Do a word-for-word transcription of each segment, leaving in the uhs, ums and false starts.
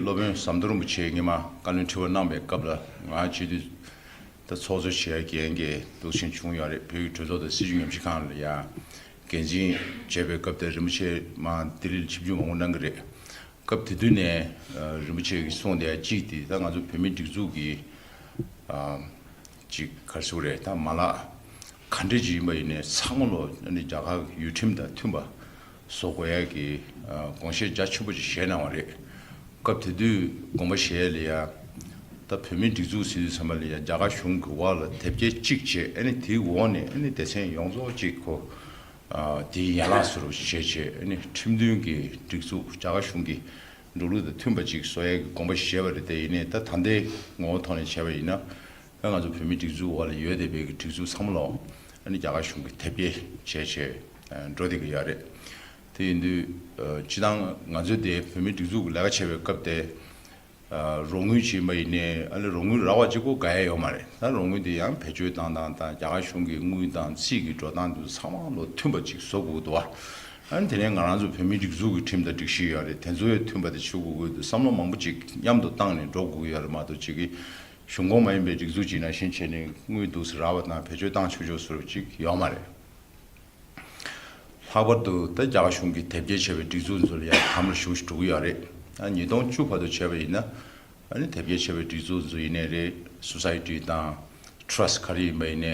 སློབ་དཔོན་ཟམ་གདོང་རིན་པོ་ཆེ་ཉི་མ་བཀའ་བློན་ཁྲི་པ་གནང་པའི་སྐབས་ལ་ང་སྤྱི་འཐུས་ད་ཚོགས་གཙོ་བྱེད་ཡ་འགན་འགན་འདུག་ཕྱིན་བྱུང་ཡོད་རེད། བོད་ཀྱི་གྲོས་ཚོགས་དང་སྲིད་བྱུས་ཉམས་ཞིབ་ཁང་ལ་ཡ་འགན་འཛིན་བྱས་པའི་སྐབས་དེ་རིན་པོ་ཆེ་མ་ལྡི་ལིར་ཆིབས་བསྒྱུར་མང་པོ་གནང་གི་རེད། སྐབས་དེ་དུས་ནས་ཨ་རིན་པོ་ཆེ་གིས་གསུངས་བསྡད་ཡ་གཅིག་དེ་ད་ང་ཚོ་བོད་མིའི་སྒྲིག་འཛུགས་ཀྱི་ཨ་ཅིག་ག་རེ་ཟེར་དགོས་རེད། ད་མ་ལག་ག་འདྲ་ཅིག་ཡིན་པ་ཡིན་ནའི་ཚང་མ་ལོ་ཨ་ནི་རྒྱ་གར་ཡུལ་ཁྲིམས་དང་མཐུན་པ་བཟོ་དགོས་ཡ་གི་ཨ་དགོངས་བཞེད་རྒྱ་ཆེན་པོ་ཅིག་བཞེས་གནང་བ་རེད། སྐབས་དེ་དུས་དགོངས་པ་བཞེས་ཡ་ལ་ཡ་ད་བོད་མིའི་སྒྲིག་འཛུགས་ཟེར་དུས་ཙམ་པ་ལ་ཡ་རྒྱ་གར་གཞུང་གི་འོག་ལ་དེབ་སྐྱེལ་གཅིག་བྱས། ཨ་ནི་དེའི་འོག་ནས་ཨ་ནི་སྡེ་ཚན་ཡོངས་རྫོགས་ཅིག་ཁོ་ཨ་དེའི་ཡན་ལག་བཟོ་འདྲ་བྱས་བྱས། ཨ་ནི་ཁྲིམས་མཐུན་གྱི་སྒྲིག་འཛུགས་རྒྱ་གར་གཞུང་གི་འགྲོ་ལུགས་དང་མཐུན་པ་ཅིག་བཟོ་ཡས་ཀྱི་དགོངས་པ་བཞེས་པ་རེད། དེ་ཡིན་ནའི་ད་ད་ལྟའི་ངོ་བོ་ཐོག་ནས་བྱས་པ་ཡིན་ན། ཨ་ང་ཚོ་བོད་མིའི་སྒྲིག་འཛུགས་འོག་ལ་ཡོད་བསྡད་པའི་གི་སྒྲིག་འཛུགས་ཚང་མ་ལོ་ཨ་ནི་རྒྱ་གར་གཞུང་གིས་དེབ་སྐྱེལ་བྱས་བྱས་ཨ་འགྲོ་བསྡད་ཀྱི་ཡོད་རེད། དེ་ཡིན་དུས་ཨ་སྤྱིར་བཏང་ང་ཚོ་དེ་བོད་མིའི་སྒྲིག་འཛུགས་ཀྱི་ལས་ཀ་བྱེད་པའི་སྐབས་དེ། ཨ་རོགས་དངུལ་བྱིན་པ་ཡིན་ནའི་ཨ་ནི་རོགས་དངུལ་རག་པ་གཅིག་པོ་དགའ་ཡ་ཡོད་མ་རེད། ད་རོགས་དངུལ་དེ་ཡང་བེད་སྤྱོད་བཏང་སྟངས་དང་རྒྱ་གར་གཞུང་གི་དངུལ་དང་རྩིས་ཀྱི་འགྲོ་སྟངས་དེ་ཚོ་ཚང་མ་ལོ་མཐུན་པ་ཅིག་བཟོ་དགོས་འདུག་བ། ཨ་ནི་དེ་ནས་ང་རང་ཚོ་བོད་མིའི་སྒྲིག་འཛུགས་ཀྱི་ཁྲིམས་དང་སྒྲིག་གཞི་ཡོད་རེད། དེ་ཚོ་ཡང་མཐུན་པ་དེ་བྱེད་དགོས་ཀྱི་འདུག་བསམ་བློ་མང་པོ་ཅིག་མཉམ་དུ་བཏང་ནས་འགྲོ་དགོས་ཀྱི་ཡོད་རེད་མ་གཏོགས། གཅིག་གི་གཞུང་ཁོངས་མ་ཡིན་པའི་སྒྲིག་འཛུགས་ཅིག་ནང་བཞིན་བྱས་ནས་དངུལ་འདུག་སེ་རག་པ་དང་བེད་སྤྱོད་བཏང་ཆོག་ཆོག་བཟོ་འདྲ་ཅིག་ཡོད་མ་རེད། ལྷག་པར་དུ་ད་རྒྱ་གར་གཞུང་གིས་དེབ་སྐྱེལ་བྱས་པའི་སྒྲིག་འཛུགས་ཚོ་ལ་ཡང་དམ་ལ་ཞུགས་འགྲོ་གི་ཡོད་རེད། ད་ཉིས་སྟོང་བཅུ་བར་དུ་བྱས་པ་ཡིན་ན། ཨ་ནི་དེབ་སྐྱེལ་བྱས་པའི་སྒྲིག་འཛུགས་ཚོ་ཡིན་ནའི་རེད། སོ་སའི་ཊི་དང་ཊྲ་སི་ཊི་ག་རེ་ཡིན་པ་ཡིན་ནའི།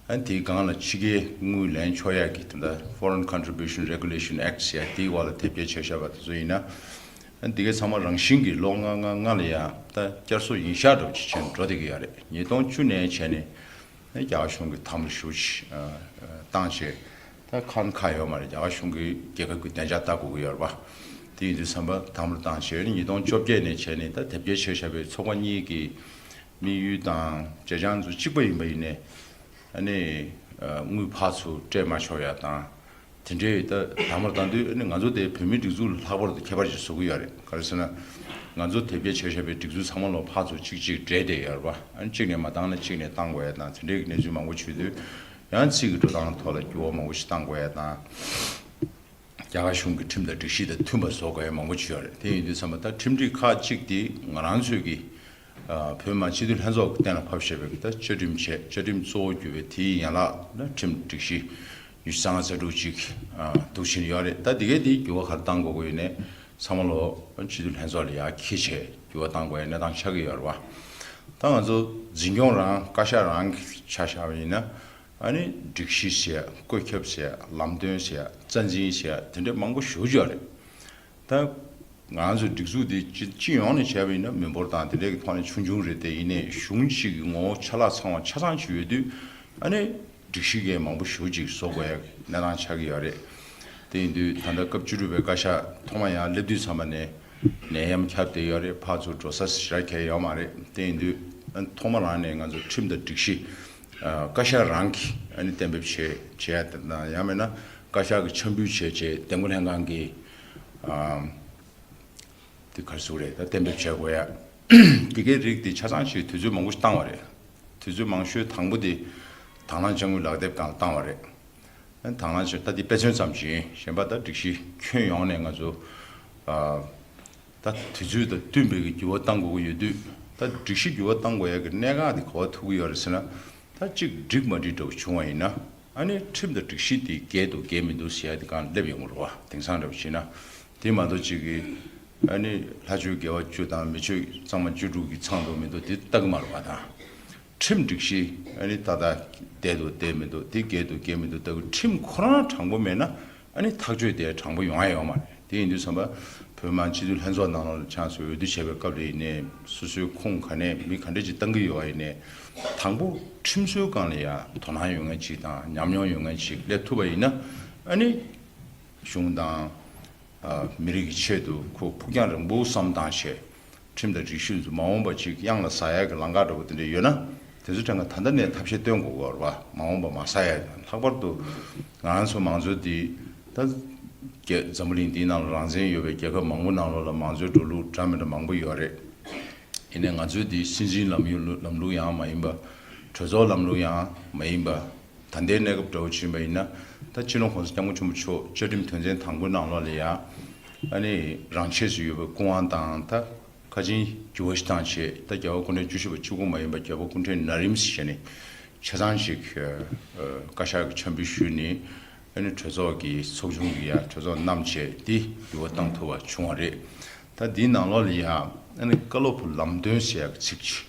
ཨ་ནི་དེའི་སྒང་ལ་ཕྱི་རྒྱལ་དངུལ་ལེན་ཆོག་ཡག་གི་ད་ལྟ་Foreign Contribution Regulation Act ཟེར་ཡ་དེའི་འོག་ལ་དེབ་སྐྱེལ་བྱས་བཞག་པ་དེ་ཚོ་ཡིན་ན། ཨ་ནི་དེ་གའི་ཚང་མ་རང་བཞིན་གྱིས་ལོ་ལྔ་ལྔ་ལྔ་ལ་ཡང་ད་བསྐྱར་གསོ་ཡིན་ཤག་འདྲ་བོ་ཅིག་བྱས་ནས་འགྲོ་བསྡད་ཀྱི་ཡོད་རེད། ཉིས་སྟོང་བཅུ་ནས་བྱས་ནས། རྒྱ་གར་གཞུང་གིས་དམ་ལ་ཞུགས་བཏང་བྱས། ད་ཁ་ཁ་ཡོད་མ་རེད། རྒྱ་གར་གཞུང་གིས་རྒྱལ་ཁབ་ཀྱི་བདེ་འཇགས་ལྟ་དགོས་ཀྱི་ཡོད་རེད་པ། དེ་ཡིན་དུས་ཙམ་པ་དམ་ལ་བཏང་བྱས། ཉིས་སྟོང་བཅོ་བརྒྱད་ནས་བྱས་ནས་ད་དེབ་སྐྱེལ་བྱས་བཞག་པའི་ཚོགས་པ་གཉིས་ཀྱི་དམིགས་ཡུལ་དང་བྱེད་བྱ་ཚོ་གཅིག་པ་ཡིན་པ་ཡིན་ནའི། ཨ་ནི་དངུལ་ཕར་ཚུར་སྤྲད་མ་ཆོག་ཡ་དང་། དེ་འདྲའི་ད་དམ་པར་བཏང་དུས་ཨ་ནི་ང་ཚོ་དེ་བོད་མིའི་སྒྲིག་འཛུགས་ལ་ལྷག་པར་དུ་ཁྱད་པར་ཅིག་བཟོ་གི་ཡོད་རེད། ག་རེ་ཟེར་ན། ང་ཚོ་དེབ་སྐྱེལ་བྱས་བཞག་པའི་སྒྲིག་འཛུགས་ཚང་མ་ལོ་ཕར་ཚུར་གཅིག་གཅིག་འབྲེལ་བསྡད་ཡོད་རེད་པ། ཨ་ནི་གཅིག་ནས་མ་བཏང་ན་གཅིག་ནས་བཏང་དགོས་ཡ་དང་། དེ་འདྲའི་གི་གནས་ཚུལ་མང་པོ་བྱུང་དུས་ཡང་རྩིས་ཀྱི་འགྲོ་སྟངས་ཐོག་ལ་འགྱུར་བ་མང་པོ་ཞིག་བཏང་དགོས་ཡ་དང་། རྒྱ་གར་གཞུང་གི་ཁྲིམས་དང་སྒྲིག་གཞི་དང་མཐུན་པ་བཟོ་དགོས་ཡ་མང་པོ་བྱུང་ཡོད་རེད། དེ་ཡིན་དུས་ཙམ་པ་ད་ཁྲིམས་སྒྲིག་ཁག་གཅིག་དེ་ང་རང་ཚོས་ཀྱི་ཨ་བོད་མི་མང་སྤྱི་འཐུས་ལྷན་ཚོགས་ཀྱིས་གཏན་ལ་ཕབ་བཞག་པའི་ད་བཅའ་ཁྲིམས་བྱས། བཅའ་ཁྲིམས་གཙོ་བོ་གྱུར་པའི་དེའི་ཡན་ལག་ན་ཁྲིམས་སྒྲིག་གཞི་ཉི་ཤུ་རྩ་ལྔ་རྩ་དྲུག་ཅིག་ཨ་འདུག་བཞིན་ཡོད་རེད། ད་དེ་གའི་དེའི་འགྱུར་བ་ག་རེ་གཏང་དགོས་ཀྱི་ཡོད་ནས་ཚང་མ་ལོ་སྤྱི་འཐུས་ལྷན་ཚོགས་ལ་ཡར་འཁྱེར་བྱས་འགྱུར་བ་གཏང་དགོས་ཡ་གནས་སྟངས་ཆགས་ཀྱི་ཡོད་རེད་བ། ད་ང་ཚོ་འཛིན་སྐྱོང་རང་བཀའ་ཤག་རང་གི་ཆ་བཞག་པ་ཡིན་ན། ཨ་ནི་སྒྲིག་གཞི་ཟེར་ཡ། བཀོད་ཁྱབ་ཟེར་ཡ། ལམ་སྟོན་ཟེར་ཡ། རྩ་འཛིན་ཟེར་ཡ། དེ་འདྲ་མང་པོ་ཞེ་པོ་ཅིག་ཡོད་རེད། ད་ང་ཚོ་སྒྲིག་འཛུགས་འདི་སྤྱི་སྤྱི་ཡོངས་ནས་བྱས་པ་ཡིན་ན་མི་འབོར་དང་དེ་འདྲའི་གི་ཐོག་ནས་ཆུང་ཆུང་རེད། དེ་ཡིན་ནའི་གཞུང་གཅིག་གི་ངོ་བོ་ཆ་ལག་ཚང་བ་ཆ་ཚང་ཅིག་ཡོད་དུས། ཨ་ནི་སྒྲིག་གཞི་གས་མང་པོ་ཞེ་པོ་ཅིག་བཟོ་དགོས་ཡ་གནས་སྟངས་ཆགས་ཀྱི་ཡོད་རེད། དེ་ཡིན་དུས་ད་ལྟ་སྐབས་བཅུ་དྲུག་པའི་བཀའ་ཤག་ཐོག་མ་ཡར་སླེབས་དུས་ཙམ་པ་ནས་ནད་ཡམས་ཁྱབ་བསྡད་ཡོད་རེད། ཕར་ཚུར་འགྲོ་ས་ཞེ་དྲག་གང་ཡང་ཡོད་མ་རེད། དེ་ཡིན་དུས་ཨ་ཐོག་མ་རང་ནས་ང་ཚོ་ཁྲིམས་དང་སྒྲིག་གཞི་ཨ་བཀའ་ཤག་རང་གིས་ཨ་ནི་གཏན་འབེབས་བྱས་བྱས་ཡ་དང་། ཡང་མིན་ན་བཀའ་ཤག་གིས་འཆར་འབུལ་བྱས་བྱས་འདེམས་བསྐོ་ལྷན་ཁང་གིས་ཨ་དེ་ག་རེ་ཟེར་དགོས་རེད། ད་གཏན་འབེབས་བྱས་དགོས་ཡ། དེ་གའི་རིགས་དེ་ཆ་ཚང་ཞིག་དུས་ཚོད་མང་པོ་ཞིག་བཏང་བ་རེད། དུས་ཚོད་མང་ཤོས་དང་པོ་དེ་དྭང་བླངས་དཔྱ་དངུལ་ལག་དེབ་སྒང་ལ་བཏང་བ་རེད། ཨ་ནི་དྭང་བླངས་ཞེས་ད་འདི་དཔེ་མཚོན་ཙམ་ཞིག་ཡིན། གཞན་པ་ད་སྒྲིག་གཞི་ཁྱོན་ཡོངས་ནས་ང་ཚོ་ཨ་ད་དུས་ཚོད་དང་བསྟུན་པའི་གི་འགྱུར་བ་གཏང་དགོས་ཀྱི་ཡོད་དུས། ད་སྒྲིག་གཞི་འགྱུར་བ་གཏང་དགོས་ཡ་གི་གནད་འགག་དེ་ག་པར་ཐུག་གི་ཡོད་རེད་ཟེར་ན། ད་གཅིག་འགྲིག་མ་འགྲིག་འདྲ་བོ་བྱུང་བ་ཡིན་ན། ཨ་ནི་ཁྲིམས་དང་སྒྲིག་གཞི་དེ་འགལ་འདུག་འགལ་མི་འདུག་ཟེར་ཡ་དེ་སྒང་སླེབས་ཡོང་གི་རེད་བ། དེང་སང་འདྲ་བོ་བྱས་ན། དེ་མ་གཏོགས་གཅིག་གི་ཨ་ནི་ལྷ་ཆོས་དགེ་བ་བཅུ་དང་མི་ཆོས་གཙང་མ་བཅུ་དྲུག་གི་ཚང་འདུག་མི་འདུག་དེ་ལྟ་གི་མ་རེད་བ་དང་། ཁྲིམས་སྒྲིག་གཞི་ཨ་ནི་ཏག་ཏག་བསྡད་འདུག་བསྡད་མི་འདུག་དེ་འགལ་འདུག་འགལ་མི་འདུག་ལྟ་གི། ཁྲིམས་ཁོ་རང་དྲང་པོ་མེད་ན་ཨ་ནི་ཐག་གཅོད་དེ་དྲང་པོ་ཡོང་ཡ་ཡོད་མ་རེད། དེ་ཡིན་དུས་ཙམ་པ་བོད་མི་མང་སྤྱི་འཐུས་ལྷན་ཚོགས་ནང་ལོགས་ལ་ཆང་སོ་འོས་བསྡུ་བྱས་པའི་སྐབས་ལ་ཡིན་ནའི། སོ་སོའི་ཁོངས་ག་ནས་མི་ག་འདྲ་ཅིག་བཏང་གི་ཡོད་པ་ཡིན་ནའི། དང་པོ་ཁྲིམས་བཟོའི་སྒང་ལ་ཡ་དོ་སྣང་ཡོད་མཁན་ཅིག་དང་ཉམས་མྱོང་ཡོད་མཁན་ཅིག་སླེབས་ཐུབ་པ་ཡིན་ན། ཨ་ནི་གཞུང་དང་ཨ་མི་རིགས་ཀྱི་ཆེད་དུ་ཁོ་ཕུགས་རྒྱང་རིང་པོ་བསམ་བཏང་བྱས། ཁྲིམས་དང་སྒྲིག་གཞི་ཚོ་མ་འོངས་པ་ཅིག་གཡང་ལ་ཟ་ཡ་གི་ལམ་ཁ་འདྲ་པོ་དེ་འདྲ་ཡོད་ན། དེ་ཚོ་ཕྲན་ཀ་ད་ལྟ་ནས་ཐབས་ཤེས་སྟོན་དགོས་ཀྱི་ཡོད་རེད་བ། མ་འོངས་པ་མ་ཟ་ཡ། ལྷག་པར་དུ་ང་རང་ཚོ་མང་གཙོ་འདི་ད་རྒྱ་འཛམ་བུ་གླིང་འདིའི་ནང་ལ་རང་བཙན་ཡོད་པའི་རྒྱལ་ཁབ་མང་པོ་ནང་ལོགས་ལ་མང་གཙོའི་འགྲོ་ལུགས་འདྲ་མི་འདྲ་མང་པོ་ཡོད་རེད། ཡིན་ནའི་ང་ཚོའི་འདི་སྲིད་འཛིན་ལམ་ལུགས་ལམ་ལུགས་ཡང་མ་ཡིན་པ། གྲོས་ཚོགས་ལམ་ལུགས་ཡང་མ་ཡིན་པ། ད་ལྟའི་གནས་སྐབས་འདྲ་བོ་ཕྱིན་པ་ཡིན་ན། ད་སྤྱི་ནོར་༸གོང་ས་༸སྐྱབས་མགོན་ཆེན་པོ་མཆོག་བཅའ་ཁྲིམས་དོན་ཚན་དང་པོའི་ནང་ལོགས་ལ་ཡ། ཨ་ནི་རང་ཆས་སུ་ཡོད་པའི་སྐུ་དབང་དང་། ད་ ཁ་ཆེམས་འགྱུར་བ་ཞིག་བཏང་བྱས། ད་རྒྱལ་བ་སྐུ་ཕྲེང་བཅུ་བཞི་པ་གཅིག་པུ་མ་ཡིན་པར་རྒྱལ་པོ་སྐུ་ཕྲེང་ན་རིམ་ཞེས་བྱས་ནས་ཆ་ཚང་ཞིག་ཨ་ཨ་བཀའ་ཤག་གིས་ཆ་འབུལ་ཞུས་ནས། ཨ་ནི་གྲོས་ཚོགས་ཀྱི་ཚོགས་ཆུང་གིས་ཡང་གྲོས་ཚོགས་བསྣམས་བྱས་ཏེ་འགྱུར་བ་བཏང་ཐུབ་པ་བྱུང་བ་རེད། ད་འདིའི་ནང་ལོགས་ལ་ཡང་ཨ་ནི་བཀའ་སློབ་ལམ་སྟོན་ཟེར་ཡག་གི་ཚིག་ཅིག་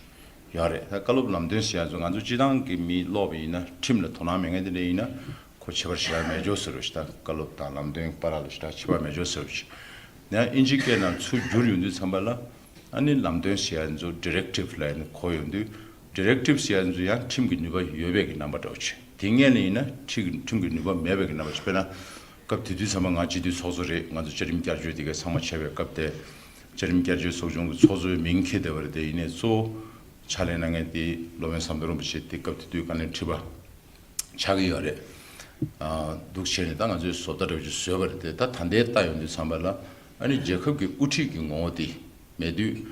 ཡོད་རེད། ད་བཀའ་སློབ་ལམ་སྟོན་ཟེར་ཡག་ཚོ་ང་ཚོ་སྤྱི་བཏང་གི་མི་ཀློག་པ་ཡིན་ན། ཁྲིམས་ལ་དོ་སྣང་མེད་མཁན་དེ་འདྲ་ཡིན་ན་ཁོ་ཁྱད་པར་ཞེ་དྲག་མེད་ཆོག་ཟེར་བ་ཞིག་ད་བཀའ་སློབ་དང་ལམ་སྟོན་བར་ལ་ཞེ་དྲག་ཁྱད་པར་མེད་ཆོག་ཟེར་བ་ཞིག་ཡང་ཨིན་ཇི་སྐད་ནང་ཚུར་བསྒྱུར་ཡོང་དུས་ཙམ་པ་ལ། ཨ་ནི་ལམ་སྟོན་ཟེར་ཡག་ཚོ་ཌི་རེག་ཊིབ་ལབ་ནས་གོ་ཡོང་དུས། ཌི་རེག་ཊིབ་ཟེར་ཡག་ཚོ་ཡང་ཁྲིམས་ཀྱི་ནུས་པ་ཡོད་པའི་གི་རྣམ་པ་འདྲ་བོ་ཅིག་དེ་སྔོན་ལ་ཡིན་ན་ཁྲིམས་ཀྱི་ཁྲིམས་ཀྱི་ནུས་པ་མེད་པའི་གི་རྣམ་པ་ཅིག་དཔེར་ན། སྐབས་དེ་དུས་ཙམ་པ་ང་སྤྱི་འཐུས་ཚོགས་གཙོ་རེད། ང་ཚོ་བཅའ་ཁྲིམས་བསྐྱར་བཅོས་དེ་ག་ཚང་མ་བྱས་པའི་སྐབས་དེ། བཅའ་ཁྲིམས་བསྐྱར་བཅོས་ཚོགས་ཆུང་གི་ཚོགས་གཙོའི་མིང་འཁྱེར་བསྡད་པ་རེད། དེ་ཡིན་ནའི་གཙོ་བོ་ཕྱག་ལས་གནང་མཁན་དེ་སློབ་དཔོན་ཟམ་གདོང་རིན་པོ་ཆེ་དེ་སྐབས་དེ་དུས་བཀའ་བློན་ཁྲི་པ་ཆགས་ཀྱི་ཡོད་རེད། ཨ་འདུག་བྱས་ནས་ད་ང་ཚོས་བཟོ་ལྟ་འདྲ་བོ་ཅིག་བཟོས་པ་རེད་དེ། ད་ད་ལྟའི་ལྟ་ཡོང་དུས་ཙམ་པ་ལ། ཨ་ནི་རྒྱལ་ཁབ་ཀྱི་དབུ་ཁྲིད་ཀྱི་ངོ་བོ་དེ་མེད་དུས།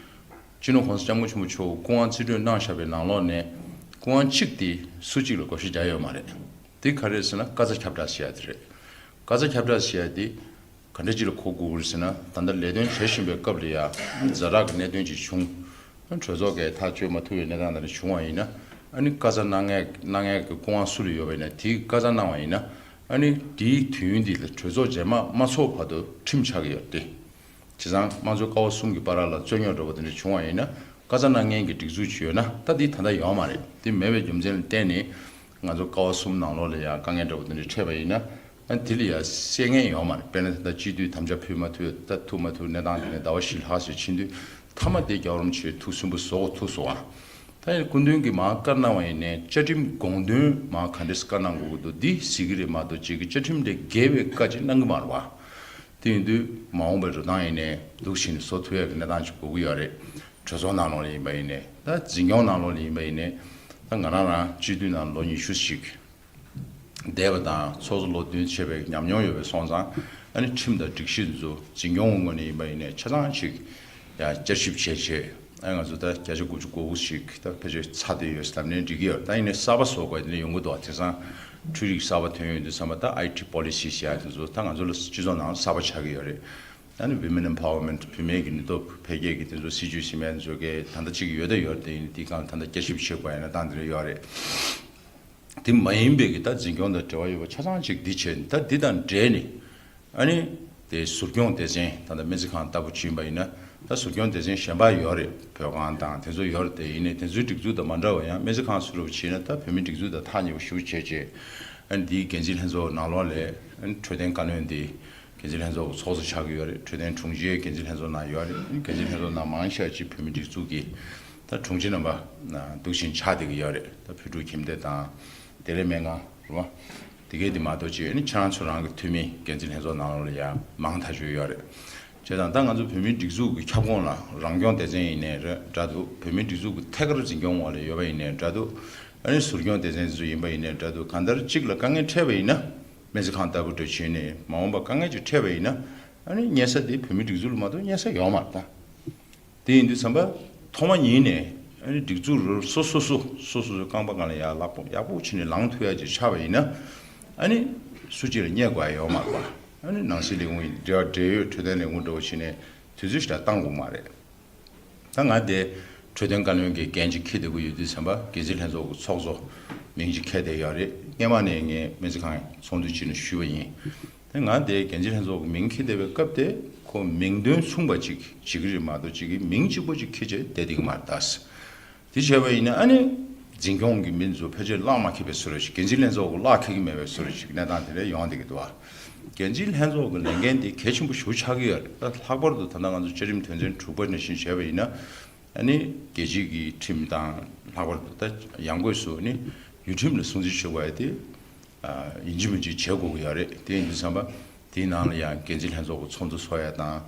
སྤྱི་ནོར་༸གོང་ས་༸སྐྱབས་མགོན་ཆེན་པོ་མཆོག་སྐུ་དབང་རྩིས་སྤྲོད་གནང་བཞག་པའི་ནང་ལོགས་ནས་སྐུ་དབང་གཅིག་དེ་སུ་གཅིག་ལ་བགོ་བཤའ་རྒྱག་ཡོད་མ་རེད། དེ་ག་རེ་རེད་ཟེར་ན་བཀའ་རྩ་ཁྱབ་བསྒྲགས་ཟེར་ཡ་དེ་རེད། བཀའ་རྩ་ཁྱབ་བསྒྲགས་ཟེར་ཡ་དེ་ག་འདྲ་ཅིག་ལ་གོ་དགོས་ཀྱི་རེད་ཟེར་ན། ད་ལྟ་ལས་དོན་བྱེད་བཞིན་པའི་སྐབས་ལ་ཡ་ཛ་དྲག་གི་གནད་དོན་ཅིག་བྱུང་། གྲོས་ཚོགས་ཀྱིས་ཐག་གཅོད་མ་ཐུབ་པའི་གནས་སྟངས་དེ་འདྲ་བྱུང་བ་ཡིན་ན། ཨ་ནི་བཀའ་རྩ་གནང་མཁན་གནང་མཁན་གྱི་སྐུ་དབང་སུ་ལ་ཡོད་པ་ཡིན་ན། དེའི་བཀའ་རྩ་གནང་བ་ཡིན་ན། ཨ་ནི་དེའི་དུས་ཡུན་དེ་ལ་གྲོས་ཚོགས་རྗེས་མ་མ་ཚོགས་བར་དུ་ཁྲིམས་ཆགས་ཀྱི་ཡོད་རེད་དེ། བྱས་ཙང་དམངས་གཙོའི་ཀ་བ་གསུམ་གྱི་བར་ལ་རྩོད་རྙོག་འདྲ་པོ་དེ་འདྲ་བྱུང་བ་ཡིན་ན། བཀའ་རྩ་གནང་མཁན་གྱི་སྒྲིག་འཛུགས་ཅིག་ཡོད་ན། ད་འདི་ད་ལྟ་ཡོད་མ་རེད། དེ་མེད་པའི་རྒྱུ་མཚན་ལ་བརྟེན་ནས་ང་ཚོ་ཀ་བ་གསུམ་ནང་ལོགས་ལ་ཡང་དཀའ་ངལ་འདྲ་པོ་དེ་འདྲ་འཕྲད་པ་ཡིན་ན། ཨ་དེ་ལ་ཡང་སེལ་མཁན་ཡོད་མ་རེད། དཔེར་ན་ད་ལྟ་སྤྱི་འཐུས་དམ་བཅའ་ཕུལ་མ་ཐུབ། ད་ཐུབ་མ་ཐུབ་གནས་སྟངས་དེ་ནས་ཟླ་བ་བཞི་ལྷག་ཙམ་ཕྱིན་དུས། མཐའ་མ་དེ་རྒྱལ་བ་རིན་པོ་ཆེས་ཐུགས་སུན་པོ་བཟོ་དགོས་ཐུག་སོང་ཨ། ད་ཡང་སྐུ་མདུན་གྱིས་མར་བཀའ་གནང་བ་ཡིན་ནའི། བཅའ་ཁྲིམས་དགོངས་དོན་མར་ག་འདྲས་བཀའ་གནང་དགོས་ཀྱི་འདུག་འདི་གཟིགས་ཀྱི་རེད་མ་གཏོགས། གཅིག་གི་བཅའ་ཁྲིམས་ལས་འགལ་བའི་བཀའ་ཅིག་གནང་གི་མ་རེད་བ། དེ་ཡིན་དུས་མ་འོངས་པའི་འགྲོ་སྟངས་ཡིན་ནའི་འདུག་བྱས་ནས་བཟོ་ཐུབ་ཡག་གི་གནས་སྟངས་ཅིག་དགོས་ཀྱི་ཡོད་རེད། གྲོས་ཚོགས་ནང་ལོགས་ལ་ཡིན་པ་ཡིན་ནའི། ད་འཛིན་སྐྱོང་ནང་ལོགས་ལ་ཡིན་པ་ཡིན་ནའི། ད་ང་རང་རང་སྤྱི་འཐུས་ནང་ལོ་ཉི་ཤུ་ཞིག་བསྡད་པ་དང་། ཚོགས་གཙོ་ལོ་བདུན་བྱས་པའི་ཉམས་མྱོང་ཡོད་པ་སོང་ཙང་། ཨ་ནི་ཁྲིམས་དང་སྒྲིག་གཞི་འདི་ཚོ་འཛིན་སྐྱོང་གི་ངོས་ནས་ཡིན་པ་ཡིན་ནའི་ཆ་ཚང་ཅིག་ཡང་བསྐྱར་ཞིབ་བྱས་བྱས། ཨ་ང་ཚོ་ད་བརྒྱ་ཆ་དགུ་བཅུ་གོ་དགུ་ཞིག་ད་ཕལ་ཆེར་ཚར་བསྡད་ཡོད་ཟེར་ལབ་ནའི་འགྲིག་གི་ཡོད། ད་ཡིན་ནའི་གསར་པ་བཟོ་དགོས་དེ་འདྲ་ཡོང་གི་འདུག་དེང་སང་འཕྲུལ་རིག་གསར་པ་ཐོན་ཡོང་དུས་ཙམ་པ། ད་ཨའི་ཊི་པོ་ལི་སི་ཟེར་ཡ་དེ་ཚོ་ད་ང་ཚོ་ལ་སྤྱི་ཚོགས་ནང་གསར་པ་ཆགས་ཀྱི་ཡོད་རེད། ཨ་ནི་Women Empowerment བུད་མེད་ཀྱི་ནུས་སྟོབས་འཕེལ་རྒྱས་ཀྱི་དེ་ཚོ་སྲིད་ཇུས་ཟེར་མཁན་ཚོ་གི་ད་ལྟ་གཅིག་ཡོད་ད་ཡོད་རེད། དེ་ཡིན་དེའི་སྒང་ད་ལྟ་བསྐྱར་ཞིབ་བྱེད་དགོས་ཡ་གནས་སྟངས་དེ་འདྲ་ཡོད་རེད། དེ་མ་ཡིན་པའི་གི་ད་འཛིན་སྐྱོང་དང་འབྲེལ་བ་ཡོད་པ་ཆ་ཚང་ཅིག་འདི་བྱས་ནས། ད་འདི་དང་འབྲེལ་ནས་ཨ་ནི་དེ་ཟུར་སྐྱོང་སྡེ་ཚན། ད་ལྟ་སྨན་རྩིས་ཁང་ལྟ་བུ་བྱས་པ་ཡིན་ན། ད་ཟུར་སྐྱོང་སྡེ་ཚན་གཞན་པ་ཡོད་རེད། བོད་ཁང་དང་དེ་ཚོ་ཡོད་རེད། དེ་ཡིན་ནའི་དེ་ཚོའི་སྒྲིག་འཛུགས་དང་མ་འདྲ་བ། ཡང་སྨན་རྩིས་ཁང་སུ་རུབ་བྱས་ན་ད་བོད་མིའི་སྒྲིག་འཛུགས་དང་ཐག་ཉེ་པོ་ཞེ་པོ་བྱས་བྱས། ཨ་ནི་འདིའི་འགན་འཛིན་ལྷན་ཚོགས་ནང་ལོགས་ལ་ཨ་ནི་འཕྲོད་བསྟེན་བཀའ་བློན་དེ་འགན་འཛིན་ལྷན་ཚོགས་ཀྱི་ཚོགས་གཙོ་ཆགས་ཀྱི་ཡོད་རེད། འཕྲོད་བསྟེན་དྲུང་ཆེ་འགན་འཛིན་ལྷན་ཚོགས་ནང་ཡོད་རེད། འགན་འཛིན་ལྷན་ཚོགས་ནང་མང་ཆེ་བ་ཅིག་བོད་མིའི་སྒྲིག་འཛུགས་ཀྱི་ད་དྲུང་ཆེ་རྣམ་པ་འདུག་བཞིན་ཆགས་བསྡད་ཀྱི་ཡོད་རེད། ད་བོད་ཕྲུག་ཁྱིམ་སྡེ་དང་བདེ་ལེགས་སྨན་ཁང་རེད་བ། དེ་གས་དེ་མ་གཏོགས་ཅིག་ཨ་ནི་ཁྱེད་རང་ཚོ་རང་གི་འཐུས་མི་འགན་འཛིན་ལྷན་ཚོགས་ནང་ལོགས་ལ་ཡང་མང་ཐག་ཆོད་ཡོད་རེད། བྱས་ཙང་ད་ང་ཚོ་བོད་མིའི་སྒྲིག་འཛུགས་ཀྱི་ཁྱབ་ཁོངས་ལ་རང་སྐྱོང་སྡེ་ཚན་ཡིན་ནའི་རེད་འདྲ་འདུག་བོད་མིའི་སྒྲིག་འཛུགས་ཀྱི་ཐད་ཀར་འཛིན་སྐྱོང་འོག་ལ་ཡོད་པ་ཡིན་ནའི་འདྲ་འདུག་ཨ་ནི་ཟུར་སྐྱོང་སྡེ་ཚན་ཚོ་ཡིན་པ་ཡིན་ནའི་འདྲ་འདུག་གང་ལྟར་གཅིག་ལ་དཀའ་ངལ་འཕྲད་པ་ཡིན་ན། སྨན་རྩིས་ཁང་ལྟ་བུ་འདྲ་བྱས་ནས་མ་འོངས་པ་དཀའ་ངལ་ཅིག་འཕྲད་པ་ཡིན་ན། ཨ་ནི་རྙེད་ས་དེ་བོད་མིའི་སྒྲིག་འཛུགས་ལ་མ་གཏོགས་རྙེད་ས་ཡོད་མ་རེད་ད། དེ་ཡིན་དུས་ཙམ་པ་ཐོག་མ་ཉིད་ནས་ཨ་ནི་སྒྲིག་འཛུགས་རུ་སོ་སོ་སོ་སོ་སོ་སོའི་རྐང་པ་སྒང་ལ་ཡར་ལག་པ་ཡག་པོ་བྱས་ནས་ལངས་ཐུབ་ཡ་ཅིག་ཆགས་པ་ཡིན་ན། ཨ་ནི་སུ་གཅིག་ལ་བརྙས་དགོས་ཡ་ཡོད་མ་རེད་པ། ཨ་ནི་ནང་སྲིད་ལས་ཁུངས་ཡིན་འབྲེལ་བ་འབྲེལ་ཡོད་འཕྲོད་བསྟེན་ལས་ཁུངས་འདྲ་བོ་བྱས་ནས་དུས་ཚོད་ཞེ་དྲག་བཏང་དགོས་མ་རེད། ད་ང་དེ་འཕྲོད་བསྟེན་བཀའ་བློན་གྱི་འགན་ཅིག་འཁྱེར་བསྡད་ཀྱི་ཡོད་དུས་ཙམ་པ། འགན་འཛིན་ལྷན་ཚོགས་ཀྱི་ཚོགས་གཙོ་མིང་ཅིག་འཁྱེར་བསྡད་ཡོད་རེད། སྔོན་མ་ནས་ངས་སྨན་རྩིས་ཁང་ཚོགས་འདུ་ཅིག་ནང་ཞུས་པ་ཡིན། དེ་ང་དེ་འགན་འཛིན་ལྷན་ཚོགས་ཀྱི་མིང་འཁྱེར་བསྡད་པའི་སྐབས་དེ་ཁོ་མིང་དོན་མཚུངས་པ་ཅིག་བྱེད་ཀྱི་རེད་མ་གཏོགས་གཅིག་གི་མིང་གཅིག་པོ་ཅིག་འཁྱེར་བྱས་བསྡད་བསྡད་ཀྱི་མ་རེད་ད། དེ་བྱས་པ་ཡིན་ན་ཨ་ནི་འཛིན་སྐྱོང་གི་མི་ཚོ་ཕལ་ཆེར་གླགས་མ་འཁེལ་བའི་བཟོ་འདྲ་ཞིག་འགན་འཛིན་ལྷན་ཚོགས་ཀྱི་གླགས་འཁེལ་གྱི་མེད་པའི་བཟོ་འདྲ་ཞིག་གནས་སྟངས་དེ་འདྲ་ཡོང་བསྡད་ཀྱི་འདུག་བ། འགན་འཛིན་ལྷན་ཚོགས་ཀྱི་ལས་འགན་དེ་གལ་ཆེན་པོ་ཞེ་པོ་ཆགས་ཀྱི་ཡོད་རེད། ད་ལྷག་པར་དུ་ད་ལྟ་ང་ཚོ་བཅའ་ཁྲིམས་དོན་ཚན་དྲུག་པ་ནང་བཞིན་བྱས་པ་ཡིན་ན། ཨ་ནི་རྒྱལ་སྤྱིའི་གི་ཁྲིམས་དང་། ལྷག་པར་དུ་ད་ཡང་སྒོས་སུ་ནི་ཡུལ་ཁྲིམས་ལ་སྲུང་བརྩི་ཞུ་དགོས་ཡ་དེ་ཡིན་གཅིག་མིན་གཅིག་བྱེད་དགོས་ཀྱི་ཡོད་རེད། དེ་ཡིན་དུས་ཙམ་པ་དེའི་ནང་ལ་ཡང་འགན་འཛིན་ལྷན་ཚོགས་ཀྱི་ཚོགས་འདུ་ཚོགས་ཡ་དང་།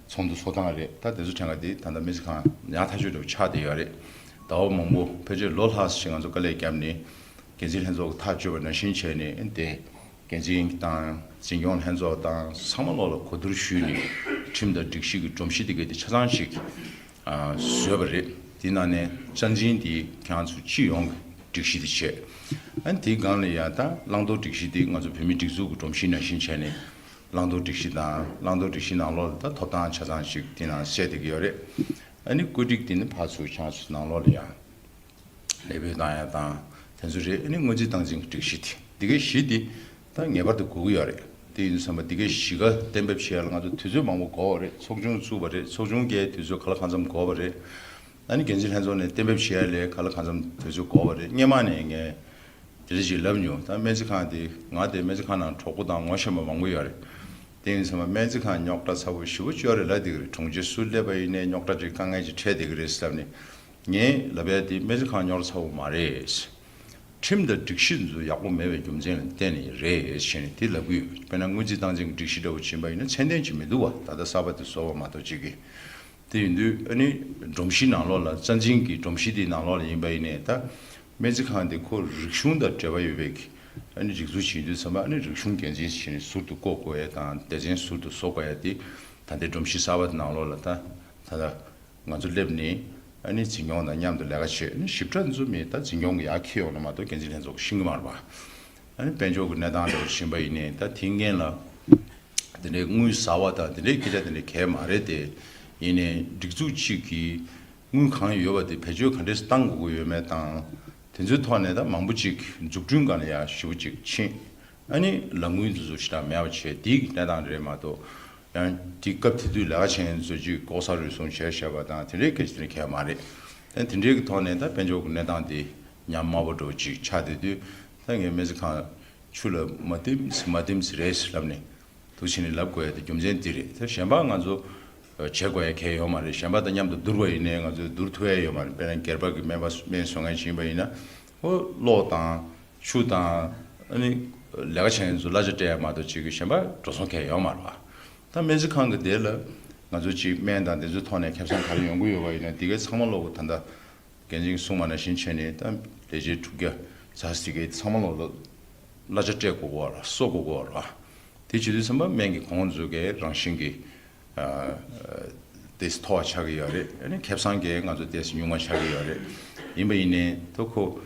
ཚོགས་འདུ་ཚོགས་སྟངས་རེད། ད་དེ་ཚོ་ཕྲན་ག་དེ་ད་ལྟ་སྨན་རྩིས་ཁང་ཉག་ཐག་ཆོད་འདྲ་བོ་ཆགས་བསྡད་ཡོད་རེད། ཟླ་བ་མང་པོ་ཕལ་ཆེར་ལོ་ལྷག་ཙམ་ཞིག་ང་ཚོ་དཀའ་ལས་བརྒྱབ་ནས་འགན་འཛིན་ལྷན་ཚོགས་ཀྱི་ཐག་གཅོད་པ་ནང་བཞིན་བྱས་ནས་དེ། འགན་འཛིན་དང་འཛིན་སྐྱོང་ལྷན་ཚོགས་དང་ཚང་མ་ལོག་ལ་གོ་བསྡུར་ཞུས་ནས་ཁྲིམས་དང་སྒྲིག་གཞི་གི་སྒྲོམ་གཞི་དེ་ག་དེ་ཆ་ཚང་ཞིག་ཨ་བཟོས་པ་རེད། དེ་ནང་ནས་རྩ་འཛིན་དེ་ཁྱེད་རང་ཚོ་སྤྱི་ཡོངས་ཀྱི་སྒྲིག་གཞི་དེ་བྱས། ཨ་ནི་དེའི་སྒང་ལ་ཡང་ད་བླང་དོར་སྒྲིག་གཞི་དེ་ང་ཚོ་བོད་མིའི་སྒྲིག་འཛུགས་ཀྱི་སྒྲོམ་གཞི་ནང་བཞིན་བྱས་ནས། བླང་དོར་སྒྲིག་གཞི་དང་། བླང་དོར་སྒྲིག་གཞི་ནང་ལོགས་ལ་ད་ཐོབ་ཐང་ཆ་ཚང་ཞིག་དེ་ནང་གསལ་བསྡད་ཀྱི་ཡོད་རེད། ཨ་ནི་བཀོད་སྒྲིག་དེ་ནི་ཕར་ཚུར་ཆང་ཚུར་ནང་ལོགས་ལ་ཡང་ལས་བེད་བཏང་ཡ་དང་དེ་ཚོ་རེད། ཨ་ནི་སྔོན་རྩིས་བཏང་འཛིན་གྱི་སྒྲིག་གཞི་དེ་འདི་གའི་གཞི་དེ་ད་ངེས་པར་དུ་དགོས་ཀྱི་ཡོད་རེད། དེ་ཡིན་དུས་ཙམ་པ་འདི་གའི་གཞི་ཀ་གཏན་འབེབས་བྱེད་ཡ་ལ་ང་ཚོ་དུས་ཚོད་མང་པོ་འགོར་བ་རེད། ཚོགས་ཆུང་བཙུགས་པ་རེད། ཚོགས་ཆུང་གའི་དུས་ཚོད་ག་ལ་གང་འཚམ་འགོར་བ་རེད། ཨ་ནི་འགན་འཛིན་ལྷན་ཚོགས་ནས་གཏན་འབེབས་བྱེད་ཡ་ལས་ག་ལ་གང་འཚམ་དུས་ཚོད་འགོར་བ་རེད། སྔོན་མ་ནས་ངས་དེ་འདྲ་ཞིག་ལབ་མྱོང་། ད་སྨན་རྩིས་ཁང་དེ་ང་དེ་སྨན་རྩིས་ཁང་ནང་གྲོགས་པོ་དང་ངོ་ཤེས་པ་མང་པོ་ཡོད་རེད། དེ་ཡིན་ཙང་སྨན་རྩིས་ཁང་རྙོག་དྲ་ཚ་པོ་ཞེ་པོ་ཅིག་ཡོད་རེད་ལབ་བསྡད་ཀྱི་རེད། དྲུང་ཆེ་སུ་སླེབས་པ་ཡིན་ནའི་རྙོག་དྲ་ཅིག་དཀའ་ངལ་ཅིག་འཕྲད་བསྡད་ཀྱི་རེད་ཟེར་ལབ་ནས། ངས་ལབ་ཡ་དེ་སྨན་རྩིས་ཁང་རྙོག་དྲ་ཚ་པོ་མ་རེད། ཁྲིམས་དང་སྒྲིག་གཞི་ཚོ་ཡག་པོ་མེད་པའི་རྒྱུ་མཚན་ལ་བརྟེན་ནས་རེད་ཞེས་ནས་དེ་ལབ་ཀྱི་ཡོད། དཔེར་ན་སྔོན་རྩིས་བཏང་འཛིན་གྱི་སྒྲིག་གཞི་འདྲ་པོ་ཕྱིན་པ་ཡིན་ན་ཚད་ལྡན་ཅིག་མི་འདུག་བ། ད་ལྟ་གསར་པ་དེ་བཟོ་བ་མ་གཏོགས་ཅིག་གིས། དེ་ཡིན་དུས་ཨ་ནི་སྒྲོམ་གཞི་ནང་ལོགས་ལ་རྩ་འཛིན་གྱི་སྒྲོམ་གཞི་དེའི་ནང་ལོགས་ལ་ཡིན་པ་ཡིན་ནའི་ད་སྨན་རྩིས་ཁང་དེ་ཁོ་རིག་གཞུང་དང་འབྲེལ་བ་ཡོད་པའི་གི་ཨ་ནི་སྒྲིག་འཛུགས་བྱེད་དུས་ཙམ་པ་ཨ་ནི་རིག་གཞུང་འགན་འཛིན་བྱས་ནས་ཟུར་དུ་བསྐོ་དགོས་ཡ་དང་སྡེ་ཚན་ཟུར་དུ་བཟོ་དགོས་ཡ་དེ་ད་ལྟའི་སྒྲོམ་གཞི་གསར་པ་དེ་ནང་ལོགས་ལ་ད་ད་ལྟ་ང་ཚོ་སླེབས་ནས་ཨ་ནི་འཛིན་སྐྱོང་དང་མཉམ་དུ་ལས་ཀ་བྱེད། ཨ་ནི་ཞིབ་ཕྲ་འཛུལ་མེད་ད་འཛིན་སྐྱོང་གི་ཡར་འཁྱེར་ཡོང་ན་མ་གཏོགས་འགན་འཛིན་ལྷན་ཚོགས་ཤེས་ཀྱི་མ་རེད་པ། ཨ་ནི་དཔལ་འབྱོར་གྱི་གནས་སྟངས་འདྲ་བོ་ཕྱིན་པ་ཡིན་ནའི་ད་དེའི་སྔོན་ལ། དེ་འདྲའི་དངུལ་ཟ་བ་དང་དེ་འདྲའི་སྐད་ཆ་དེ་འདྲ་གལ་མ་རེད་དེ། ཡིན་ནའི་སྒྲིག་འཛུགས་གཅིག་གིས་དངུལ་གང་ཡོད་པ་དེ་བེད་སྤྱོད་ག་འདྲས་བཏང་དགོས་ཀྱི་ཡོད་མེད་དང་། དེ་ཚོའི་ཐོག་ནས་ད་མང་པོ་ཅིག་འཛུགས་སྐྲུན་སྒང་ལ་ཡ་ཞེ་པོ་ཅིག་ཕྱིན། ཨ་ནི་ལག་དངུལ་འདི་ཚོ་ཞེ་དྲག་མེད་པ་བྱས་དེའི་གནས་སྟངས་རེད་མ་གཏོགས། ཡང་དེ་སྐབས་དེ་དུས་ལས་ཀ་བྱེད་མཁན་ཚོ་ཅིག་ལྐོག་ཟ་རུལ་སུངས་བྱས་བཞག་པ་དང་དེ་འདྲའི་སྐད་ཆ་དེ་འདྲ་གལ་མ་རེད། ཨ་དེ་འདྲའི་གི་ཐོག་ནས་ད་དཔལ་འབྱོར་གྱི་གནས་སྟངས་དེ་ཉམས་དམའ་པོ་འདྲ་བོ་ཅིག་ཆགས་བསྡད་དུས་ད་ངས་སྨན་རྩིས་ཁང་ཆུ་ལ་མ་བསྟིམ་མ་བསྟིམ་ཟེར་རེད་ལབ་ནས། འདུག་བྱས་ནས་ལབ་དགོས་ཡ་དེ་རྒྱུ་མཚན་འདི་རེད། ད་གཞན་པ་ང་ཚོ་བྱེད་དགོས་ཡ་གལ་ཡོད་མ་རེད། གཞན་པ་དང་མཉམ་དུ་བསྡུར་བ་ཡིན་ནའི་ང་ཚོས་བསྡུར་ཐུབ་ཡ་ཡོད་མ་རེད། དཔེར་ན་སྒེར་པ་གི་སྨན་པ་སྨན་བཟོ་མཁན་ཞིག་ཡིན་པ་ཡིན་ན་ཨོ་གློག་དང་ཆུ་དང་ཨ་ནི་ལས་ཀ་བྱེད་མཁན་ཚོ་གླ་ཆ་སྤྲད་ཡ་མ་གཏོགས་ཅིག་གི་གཞན་པ་འགྲོ་སོང་གལ་ཡོད་མ་རེད་པ། ད་སྨན་རྩིས་ཁང་གི་དེ་ལ་ང་ཚོ་ཅིག་སྨན་དང་དེ་ཚོའི་ཐོག་ནས་ཁེ་བཟང་ག་རེ་ཡོང་གི་ཡོད་པ་ཡིན་ན་དེ་གའི་ཚང་མ་ལོག་གི་ད་ལྟ། འགན་འཛིན་གསུངས་པ་ནང་བཞིན་བྱས་ནས་ད་ལས་བྱེད་དྲུག་བརྒྱ་ཙམ་ཞིག་གིས་ཚང་མ་ལོག་ལ་གླ་ཆ་སྤྲད་དགོས་ཀྱི་ཡོད་རེད། གསོག་དགོས་ཀྱི་ཡོད་རེད། དེ་བྱེད་དུས་ཙམ་པ་སྨན་གྱི་གོང་འཛུགས་ཀྱི་རང་བཞིན་གྱི་ཨ་ཏོག་ཙམ་མཐོ་བ་ཆགས་ཀྱི་ཡོད་རེད། ཨ་ནི་ཁེ་བཟང་གི་ང་ཚོ་ཏོག་ཙམ་ཉུང་བ་ཆགས་ཀྱི་ཡོད་རེད། ཡིན་པ་ཡིན་ནའི་ད་ཁོ་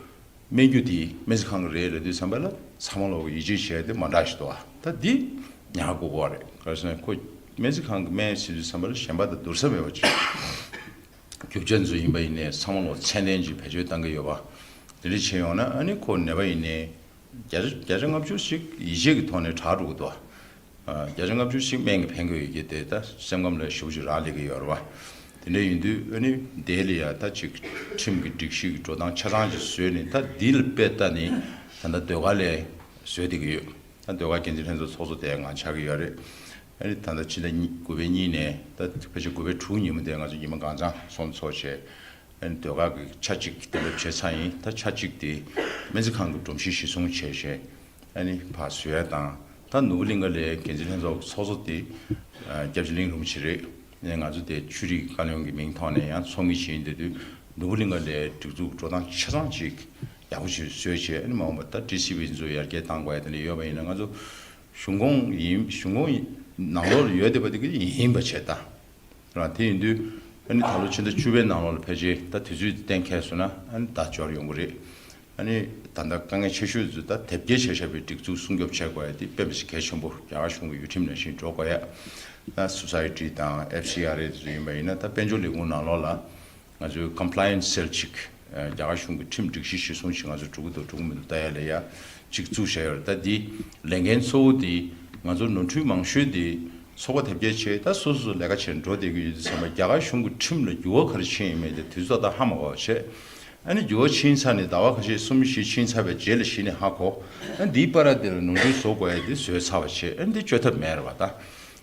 སྨན་རྒྱུ་དེ་སྨན་རྩིས་ཁང་གི་རེད་ལབ་དུས་ཙམ་པ་ལ་ཚང་མ་ལོག་གི་ཡིད་ཆེས་བྱས་ཏེ་མ་འདྲ་ཞིག་འདུག་ད་འདི་ཉར་དགོས་ཀྱི་ཡོད་རེད། ག་རེ་ཟེར་ན་ཁོ་སྨན་རྩིས་ཁང་གི་སྨན་བྱེད་དུས་ཙམ་པ་ལ་གཞན་པ་དང་བསྡུར་ས་མེད་པ་ཅིག་རྒྱུ་ཆ་ཚོ་ཡིན་པ་ཡིན་ནའི་ཚང་མ་ལོག་ཚད་ལྡན་ཅིག་བེད་སྤྱོད་གཏང་གི་ཡོད་པ། དེ་འདྲ་བྱས་ཡོང་ན་ཨ་ནི་ཁོ་ནད་པ་ཡིན་ནའི་བརྒྱ་ཆ་བརྒྱ་ཆ་ལྔ་བཅུ་ཞིག་ཡིད་ཆེས་ཀྱི་ཐོག་ནས་དྲག་འགྲོ་གི་འདུག་ཨ་བརྒྱ་ཆ་ལྔ་བཅུ་ཞིག་སྨན་གྱིས་ཕན་གྱི་ཡོད་ཀྱི་དེ་ད་སེམས་ཁམས་ལ་ཞེ་པོ་ཅིག་རག་ལས་ཀྱི་ཡོད་རེད་པ། དེ་འདྲ་ཡིན་དུས་ཨ་ནི་དེ་ལ་ཡ་ད་ཅིག་ཁྲིམས་ཀྱི་སྒྲིག་གཞི་གི་འགྲོ་སྟངས་ཆ་ཚང་ཅིག་བཟོས་ནས་ད་འདི་ལ་དཔེ་ལྟ་ནས་ད་ལྟ་ཟློས་གར་ལས་བཟོས་བསྡད་ཀྱི་ཡོད། ད་ཟློས་གར་འགན་འཛིན་ལྷན་ཚོགས་ཚོགས་གཙོ་དེ་ང་ཆགས་ཀྱི་ཡོད་རེད། ཨ་ནི་ད་ལྟ་ཕྱི་ཟླ་གཉིས་དགུ་པའི་གཉིས་ནས་ད་ཕལ་ཆེར་དགུ་པའི་དྲུག་ཉིན་མོ་དེ་ང་ཚོ་ཉི་མ་གང་ཚང་སོང་ཚོགས་བྱས། ཨ་ནི་ཟློས་གར་གྱི་ཆ་གཅིག་གཏན་འབེབས་བྱས་ཚར་ཡིན། ད་ཆ་གཅིག་དེ་སྨན་རྩིས་ཁང་གི་སྒྲོམ་གཞི་གཞི་བཟུང་བྱས་བྱས་ཨ་ནི་ཕར་བཟོ་ཡ་དང་། ད་ནོར་བུ་གླིང་ག་ལའི་འགན་འཛིན་ལྷན་ཚོགས་ཚོགས་གཙོ་དེ་ཨ་སྐྱབས་རྗེ་གླིང་རིན་པོ་ཆེ་རེད། ཨ་ནི་ང་ཚོ་དེ་ཆོས་རིག་བཀའ་བློན་གྱི་མིང་ཐོག་ནས་ཡང་ཚོགས་མི་བྱེད་ཡིན་དེ་དུས་ནོར་བུ་གླིང་ག་ལའི་སྒྲིག་འཛུགས་འགྲོ་སྟངས་ཆ་ཚང་ཅིག་ཡག་པོ་ཞིག་བཟོས་བྱས། ཨ་ནི་མ་འོངས་པ་ད་ཊི་སི་བི་ཚོ་ཡར་རྒྱས་གཏང་དགོས་ཡ་དེ་འདྲ་ཡོད་པ་ཡིན་ན་ང་ཚོ་གཞུང་ཁོངས་ཡིན། གཞུང་ཁོངས་ནང་ལོགས་ལ་ཡོད་བསྡད་པ་དེ་གི་ཡིན་པ་བྱས་ད་རང་དེ་ཡིན་དུས་ཨ་ནི་ད་ལོ་ཕྱི་ཟླ་བཅུ་པའི་ནང་ལོགས་ལ་ཕལ་ཆེར་ད་དུས་ཚོད་གཏན་འཁེལ་སོང་ན་ཨ་ནི་ད་འབྱོར་ཡོང་གི་རེད། ཨ་ནི་ད་ལྟ་དཀའ་ངལ་ཆེ་ཤོས་ཚོ་ད་དེབ་སྐྱེལ་བྱས་བཞག་པའི་སྒྲིག་འཛུགས་སྲུང་སྐྱོབ་བྱེད་དགོས་ཡ་དེ་དཔེ་མི་སྲིད་གལ་ཆེན་པོ་རྒྱ་གར་གཞུང་གི་ཡུལ་ཁྲིམས་ནང་བཞིན་འགྲོ་དགོས་ཡ། ད་སོ་སའི་ཊི་དང་ཨེཕ་སི་ཨར་ཨེ་དེ་ཚོ་ཡིན་པ་ཡིན་ན་ད་དཔལ་འབྱོར་ལས་ཁུངས་ནང་ལོགས་ལ། ང་ཚོའི་ཀམ་པ་ལ་ཡན་སི་སེལ་གཅིག་ཨ་རྒྱ་གར་གཞུང་གི་ཁྲིམས་སྒྲིག་གཞི་གཞིར་བཟུང་ཞིག་ང་ཚོ་འགྲོ་གི་འདུག་འགྲོ་གི་མི་འདུག་ལྟ་ཡ་ལ་ཡ་གཅིག་བཙུགས་བཞག་ཡོད་རེད། ད་འདི་ལས་འགན་གཙོ་བོ་འདི་ང་ཚོ་ནོར་འཁྲུལ་མང་ཤོས་འདི་ཚོགས་པ་དེབ་སྐྱེལ་བྱས་ད་སོ་སོ་སོ་ལས་ཀ་བྱས་འགྲོ་བསྡད་ཀྱི་ཡོད་དུས་ཙམ་པ་རྒྱ་གར་གཞུང་གི་ཁྲིམས་ལ་འགྱུར་བ་ག་རེ་ཕྱིན་ཡོད་མེད་དེ་དུས་ཚོད་ད་ཧ་མ་གོ་བ་བྱས། ཨ་ནི་འགྱུར་བ་ཕྱིན་ཚར་ནས་ཟླ་བ་ཁ་ཤས་གསུམ་བཞི་ཕྱིན་ཚར་བའི་རྗེས་ལ་གཞི་ནས་ཧ་གོ། ཨ་ནི་འདིའི་བར་དེ་ལ་ནོར་འཁྲུལ་བཟོ་དགོས་ཡ་འདི་བཟོས་ཚར་བ་བྱས། ཨ་ནི་འདི་བཅོས་ཐབས་མེད་རེད་བ་ད།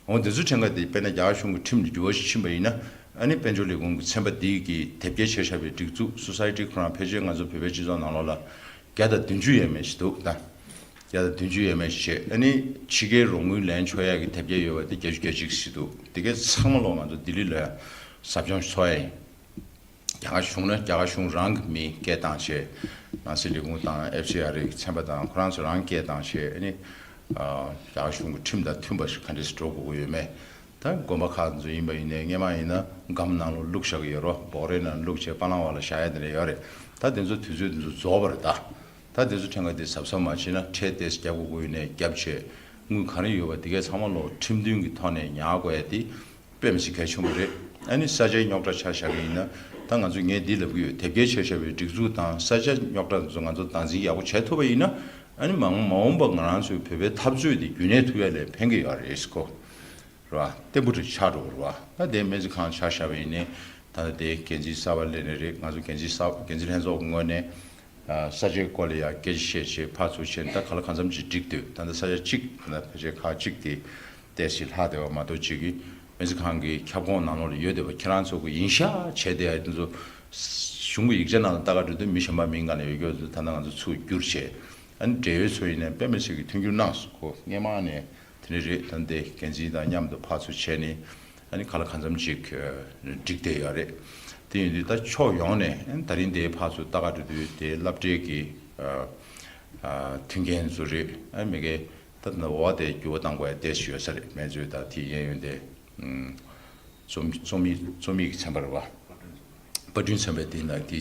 འོ་འདི་ཚོ་ཕྲན་ཁ་དེ་དཔེར་ན་རྒྱ་གར་གཞུང་གི་ཁྲིམས་ལ་འགྱུར་བ་ཞིག་ཕྱིན་པ་ཡིན་ན། ཨ་ནི་དཔལ་འབྱོར་ལས་ཁུངས་ཀྱི་ཚན་པ་འདིའི་གི་དེབ་སྐྱེལ་བྱས་བཞག་པའི་སྒྲིག་འཛུགས་སོ་སའི་ཊི་ཁོ་རང་ཕལ་ཆེར་ང་ཚོ་བོད་པའི་སྤྱི་ཚོགས་ནང་ལོགས་ལ་བརྒྱ་དང་བདུན་ཅུ་ཡས་མས་ཤིག་འདུག་ད། བརྒྱ་དང་བདུན་ཅུ་ཡས་མས་ཤིག་བྱས། ཨ་ནི་ཕྱི་རྒྱལ་རོགས་དངུལ་ལེན་ཆོག་ཡ་གི་དེབ་སྐྱེལ་ཡོད་པ་དེ་བརྒྱད་ཅུ་གྱ་གཅིག་ཞིག་འདུག་དེ་གའི་ཚང་མ་ལོག་ང་ཚོ་ལྡི་ལི་ལ་ཟབ་སྦྱོང་འཚོགས་ཡ་ཡིན། རྒྱ་གར་གཞུང་ན་རྒྱ་གར་གཞུང་རང་གི་མི་སྐད་བཏང་བྱས། ནང་སྲིད་ལས་ཁུངས་དང་ཨེཕ་སི་ཨར་ཨེ་གི་ཚན་པ་དང་ཁོ་རང་ཚོ་རང་སྐད་བཏང་བྱས། ཨ་ནི་ཨ་རྒྱ་གར་གཞུང་གི་ཁྲིམས་དང་མཐུན་པ་ཞིག་ག་འདྲས་སེ་འགྲོ་དགོས་ཀྱི་ཡོད་མེད། ད་དགོན་པ་ཁག་ཚོ་ཡིན་པ་ཡིན་ནའི་སྔོན་མ་ཡིན་ན་སྒམ་ནང་ལོགས་བླུགས་བཞག་གི་ཡོད་རེད། འབོག་རས་ནང་བླུགས་བྱས་པ་ལང་བ་ལ་བཞག་ཡ་དེ་འདྲ་ཡོད་རེད། ད་དེ་ཚོ་དུས་ཚོད་དེ་ཚོ་རྫོགས་པ་རེད་ད། ད་དེ་ཚོ་ཕྲན་ཁ་དེ་གཟབ་གཟབ་མ་བྱས་ན་ཁྲལ་ཏོག་ཙམ་རྒྱག་དགོས་ཀྱི་ཡོད་ནའི་རྒྱབ་བྱས། དངུལ་ག་རེ་ཡོད་པ་དེ་གའི་ཚང་མ་ལོག་ཁྲིམས་མཐུན་གྱི་ཐོག་ནས་ཉར་དགོས་ཡ་དེ་དཔེ་མི་སྲིད་གལ་ཆེན་པོ་རེད། ཨ་ནི་ས་ཆའི་རྙོག་དྲ་ཆ་བཞག་གི་ཡིན་ན། ད་ང་ཚོ་ངས་འདི་ལབ་ཀྱི་ཡོད། དེབ་སྐྱེལ་བྱས་བཞག་པའི་སྒྲིག་འཛུགས་དང་ས་ཆ་རྙོག་དྲ་ཚོ་ང་ཚོ་སྟངས་འཛིན་ཡག་པོ་བྱས་ཐུབ་པ་ཡིན་ན། ཨ་ནི་མ་འོངས་མ་འོངས་པ་ང་རང་ཚོའི་བོད་པའི་འཐབ་རྩོད་འདི་རྒྱུན་གནས་ཐུབ་ཡ་ལས་ཕན་གྱི་ཡོད་རེད་ཁོ། རེད་བ། བརྟན་པོ་རེ་ཆགས་འགྲོ་གི་རེད་བ། ད་དེ་སྨན་རྩིས་ཁང་ཆ་བཞག་པ་ཡིན་ནའི་ད་ལྟ་དེ་འགན་འཛིན་གསར་པ་སླེབས་ནས་རེད། ང་ཚོ་འགན་འཛིན་གསར་འགན་འཛིན་ལྷན་ཚོགས་ཀྱི་ངོས་ནས། ས་ཆའི་སྐོར་ལ་ཡང་སྐད་ཆ་བཤད་བྱས་ཕར་ཚུར་བྱས་ནས་ད་ག་ལ་གང་འཚམ་ཅིག་འགྲིག་འདུག་ད་ལྟ་ས་ཆ་གཅིག་ད་ལྟ་ཕལ་ཆེར་ཁག་གཅིག་དེ་ཏོག་ཙམ་ལྷག་བསྡད་པ་མ་གཏོགས་ཅིག་གིས་སྨན་རྩིས་ཁང་གི་ཁྱབ་ཁོངས་ནང་ལོགས་ལ་ཡོད་བསྡད་པ། ཁྱེད་རང་ཚོ་གི་ཡིན་ཤག་བྱས་བསྡད་ཡ་དེ་ཚོ་གཞུང་གི་ཡིག་ཆ་ནང་ལ་ལྟ་ག་འགྲོ་དུས་མི་གཞན་པ་མིང་ག་ནས་ཡོད་རྒྱུ་ཚོ་ད་ལྟ་ང་ཚོ་ཚུར་བསྒྱུར་བྱས། ཨ་ནི་འབྲེལ་ཡོད་ཚོ་ཡིན་ནའི་དཔེ་མི་སྲིད་ཀྱི་མཐུན་འགྱུར་གནང་སོང་། ཁོ་སྔས་མ་ནས་དེ་འདྲ་རེད། ད་འདི་འགན་འཛིན་དང་མཉམ་དུ་ཕར་ཚུར་བྱས་ནས་ཨ་ནི་ག་ལ་གང་འཚམ་ཅིག་འགྲིག་བསྡད་ཡོད་རེད། དེ་ཡིན་དུས་ད་ཕྱོགས་ཡོངས་ནས་ཨ་ནི་ད་རིང་འདི་ཕར་ཚུར་ལྟ་ག་འགྲོ་དུས་དེ་སློབ་གྲྭའི་གི་མཐུན་རྐྱེན་ཚོ་རེད། ཨ་ནི་མི་སྒེར་ད་ད་འོ་དེ་འགྱུར་བ་གཏང་དགོས་ཡ་ཏོག་ཙམ་ཡོད་ས་རེད། སྨན་རྩིས་དང་དེ་གཡས་གཡོན་དེ། རྩོམ་རྩོམ་ཡིག་རྩོམ་ཡིག་གི་ཚན་པ་རེད་བ། པར་སྐྲུན་ཚན་པའི་སྟེང་ན་དེ་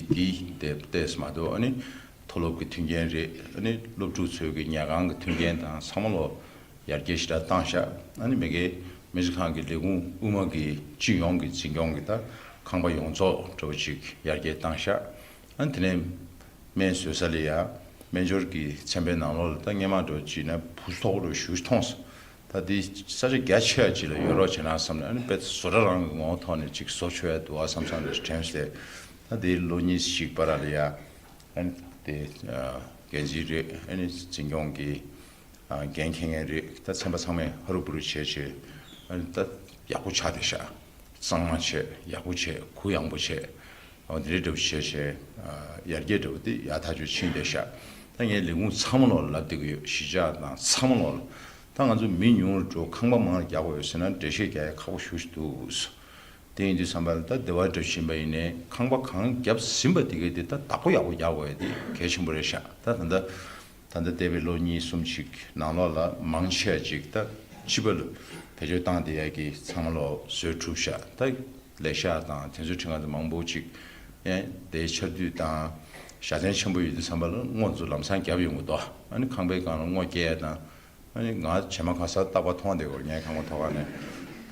དེ་དེ་ཏོག་ཙམ་མ་གཏོགས། ཨ་ནི་མཐོ་སློབ་ཀྱི་མཐུན་རྐྱེན་རེད། ཨ་ནི་སློབ་ཕྲུག་ཚོའི་གི་ཉལ་ཁང་གི་མཐུན་རྐྱེན་དང་ཚང་མ་ལོ་ཡར་རྒྱས་ཞེ་དྲག་བཏང་ཤག་ཨ་ནི་མི་སྒེར་སྨན་རྩིས་ཁང་གི་ལས་ཁུངས་དབུ་མ་གི་སྤྱི་ཡོངས་ཀྱི་འཛིན་སྐྱོང་གི་ད་ཁང་པ་ཡོངས་རྫོགས་འདྲ་བོ་ཅིག་ཡར་རྒྱས་བཏང་ཤག་ཨ་ནི་དེ་ནས་སྨན་བཟོ་ས་ལ་ཡ་སྨན་སྦྱོར་གྱི་ཚན་པའི་ནང་ལོགས་ལ་ད་སྔས་མ་འདྲ་བོ་ཅིག་ན་བུ་མཐོ་པོ་འདྲ་བོ་ཞེ་པོ་ཅིག་མཐོང་སོང་། ད་འདི་ས་ཆ་རྒྱ་ཆེ་བ་ཅིག་ལ་ཡོད་རོགས་བྱེད་ན་བསམ་ནས། ཨ་ནི་དཔེ་བཟོ་གྲྭ་རང་གི་ངོ་བོ་ཐོག་ནས་ཅིག་བཟོ་ཆོག་ཡ་འདུག་ཨ་བསམ་བསམ་རེ་དྲན་སོང་། ད་འདི་ལོ་གཉིས་ཤིག་བར་ལ་ཡ་ཨ་ནི་དེ་འགན་འཛིན་རེད། ཨ་ནི་འཛིན་སྐྱོང་གི་འགན་འཁྱེར་མཁན་རེད། ད་ཚན་པ་ཚང་མས་ཧ་རུ་བུ་རུ་བྱས་བྱས། ཨ་ནི་ད་ཡག་པོ་ཆགས་བསྡད་ཤག་གཙང་མ་བྱས། ཡག་པོ་བྱས། གུ་ཡངས་པོ་བྱས། འོ་དེ་འདྲའི་འདྲ་བོ་བྱས་བྱས། ཡར་རྒྱས་འདྲ་བོ་དེ་ཡག་ཐག་ཆོད་ཕྱིན་བསྡད་ཤག་ད་ངས་ལས་ཁུངས་ཚང་མ་ལོག་ལ་ལབ་བསྡད་ཀྱི་ཡོད། གཞིས་ཆགས་དང་ཚང་མ་ལོག་ལ། ད་ང་ཚོ་མི་ཉུང་རུ་འགྲོ། ཁང་པ་མང་རུ་རྒྱག་དགོས་ཡོད་ཟེར་ན་འགྲེལ་བཤད་རྒྱག་ཡ་ཁག་པོ་ཞེ་པོ་ཅིག་འདུག་དེ་ཡིན་དུས་ཙམ་པ་ལ་ད་སྡེ་བ་འདྲ་བཞིན་པ་ཡིན་ནའི་ཁང་པ་གང་བརྒྱབ་ཟིན་པ་དེ་གའི་དེ་ད་བདག་པོ་ཡག་པོ་རྒྱག་དགོས་ཡ་དེ་གལ་ཆེན་པོ་རེད་ཤག་ད་ད་ལྟ་ད་ལྟ་འདས་པའི་ལོ་གཉིས་གསུམ་ཞིག་ནང་ལོགས་ལ་མང་ཆེ་བ་ཅིག་ད་སྤྱི་པ་ལ་བེད་སྤྱོད་བཏང་བསྡད་ཡ་གི་ཚང་མ་ལོག་བཟོས་གྲུབ་ཤག་ད་ལས་ཤག་དང་དེ་ཚོའི་ཁྲི་ཁང་དུ་མང་པོ་ཅིག་ཨེ་དེའི་ཆར་དུས་དང་བཞའ་ཚན་ཆེན་པོ་ཡོད་དུས་ཙམ་པ་ལ་སྔོ་ཚོ་ལམ་སང་བརྒྱབ་ཡོང་གི་འདུག་ཨ་ནི་ཁང་པའི་སྒང་ལ་སྔོ་སྐྱེལ་ཡ་དང་། ཨ་ནི་ང་བྱེ་མ་ཁ་ས་རྟག་པར་མཐོང་བསྡད་ཡོད། ངའི་ཁང་པ་ཐོག་ཁ་ནས་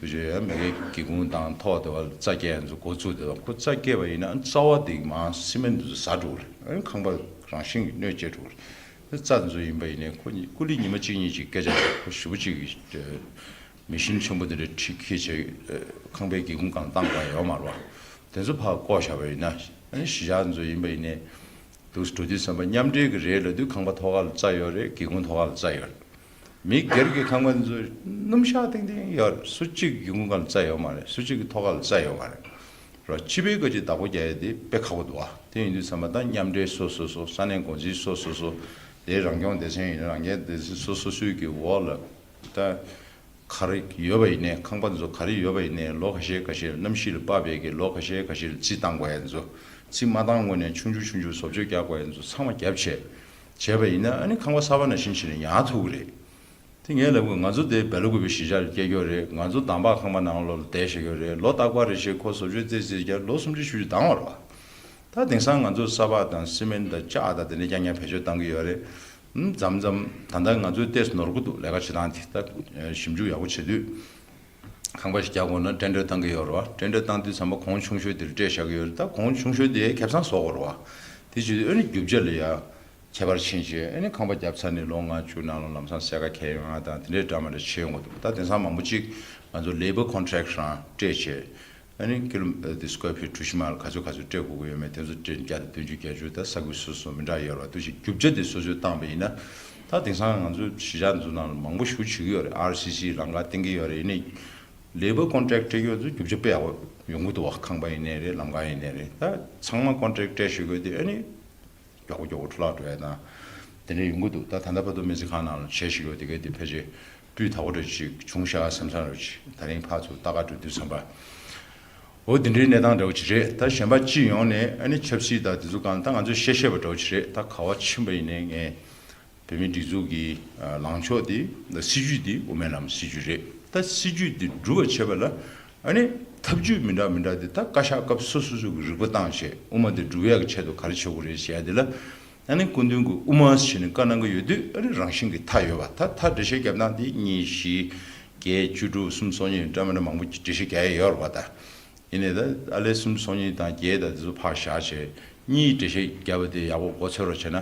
དུས་ཚོད་ཡ་མི་སྒེར་སྒེའུ་ཁུང་དང་ཐོག་དེ་བ་རྩ་སྐྱེལ་ཡ་ཚོ་འགོ་བཙུགས་བསྡད་པ། ཁོ་རྩ་སྐྱེལ་བ་ཡིན་ན་ཨ་ནི་རྩ་བ་དེ་མར་སི་མེན་དེ་ཚོ་ཟ་འགྲོ་གི་རེད། ཨ་ནི་ཁང་པ་རང་བཞིན་གྱིས་གནོད་སྐྱེལ་འགྲོ་གི་རེད། རྩྭ་དེ་ཚོ་ཡིན་པ་ཡིན་ནའི་ཁོ་གཉིས་ཀུ་ལི་ཉི་མ་གཅིག་གཉིས་ཅིག་སྐད་ཆ་རྒྱག་ཁོ་ཞེ་པོ་ཅིག་གིས་མེ་ཤིན་ཆེན་པོ་དེ་འདྲ་ཁྲིད་ཁྱེར་བྱས་ཁང་པའི་སྒེའུ་ཁུང་སྒང་བཏང་དགོས་ཡོད་མ་རེད་བ། དེ་ཚོ་ཕར་བཀོག་བཞག་པ་ཡིན་ན། ཨ་ནི་གཞིས་ཆགས་དེ་ཚོ་ཡིན་པ་ཡིན་ནའི་འདུག་འགྲོ་དུས་ཙམ་པ་མཉམ་འབྲེལ་གྱི་རེད་ལབ་དུས་ཁང་པ་ཐོག་ཁ་ལ་རྩྭ་ཡོད་རེད། སྒེའུ་ཁུང་ཐོག་ཁ་ལ་རྩྭ་ཡོད་རེད། མི་སྒེར་གྱི་ཁང་པ་དེ་ཚོ་སྣུམ་ཤག་ཏིང་ཏིང་ཡོད་རེད། སུ་གཅིག་གི་སྒེའུ་ཁུང་སྒང་ལ་རྩྭ་ཡོད་མ་རེད། སུ་གཅིག་གི་ཐོག་ཁ་ལ་རྩྭ་ཡོད་མ་རེད། རོ་སྤྱི་པའི་བཀའ་སྤྱི་བདག་པོ་རྒྱག་ཡ་དེ་དཔེ་ཁག་པོ་འདུག་ཨ། དེ་ཡིན་དུས་ཙམ་པ་ད་མཉམ་འབྲེལ་སོ་སོ་སོ། ས་གནས་འགོ་འཛིན་སོ་སོ་སོ། དེའི་རང་སྐྱོང་སྡེ་ཚན་ཡིན་ན་རང་སྐྱོང་སྡེ་ཚན་སོ་སོ་སོའི་གི་འོག་ལ་ད་ག་རེ་ཡོད་པ་ཡིན་ནའི། ཁང་པ་ཚོ་ག་རེ་ཡོད་པ་ཡིན་ནའི་ལོ་ཁ་ཤས་ཁ་ཤས་གནམ་གཤིས་ལ་དཔག་པའི་གི་ལོ་ཁ་ཤས་ཁ་ཤས་ལ་རྩིས་བཏང་དགོས་ཡ་ཚོ། རྩིས་མ་བཏང་སྔོན་ནས་ཆུང་ཆུང་ཆུང་ཆུང་བཟོ་བཅོས་རྒྱག་དགོས་ཡ་ཚོ་ཚང་མ་བརྒྱབ་བྱས་བྱས་པ་ཡིན་ན། ཨ་ནི་ཁང་པ་གསར་པ་ནང་བཞིན་བྱས་ནས་ཡར་ཐུག་གི་རེད། དེ་ངས་ལབ་དགོས། ང་ཚོ་དེ་སྦེལ་ཀོབ་པའི་གཞིས་ཆགས་ལ་སྐྱེས་ཡོད་རེད། ང་ཚོ་འདམ་བག་ཁང་པ་ནང་ལོགས་ལ་བསྡད་བཞག་ཡོད་རེད། ལོ་རྟག་པར་རེ་བཞིན་ཁོ་བཟོ་བཅོས་རྩེ་རྩེ་རྒྱག་ལོ་སུམ་ཅུ་བཞི་བཅུ་ལྡང་བ་རེད་བ། ད་དེང་སང་ང་ཚོ་ས་ཕག་དང་སི་མེན་དང་ལྕགས་དང་དེ་འདྲ་རྐྱང་རྐྱང་བེད་སྤྱོད་བཏང་གི་ཡོད་རེད། ཨུམ། མཚམས་མཚམས་ད་ལྟ་ང་ཚོའི་ཏོག་ཙམ་ནོར་གི་འདུག་ལས་ཀ་བྱེད་སྟངས་དེ། ད་ཞིབ་འཇུག་ཡག་པོ་བྱེད་དུས་ཁང་པ་ཞིག་རྒྱག་དགོས་ན་ཊེན་ཌར་བཏང་གི་ཡོད་རེད་བ། ཊེན་ཌར་བཏང་དུས་ཙམ་པ་གོང་ཆུང་ཤོས་དེ་ལ་སྤྲད་བཞག་གི་ཡོད་རེད། ད་གོང་ཆུང་ཤོས་དེ་ཁེ་བཟང་བཟོ་དགོས་རེད་བ། དེ་བྱེད་དུས་ཨ་ནི་རྒྱུ་ཆ་ལ་ཡ་ཁྱད་པར་ཕྱིན་བྱས། ཨ་ནི་ཁང་པ་བརྒྱབ་ཚར་ནས་ལོ་ལྔ་བཅུ་ནང་ལ་ལམ་སང་སེར་ཀ་གས་ཡོང་ཡ་དང་དེ་འདྲའི་འདྲ་མི་འདྲ་བྱེད་ཡོང་གི་འདུག་ད་དེང་སང་མང་པོ་ཅིག་ང་ཚོ་ལེ་བར་ཀོན་ཊེག་རང་སྤྲད་བྱས། ཨ་ནི་ཀི་ལོ་དེ་སི་ཀོེར་ཕིཊ་གྲུ་བཞི་མ་ལ་ག་ཚོད་ག་ཚོད་སྤྲད་དགོས་ཀྱི་ཡོད་མེད་དེ་ཚོ་སྤྲད། བརྒྱ་དང་བདུན་ཅུ་བརྒྱད་ཅུ། ད་ས་ཁུལ་སོ་སོ་མི་འདྲ་ཡོད་རེད་བ། འདུག་སེ་རྒྱུ་ཆ་དེ་སོ་སོས་བཏང་བ་ཡིན་ན། ད་དེང་སང་ང་ཚོ་གཞིས་ཆགས་འདི་ཚོ་ནང་ལ་མང་པོ་ཞེ་པོ་བྱེད་ཀྱི་ཡོད་རེད། ཨར་སི་སི་ལམ་ཁ་བཏིང་གི་ཡོད་རེད། ཡིན་ནའི་ལེ་བར་ཀོན་ཊེག་སྤྲད་ཀྱི་ཡོད་ཚོ་རྒྱུ་ཆ་དཔེ་ཡག་པོ་ཡོང་གི་འདུག་བ། ཁང་པ་ཡིན་ནའི་རེད། ལམ་ཁ་ཡིན་ནའི་རེད། ད་ཚང་མ་ཀོན་ཊེག་སྤྲད་བཞག་དགོས་དེ་ཨ་ནི་མགྱོགས་པོ་མགྱོགས་པོ་འཕྲོ་བརླག་འགྲོ་ཡ་དང་དེ་འདྲ་ཡོང་གི་འདུག་ད་ད་ལྟ་བར་དུ་སྨན་རྩིས་ཁང་ནང་ལ་བྱས་བཞག་ཡོད་དེ་གའི་དེ་ཕལ་ཆེར་སྤུས་དག་པོ་འདྲ་ཅིག་བྱུང་ཤག་བསམ་བསམ་འདྲ་ཅིག་ད་རིང་ཕར་ཚུར་ལྟ་ག་འགྲོ་དུས་ཙམ་པ། འོ་དེ་འདྲའི་གནས་སྟངས་འདྲ་བོ་ཅིག་རེད། ད་གཞན་པ་སྤྱི་ཡོངས་ནས་ཨ་ནི་ཆབ་སྲིད་དང་དེ་ཚོ་གང་ད་ང་ཚོས་བཤད་ཤེས་པ་འདྲ་བོ་ཅིག་རེད། ད་ག་བ་ཕྱིན་པ་ཡིན་ནའི་ངས་བོད་མིའི་སྒྲིག་འཛུགས་ཀྱི་ལངས་ཕྱོགས་དེ། ད་སྲིད་ཇུས་དེ་དབུ་མའི་ལམ་སྲིད་ཇུས་རེད། ད་སྲིད་ཇུས་དེ་འགྲུབ་པ་བྱེད་པ་ལ་ཨ་ནི་ཐབས་ཇུས་མི་འདྲ་མི་འདྲ་དེ་ད་བཀའ་ཤག་སྐབས་སོ་སོ་སོ་གི་རིག་པ་བཏང་བྱས་དབུ་མ་དེ་འགྲུབ་ཡག་གི་ཆེད་དུ་ག་རེ་བྱེད་དགོས་རེད་ཟེར་ཡ་དེ་ལ། ཨ་ནི་སྐུ་མདུན་གྱི་དབུ་མ་ཟེར་ནས་བཀའ་གནང་གི་ཡོད་དུས་ཨ་ནི་རང་བཞིན་གྱི་མཐའ་ཡོད་པ། ད་མཐའ་འགྲེལ་བཤད་རྒྱབ་སྟངས་དེ་གཉིས་བཞི་བརྒྱད་བཅུ་དྲུག་གསུམ་སོ་གཉིས་འདྲ་མི་འདྲ་མང་པོ་འགྲེལ་བཤད་རྒྱག་ཡ་ཡོད་རེད་པ། ད་ ཡིན་ནའི་ད་ཨ་ལེ་སུམ་ཅུ་སོ་གཉིས་དང་བརྒྱད་དང་དེ་ཚོ་ཕར་བཞག་བྱས། གཉིས་འགྲེལ་བཤད་བརྒྱབ་པ་དེ་ཡག་པོ་མགོ་ཚོད་རོགས་བྱས་ན།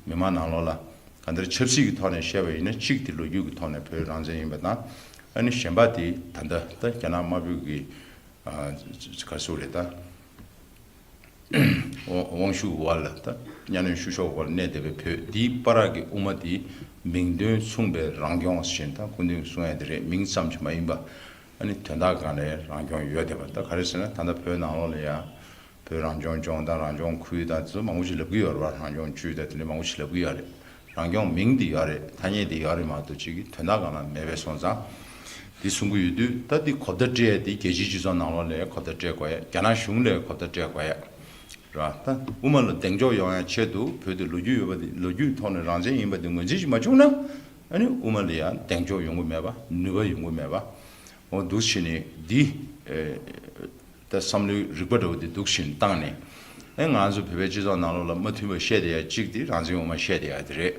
མི་མང་ནང་ལོགས་ལ་གང་ལྟར་ཆབ་སྲིད་ཀྱི་ཐོག་ནས་བཤད་པ་ཡིན་ན། གཅིག་དེ་ལོ་རྒྱུས་ཀྱི་ཐོག་ནས་བོད་རང་བཙན་ཡིན་པ་དང་། ཨ་ནི་གཞན་པ་དེ་ད་ལྟ་ད་རྒྱ་ནག་དམར་པོའི་གི་ཨ་ག་རེ་ཟེར་དགོས་རེད། ད་དབང་དབང་ཤུགས་འོག་ལ། ད་གཉའ་གནོན་བཤུ་གཞོག་འོག་ལ་གནས་བསྡད་པའི་བོད་འདིའི་བར་གྱི་དབུ་མ་དེ་མིང་དོན་མཚུངས་པའི་རང་སྐྱོང་ཟེར་ན། ད་སྐུ་མདུན་གྱིས་གསུང་ཡ་དེ་རེད། མིང་ཙམ་གྱིས་མ་ཡིན་པ། ཨ་ནི་དོན་དག་སྒང་ནས་རང་སྐྱོང་ཡོད་བསྡད་པ། ད་ག་རེ་ཟེར་ན། ད་ལྟ་བོད་ནང་ལོགས་ལ་ཡ་བོད་རང་སྐྱོང་ལྗོངས་དང་རང་སྐྱོང་ཁུལ་དང་དེ་ཚོ་མང་པོ་ཞིག་ལབ་ཀྱི་ཡོད་རེད་བ། རང་སྐྱོང་ཅུས་དང་དེ་འདྲ་མང་པོ་ཞིག་ལབ་ཀྱི་ཡོད་རེད། རང་སྐྱོང་མིང་དེ་ཡོད་རེད། ཐ་སྙད་དེ་ཡོད་རེད་མ་གཏོགས། གཅིག་གི་དོན་དག་སྒང་ལ་མེད་པས་སོང་ཙང་། དེ་གསུང་གི་ཡོད་དུས། ད་དེ་གོ་བརྡ་སྤྲད་ཡ་དེ་རྒྱལ་སྤྱིའི་སྤྱི་ཚོགས་ནང་ལོགས་ལ་གོ་བརྡ་སྤྲད་དགོས་ཡ། རྒྱ་ནག་གཞུང་ལ་གོ་བརྡ་སྤྲད་དགོས་ཡ་རེད་བ། ད་དབུ་མ་ལ་གདེང་འཇོག་ཡོང་ཡ་ཆེད་དུ། བོད་དེ་ལོ་རྒྱུས་ཡོད་པ་དེ། ལོ་རྒྱུས་ཐོག་ནས་རང་བཙན་ཡིན་པ་དེ་ངོས་འཛིན་ཞིག་མ་བྱུང་ན། ཨ་ནི་དབུ་མ་ལ་ཡ་གདེང་འཇོག་ཡོང་གི་མེད་པ། ནུས་པ་ཡོང་གི་མེད་པ། འོ་འདུག་བྱས་ནས་འདི། ཨེ། ད་བསམ་བློའི་རིག་པ་འདྲ་བོ་དེ་འདུག་བཞིན་བཏང་ནས། ཨེ། ང་ཚོ་བོད་པའི་སྤྱི་ཚོགས་ནང་ལོགས་ལ་མ་མཐུན་པ་བཤད་བསྡད་ཡ་གཅིག་དེ་རང་བཙན་དབུ་མ་བཤད་བསྡད་ཡ་དེ་རེད།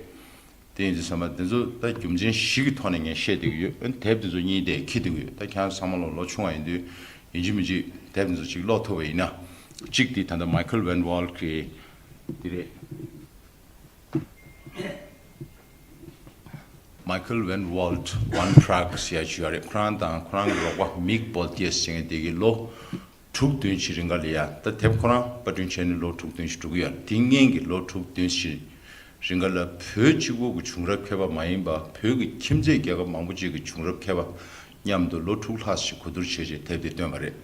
དེ་ཡིན་དུས་ཙམ་པ་འདི་ཚོ་ད་རྒྱུ་མཚན་བཞི་གི་ཐོག་ནས་ངས་བཤད་བསྡད་ཀྱི་ཡོད། ཨེ། དེབ་འདི་ཚོ་གཉིས་དེ་འཁྱེར་བསྡད་ཀྱི་ཡོད། ད་ཁྱེད་རང་ཚང་མ་ལོ་ལོ་ཆུང་བ་ཡིན་དུས། ཡིན་གཅིག་མིན་གཅིག་དེབ་འདི་ཚོ་གཅིག་ཀློག་ཐུབ་པ་ཡིན་ན། གཅིག་དེ་ད་ལྟ་མའི་ཁལ་ཝན་ཝོལ་གི་དེ་རེད། མའི་ཁལ་ཝན་ཝོལ་ཝན་པྲག་ཟེར་ཡ་ཅིག་ཡོད་རེད། ཁོ་རང་དང་ཁོ་རང་གི་རོགས་པ་མིག་བོལ་ཏེ་ཟེར་མཁན་དེ་གིས་ལོ་དྲུག་བདུན་ཅིག་རིང་ག་ལ་ཡ། ད་དེབ་ཁོ་རང་པར་སྐྲུན་བྱས་ནས་ལོ་དྲུག་བདུན་ཅིག་འགྲོ་གི་ཡོད་རེད། དེ་སྔོན་གྱི་ལོ་དྲུག་བདུན་ཅིག་རིང་ག་ལ་བོད་གཅིག་པོ་གི་བྱུང་རབས་མཁས་པ་མ་ཡིན་པ། བོད་ཀྱི་ཁྱིམ་མཚེས་རྒྱལ་ཁབ་མང་པོ་ཅིག་གི་བྱུང་རབས་མཁས་པ་མཉམ་དུ་ལོ་དྲུག་ལྷག་ཅིག་གོ་བསྡུར་བྱས་རྗེས་དེབ་དེ་བཏོན་པ་རེད།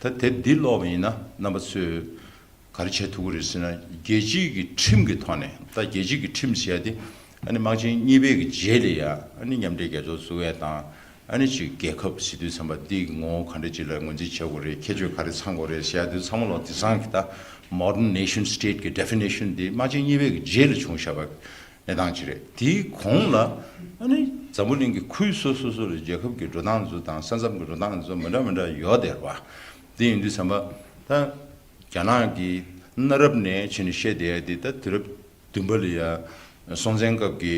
ད་དེབ་འདི་ཀློག་པ་ཡིན་ན་རྣམ་པ་ཚོས་ག་རེ་བྱེད་ཐུབ་ཀྱི་རེད་ཟེར་ན། རྒྱལ་སྤྱིའི་གི་ཁྲིམས་ཀྱི་ཐོག་ནས། ད་རྒྱལ་སྤྱིའི་གི་ཁྲིམས་ཟེར་ཡ་དེ་ཨ་ནི་དམག་ཆེན་གཉིས་པའི་གི་རྗེས་ལ་ཡ། ཨ་ནི་མཉམ་འབྲེལ་རྒྱལ་ཚོགས་བཙུགས་ཡ་དང་། ཨ་ནི་ཅིག་རྒྱལ་ཁབ་ཟེར་དུས་ཙམ་པ་འདི་གི་ངོ་བོ་ག་འདྲ་ཅིག་ལ་ངོས་འཛིན་བྱེད་དགོས་རེད། ཁྱད་ཆོས་ག་རེ་ཚང་དགོས་རེད་ཟེར་ཡ་དེ་ཚང་མ་ལོག་དེང་སང་གི་ད་modern nation state་གི་definition་དེ་དམག་ཆེན་གཉིས་པའི་གི་རྗེས་ལ་བྱུང་བཞག་པ་གནས་སྟངས་ཅིག་རེད། དེའི་གོང་ལ་ཨ་ནི་འཛམ་བུ་གླིང་གི་ཁུལ་སོ་སོ་སོ་ལ་རྒྱལ་ཁབ་ཀྱི་འགྲོ་སྟངས་ཚོ་དང་ས་མཚམས་ཀྱི་འགྲོ་སྟངས་ཚོ་མི་འདྲ་མི་འདྲ་ཡོད་བསྡད་རེད་བ། དེ་ཡིན་དུས་ཙམ་པ་ད་རྒྱ་ནག་གིས་གནའ་རབས་ནས་བྱས་ནས་བཤད་བསྡད་ཡ་དེ། ད་དུས་རབས་བདུན་པ་ལ་ཡ་སྲོང་བཙན་སྐབས་ཀྱི་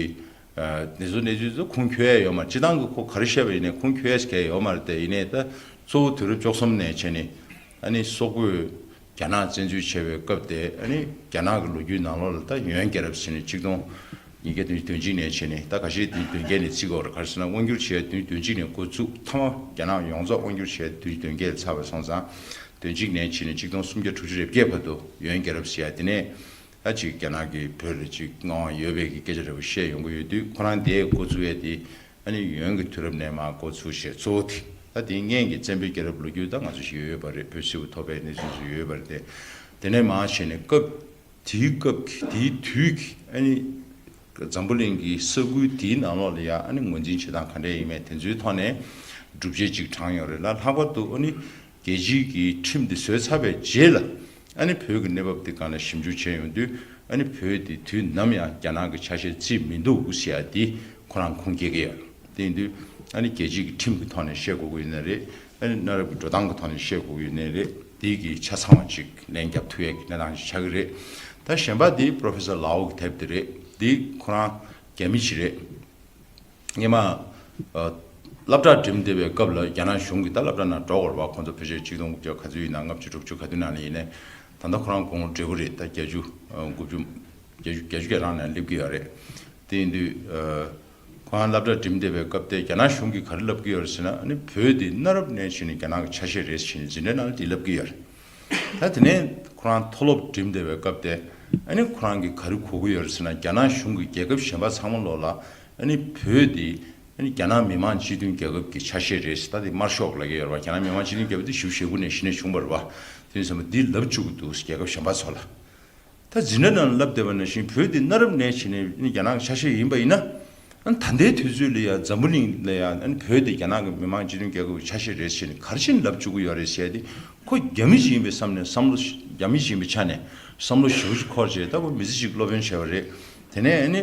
ཨ་དེ་ཚོ་གནས་ཚུལ་ཚོ་ཁུངས་འཁྱོལ་ཡ་ཡོད་མ་རེད། སྤྱིར་བཏང་གི་ཁོ་ག་རེ་བཤད་པ་ཡིན་ནའི་ཁུངས་འཁྱོལ་ཡ་ཞིག་གང་ཡང་ཡོད་མ་རེད། དེ་ཡིན་ནའི་ད་གཙོ་བོ་དུས་རབས་བཅུ་གསུམ་ནས་བྱས་ནས། ཨ་ནི་སོག་པོས་རྒྱ་ནག་བཙན་འཛུལ་བྱས་པའི་སྐབས་དེ། ཨ་ནི་རྒྱ་ནག་གི་ལོ་རྒྱུས་ནང་ལོགས་ལ་ད་ཡོན་རྒྱལ་རབས་ཟེར་ནས་ཆིག་སྟོང་ཉིས་བརྒྱ་བདུན་ཅུ་དོན་གཅིག་ནས་བྱས་ནས། ད་ཁ་ཤས་དེ་དོན་བརྒྱད་ནས་བརྩི་གི་ཡོད་རེད། ག་རེ་ཟེར་ན་དབང་བསྒྱུར་བྱས་བདུན་ཅུ་དོན་གཅིག་ནས་འགོ་བཙུགས། མཐའ་མ་རྒྱ་ནག་ཡོངས་རྫོགས་དབང་བསྒྱུར་བྱས་བདུན་ཅུ་དོན་བརྒྱད་ལ་ཚར་བ་སོང་ཙང་། དོན་གཅིག་ནས་བྱས་ནས་ཆིག་སྟོང་སུམ་བརྒྱ་དྲུག་ཅུ་རེ་བརྒྱད་བར་དུ་ཡོན་རྒྱལ་རབས་ཟེར་ཡ་དེ་ནས། ཨ་ཅིག་རྒྱ་ནག་གིས་བོད་ལ་ཅིག་མངའ་དབང་ཡོད་པའི་གི་སྐད་ཆ་འདྲ་བོ་བཤད་ཡོང་གི་ཡོད་དུས། ཁོ་རང་དེ་འགོ་བཙུགས་ཡས་དེ་ཨ་ནི་ཡོན་གྱི་དུས་རབས་ནས་མར་འགོ་ཚུགས་བྱས། གཙོ་བོ་དེ་ད་དེའི་སྔོན་གྱི་བཙན་པོའི་རྒྱལ་རབས་ལོ་རྒྱུས་ད་ང་ཚོ་ཞིག་ཡོད་པ་རེད། བོད་སིལ་བུ་ཐོབ་པའི་གནས་ཚུལ་ཚོ་ཡོད་པ་རེད། དེ་དེ་ནས་མར་བྱས་ནས་སྐབས་དེའི་སྐབས་ཀྱི་དེའི་དུས་ཀྱི་ཨ་ནི་འཛམ་བུ་གླིང་གི་ས་ཁུལ་དེའི་ནང་ལོགས་ལ་ཡ་ཨ་ནི་ངོས་འཛིན་བྱེད་སྟངས་ག་འདྲ་ཡིན་མིན་དེ་ཚོའི་ཐོག་ནས་སྒྲུབ་བྱེད་ཅིག་དྲངས་ཡོད་རེད་ལ། ལྷག་པར་དུ་ཨ་ནི་རྒྱལ་སྤྱིའི་གི་ཁྲིམས་འདི་བཟོས་ཚར་བའི་རྗེས་ལ། ཨ་ནི་བོད་ཀྱི་གནས་བབ་འདི་སྒང་ལ་ཞིབ་འཇུག་བྱས་ཡོང་དུས། ཨ་ནི་བོད་འདི་དུས་ནམ་ཡང་རྒྱ་ནག་གི་ཆ་ཤས་བརྩིས་མི་འདུག་ཟེར་ཡ་འདི་ཁོ་རང་ཁུངས་སྐྱེལ་གྱི་ཡོད། དེ་ཡིན་དུས་ཨ་ནི་རྒྱལ་སྤྱིའི་གི་ཁྲིམས་ཀྱི་ཐོག་ནས་བཤད་དགོས་ཀྱི་ཡོད་ནའི་རེད། ཨ་ནི་གནའ་རབས་ཀྱི་འགྲོ་སྟངས་ཀྱི་ཐོག་ནས་བཤད་དགོས་ཀྱི་ཡོད་ནའི་རེད། དེ་གི་ཆ་ཚང་བ་ཅིག་ལན་རྒྱབ་ཐུབ་ཡ་གི་གནས་སྟངས་ཅིག་ཆགས་ཀྱི་རེད། ད་གཞན་པ་འདི་Professor Lau་གི་དེབ་དེ་རེད། འདི་ཁོ་རང་རྒྱ་མི་ཞིག་རེད། སྔོན་མ་ཨ་སློབ་གྲྭ་འགྲིམས་བསྡད་པའི་སྐབས་ལ་རྒྱ་ནག་གཞུང་གིས། ད་སློབ་གྲྭ་ནང་འགྲོ་དགོས་རེད་བ། ཁོང་ཚོ་ཕལ་ཆེར་ཆིག་སྟོང་དགུ་བརྒྱ་ག་ཚོད་ཡིན་ན། ལྔ་བཅུ་དྲུག་ཅུ་ག་དུས་ནང་ལ་ཡིན་ནའི། ད་ལྟ་ཁོ་རང་དགུང་ལོ་བགྲེས་པོ་རེད། ད་བརྒྱད་ཅུ་ཨ་དགུ་བཅུ་བརྒྱད་ཅུ་བརྒྱད་ཅུ་གྱ་གྲངས་ནང་སླེབས་ཀྱི་ཡོད་རེད། དེ་ཡིན་དུས་ཨ་ཁོ་རང་སློབ་གྲྭ་འགྲིམས་བསྡད་པའི་སྐབས་དེ་རྒྱ་ནག་གཞུང་གིས་ག་རེ་ལབ་ཀྱི་ཡོད་རེད་ཟེར་ན། ཨ་ནི་བོད་འདི་གནའ་རབས་ནས་བྱས་ནས་རྒྱ་ནག་གི་ཆ་ཤས་རེད་ཟེར་ནས་འཛིན་གྲྭ་ནང་ལ་དེ་ལབ་ཀྱི་ཡོད་རེད། ད་དེ་ནས་ཁོ་རང་མཐོ་སློབ་འགྲིམས་བསྡད་པའི་སྐབས་དེ། ཨ་ནི་ཁོ་རང་གིས་ག་རེ་གོ་གི་ཡོད་རེད་ཟེར་ན། རྒྱ་ནག་གཞུང་གིས་རྒྱལ་ཁབ་གཞན་པ་ཚང་མ་ལོག་ལ་ཨ་ནི་བོད་འདི་ཨ་ནི་རྒྱ་ནག་མི་དམངས་སྤྱི་མཐུན་རྒྱལ་ཁབ་ཀྱི་ཆ་ཤས་རེད་ཟེར། ད་དེ་དམར་ཤོག་ལབ་ཀྱི་ཡོད་རེད་བ། རྒྱ་ནག་མི་དམངས་སྤྱི་མཐུན་རྒྱལ་ཁབ་དེ་བཞི་བཅུ་ཞེ་དགུ་ནས་གཞི་ནས་བྱུང་བ་རེད་བ། དེ་ཡིན་ཙང་འདི་ལབ་བཅུག་གི་འདུག་ཟེར། རྒྱལ་ཁབ་གཞན་པ་ཚོ་ལ། ད་འཛིན་གྲྭ་ནང་ལབ་བསྡད་པ་ནང་བཞིན་བོད་འདི་གནའ་རབས་ནས་བྱས་ནས་ཨ་ནི་རྒྱ་ནག་གི་ཆ་ཤས་ཡིན་པ་ཡིན་ན། ཨ་ནི་ད་ལྟའི་དུས་ཚོད་ལ་ཡང་འཛམ་བུ་གླིང་ལ་ཡང་ཨ་ནི་བོད་དེ་རྒྱ་ནག་གི་མི་དམངས་སྤྱི་མཐུན་རྒྱལ་ཁབ་ཀྱི་ཆ་ཤས་རེད་ཟེར་ནས་ག་རེ་བྱས་ནས་ལབ་བཅུག་གི་ཡོད་རེད་ཟེར་ཏེ། ཁོ་རྒྱ་མི་ཞིག་ཡིན་པའི་བསམ་ནས་བསམ་བློ་ཞིག་རྒྱ་མི་ཞིག་ཡིན་པའི་ཆ་ནས་བསམ་བློ་ཞེ་པོ་ཅིག་འཁོར་བྱས། ད་ཁོ་མི་ཚེ་གཅིག་སློབ་དཔོན་བྱས་པ་རེད། དེ་ནས་ཨ་ནི་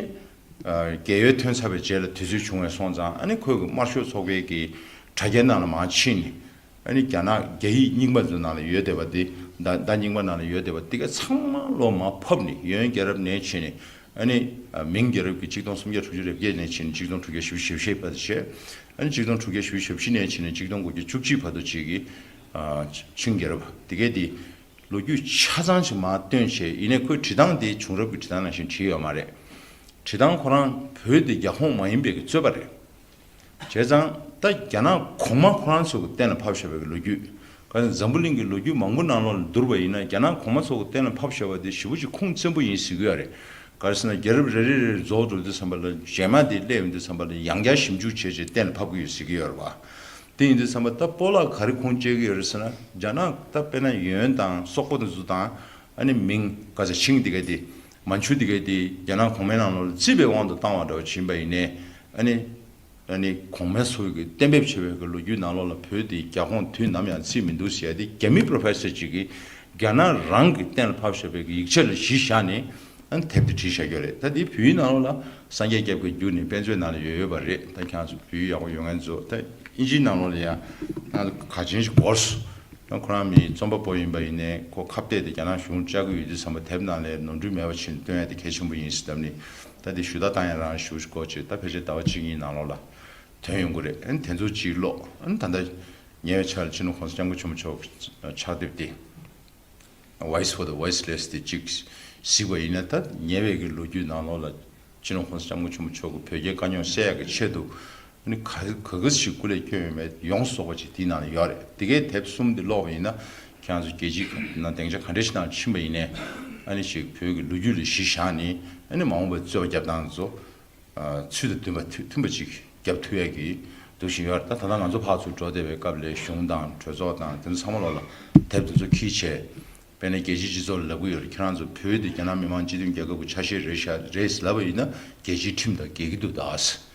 ཨ་རྒས་ཡོལ་ཐོན་ཚར་བའི་རྗེས་ལ་དུས་ཚོད་བྱུང་བས་སོང་ཙང་། ཨ་ནི་ཁོས་གི་དམར་ཤོག་ཚོགས་པའི་གི་དྲ་རྒྱའི་ནང་ལ་མར་ཕྱིན་ནས། ཨ་ནི་རྒྱ་ནག་རྒྱ་ཡིག་རྙིང་པ་ཚོའི་ནང་ལ་ཡོད་བསྡད་པ་དེ། ད་ད་རྙིང་པ་ནང་ལ་ཡོད་བསྡད་པ་དེ་ག་ཚང་མ་ལོག་མར་ཕབ་ནས། ཡོན་རྒྱལ་རབས་ནས་བྱས་ནས། ཨ་ནི་ཨ་མིང་རྒྱལ་རབས་ཀྱི་ཆིག་སྟོང་སུམ་བརྒྱ་དྲུག་ཅུ་རེ་བརྒྱད་ནས་བྱས་ནས་ཆིག་སྟོང་དྲུག་བརྒྱ་བཞི་བཅུ་ཞེ་བཞི་བར་དུ་བྱས། ཨ་ནི་ཆིག་སྟོང་དྲུག་བརྒྱ་བཞི་བཅུ་ཞེ་བཞི་ནས་བྱས་ནས་ཆིག་སྟོང་དགུ་བརྒྱ་བཅུ་གཅིག་བར་དུ་བྱས་ཀྱི་ ཨ་ཆིང་རྒྱལ་རབས་དེ་གས་དེ་ལོ་རྒྱུས་ཆ་ཚང་ཞིག་མར་བཏོན་བྱས། ཡིན་ནའི་ཁོའི་བྲིས་སྟངས་དེ་བྱུང་རབས་ཀྱི་བྲིས་སྟངས་ནང་བཞིན་བྲིས་ཡོད་མ་རེད། བྲིས་སྟངས་ཁོ་རང་བོད་དེ་རྒྱ་ཁོངས་མ་ཡིན་པའི་གི་རྩོད་པ་རེད། བྱས་ཙང་ད་རྒྱ་ནག་གོང་མ་ཁོ་རང་ཚོ་གི་གཏན་ལ་ཕབ་བཞག་པའི་གི་ལོ་རྒྱུས། ག་ཚོད་འཛམ་བུ་གླིང་གི་ལོ་རྒྱུས་མང་པོ་ནང་ལོགས་ལ་བསྡུར་བ་ཡིན་ན། རྒྱ་ནག་གོང་མ་ཚོ་གི་གཏན་ལ་ཕབ་བཞག་པ་དེ་ཞེ་པོ་ཅིག་ཁུངས་བཙན་པོ་ཡིན་ཟེར་གྱི་ཡོད་རེད། ག་རེ་ཟེར་ན། རྒྱལ་རབས་རེ་རེ་རེ་རྫོགས་འགྲོ་དུས་ཙམ་པ་ལ། རྗེས་མ་དེ་སླེབས་ཡོང་དུས་ཙམ་པ་ལ་ཡང་བསྐྱར་ཞིབ་འཇུག་བྱས་བྱས་གཏན་ལ་ཕབ་ཀྱི་ཡོད་ཟེར་གྱི་ཡོད་རེད་བ། དེ་ཡིན་དུས་ཙམ་པ་ད་སྤོ་ལགས་ག་རེ་ཁུངས་སྐྱེལ་གྱི་ཡོད་རེད་ཟེར་ན། རྒྱ་ནག་ད་དཔེར་ན་ཡོན་དང་སོག་པོ་དེ་ཚོ་དང་། ཨ་ནི་མིང་ག་ཚོད་ཆིང་དེ་ག་དེ། མན་ཆུ་དེ་ག་དེ་རྒྱ་ནག་གོང་མའི་ནང་ལོགས་ལ་བརྩིས་པའི་དབང་དུ་བཏང་བ་འདྲ་བོ་ཕྱིན་པ་ཡིན་ནའི། ཨ་ནི་ཨ་ནི་གོང་མའི་ཚོ་གིས་གཏན་འབེབས་བྱས་པའི་གི་ལོ་རྒྱུས་ནང་ལོགས་ལ་བོད་དེ་རྒྱ་ཁོངས་དུས་ནམ་ཡང་བརྩིས་མི་འདུག་ཟེར་ཡ་དེ། རྒྱ་མི་པོ་རོ་ཕེ་སར་ཅིག་གིས་རྒྱ་ནག་རང་གི་གཏན་ལ་ཕབ་བཞག་པའི་གི་ཡིག་ཆ་ལ་གཞི་བཞག་ནས། ཨ་ནི་དེབ་དེ་བྲིས་བཞག་ཡོད་རེད། ད་དེ་བོད་ཡིག་ནང་ལོགས་ལ་སངས་རྒྱས་སྐྱབས་ཀྱིས་བསྒྱུར་ནས་དཔེ་མཛོད་ནང་ལ་ཡོད་ཡོད་པ་རེད། ད་ཁྱེད་རང་ཚོ་བོད་ཡིག་ཡག་པོ་ཡོད་མཁན་ཚོ། ད་ཨིན་ཇིའི་ནང་ལོགས་ལ་ཡང་ཁྱེད་རང་ཚོ་ག་ཅན་ཞིག་འགོར་སོང་། ཡང་ཁོ་རང་མི་རྩོམ་པ་པོ་ཡིན་པ་ཡིན་ནའི། ཁོ་ཁ་གཏད་དེ་རྒྱ་ནག་གཞུང་བཅར་གྱི་ཡོད་དུས་ཙམ་པ། དེབ་ནང་ལ་ནོར་འཁྲུལ་མེད་པ་བྱས་ནས་སྟོན་ཡ་དེ་གལ་ཆེན་པོ་ཡིན་ཟེར་ལབ་ནས། ད་དེ་ཞུ་དག་བཏང་ཡ་རང་ཞུ་ཞུ་གོ་ཅིག་ད་ཕལ་ཆེར་ཟླ་བ་གཅིག་གཉིས་ནང་ལོགས་ལ་ཐོན་ཡོང་གི་རེད། ཨ་ནི་དེ་ཚོ་ཅིག་ཀློག་ཨ་ནི་ད་ལྟ་ཉེ་བའི་ཆར་ལ་སྤྱི་ནོར་༸གོང་ས་༸སྐྱབས་མགོན་ཆེན་པོ་མཆོག་གི་ཕྱག་དེབ་དེ། Voice for the Voiceless དེ་གཅིག་གཟིགས་པ་ཡིན་ན། ད་ཉེ་བའི་གི་ལོ་རྒྱུས་ནང་ལོགས་ལ་སྤྱི་ནོར་༸གོང་ས་༸སྐྱབས་མགོན་ཆེན་པོ་མཆོག་གིས་བོད་རྒྱའི་དཀའ་རྙོག་སེལ་ཡག་གི་ཆེད་དུ། ཨ་ནི་ག་ག་ག་ཞིག་སྐུ་ལས་བསྐྱོན་ཡོད་མེད་ཡོངས་རྫོགས་པ་ཅིག་དེའི་ནང་ལ་ཡོད་རེད། དེ་གའི་དེབ་གསུམ་དེ་ཀློག་པ་ཡིན་ན། ཁྱེད་རང་ཚོ་རྒྱལ་སྤྱིའི་ནང་སྡིངས་ཆ་ག་འདྲ་ཞིག་ནང་ཕྱིན་པ་ཡིན་ནའི། ཨ་ནི་ཞིག་བོད་ཀྱི་ལོ་རྒྱུས་ལ་གཞི་བཞག་ནས། ཨ་ནི་མ་འོངས་པའི་རྩོད་པ་རྒྱབ་སྟངས་ཚོ། ཨ་ཚུལ་དང་མཐུན་པ་མཐུན་པ་ཅིག་རྒྱབ་ཐུབ་ཡས་ཀྱི་འདུག་བཞིན་ཡོད་རེད། ད་ད་ལྟ་ང་ཚོ་ཕར་ཚུར་འགྲོ་བསྡད་པའི་སྐབས་ལ། གཞུང་དང་གྲོས་ཚོགས་དང་དེ་ཚོ་ཚང་མ་ལོགས་ལ་དེབ་དེ་ཚོ་འཁྱེར་བྱས། དཔེར་ན་རྒྱལ་སྤྱིའི་སྤྱི་ཚོགས་ལ་ལབ་ཀྱི་ཡོད་རེད། ཁྱེད་རང་ཚོ་བོད་དེ་རྒྱ་ནག་མི་དམངས་སྤྱི་མཐུན་རྒྱལ་ཁབ་ཀྱི་ཆ་ཤས་རེད་ཤག་རེད་ལབ་པ་ཡིན་ན། རྒྱལ་སྤྱིའི་ཁྲིམས་དང་འགལ་གྱི་འདུག་ད།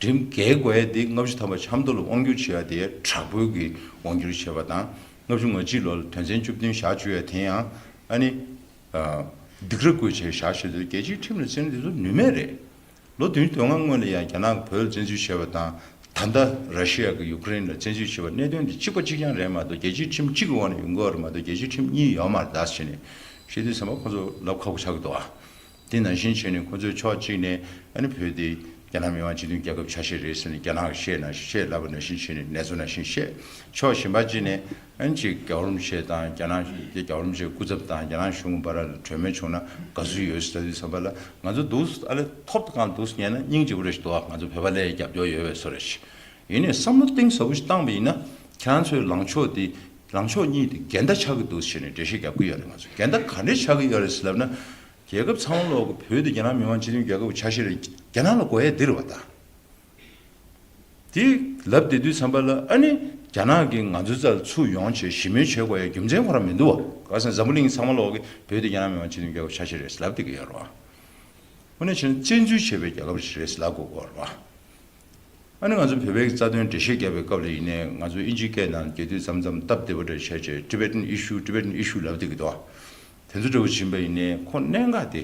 ཁྲིམས་འགལ་དགོས་ཡ་དེ། ལྔ་བཅུ་ཐམ་པ་ཆབ་མདོ་ལ་དབང་བསྒྱུར་བྱེད་ཡ་དེ་དྲག་པོའི་གི་དབང་བསྒྱུར་བྱས་པ་དང་། ལྔ་བཅུ་ང་གཅིག་ལོར་དོན་ཚན་བཅུ་བདུན་བཞག་བཅུག་ཡ་དེ་ཡང་། ཨ་ནི་ཨ་སྡིགས་ར་བསྐུལ་བྱས་བཞག་བྱས་དུས། རྒྱལ་སྤྱིའི་ཁྲིམས་ལ་བརྩི་ན་དེ་ཚོ་ནུས་མེད་རེད། ལོ་བདུན་ཅུ་དོན་ལྔ་སྔོན་ལ་ཡང་རྒྱ་ནག་གིས་བོད་ལ་བཙན་འཛུལ་བྱས་པ་དང་། ད་ལྟ་ར་ཤི་ཡ་གིས་ཡུ་ཀེ་རེན་ལ་བཙན་འཛུལ་བྱས་པ། གནད་དོན་དེ་གཅིག་པ་གཅིག་རྐྱང་རེད་མ་གཏོགས། རྒྱལ་སྤྱིའི་ཁྲིམས་གཅིག་གི་འོག་ནས་ཡོང་གི་ཡོད་རེད་མ་གཏོགས། རྒྱལ་སྤྱིའི་ཁྲིམས་གཉིས་ཡོད་མ་རེད་ད་ཟེར་ནས་བཤད་དུས་ཙམ་པ། ཁོ་ཚོ་ལབ་ཁག་པོ་ཆགས་ཀྱི་འདུག་ཨ། དེ་ནང་བཞིན་བྱས་ནས་ཁོ་ཚོས་ཕྱོགས་གཅིག་ནས། ཨ་ནི་བོད་དེ་རྒྱ་ནག་མི་དམངས་སྤྱི་མཐུན་རྒྱལ་ཁབ་ཆ་ཤས་རེད་ཟེར་ནས་རྒྱ་ནག་གིས་བཤད་ན་བཤད་ལབ་པ་ནང་བཞིན་བྱས་ནས། ནེ་ཙོ་ནང་བཞིན་བཤད། ཕྱོགས་གཞན་པ་གཅིག་ནས། ཨ་ནི་ཅིག་རྒྱལ་བ་རིན་པོ་ཆེ་དང་རྒྱ་ནག་རྒྱལ་བ་རིན་པོ་ཆེའི་སྐུ་ཚབ་དང་རྒྱ་ནག་གཞུང་གི་བར་ལ་གྲོས་མོལ་བྱུང་ན་དགའ་བསུ་ཡོད་ཟེར་དུས་ཙམ་པ་ལ། ང་ཚོ་འདུག་ཨ་ལས་ཐོབ་ཐང་འདུག་ཉན་ན་སྙིང་རྗེ་པོ་རེད་ཞིག་འདུག་ཨ། ང་ཚོ་བོད་པ་ལ་རྒྱབ་སྐྱོར་ཡོད་པའི་བཟོ་འདྲ་ཞིག་ཡིན་ནའི་བསམ་བློ་གཏིང་ཟབ་པོ་ཞིག་བཏང་བ་ཡིན་ན། ཁྱེད་རང་ཚོའི་ལངས་ཕྱོགས་འདི། ལངས་ཕྱོགས་གཉིས་དེ་འགལ་ཟླ་ཆགས་ཀྱི་འདུག་ཟེར་ནས་འགྲེལ་བཤད་རྒྱབ་ཀྱི་ཡོད་རེད། ང་ཚོ་འགལ་ཟླ་ག་འདྲས་ཆགས་ཀྱི་ཡོད་རེད་ཟེར་ལབ་ན། རྒྱལ་ཁབ་ཚང་མ་ལོག་གི་བོད་དེ་རྒྱ་ནག་མི་དམངས་སྤྱི་མཐུན་རྒྱལ་ཁབ་ཀྱི་ཆ་ཤས་རེད། རྒྱ་ནག་ལ་དགོས་ཡས་འདི་རེད་བ་ད། དེ་ལབ་བསྡད་དུས་ཙམ་པ་ལ། ཨ་ནི་རྒྱ་ནག་གིས་ང་ཚོའི་རྩ་ལ་ཚུར་ཡོང་བྱས་ཞི་མོལ་བྱེད་དགོས་ཡ་རྒྱུ་མཚན་ཁོ་རང་མི་འདུག་བ། ག་ཟེར་ན་འཛམ་བུ་གླིང་ཚང་མ་ལོག་གིས་བོད་དེ་རྒྱ་ནག་མི་དམངས་སྤྱི་མཐུན་རྒྱལ་ཁབ་ཆ་ཤས་རེད་ལབ་བསྡད་ཀྱི་ཡོད་རེད་བ། དངོས་གནས་བྱས་ན་བཙན་འཛུལ་བྱས་པའི་རྒྱལ་ཁབ་ཞིག་རེད་ལབ་དགོས་ཀྱི་ཡོད་རེད་བ། ཨ་ནི་ང་ཚོ་བོད་པའི་རྩ་དོན་འགྲེལ་བཤད་བརྒྱབ་པའི་སྐབས་ལ་ཡིན་ནའི། ང་ཚོ་ཨིན་ཇིའི་སྐད་ནང་བརྒྱད་དུས་མཚམས་མཚམས་སྟབས་བདེ་པོ་འདྲ་བྱས་བྱས། Tibetan issue, Tibetan issue ལབ་བསྡད་ཀྱི་འདུག་བ། དེ་ཚོ་འདྲ་བོ་ཕྱིན་པ་ཡིན་ནའི་ཁོ་གནད་འགག་དེ།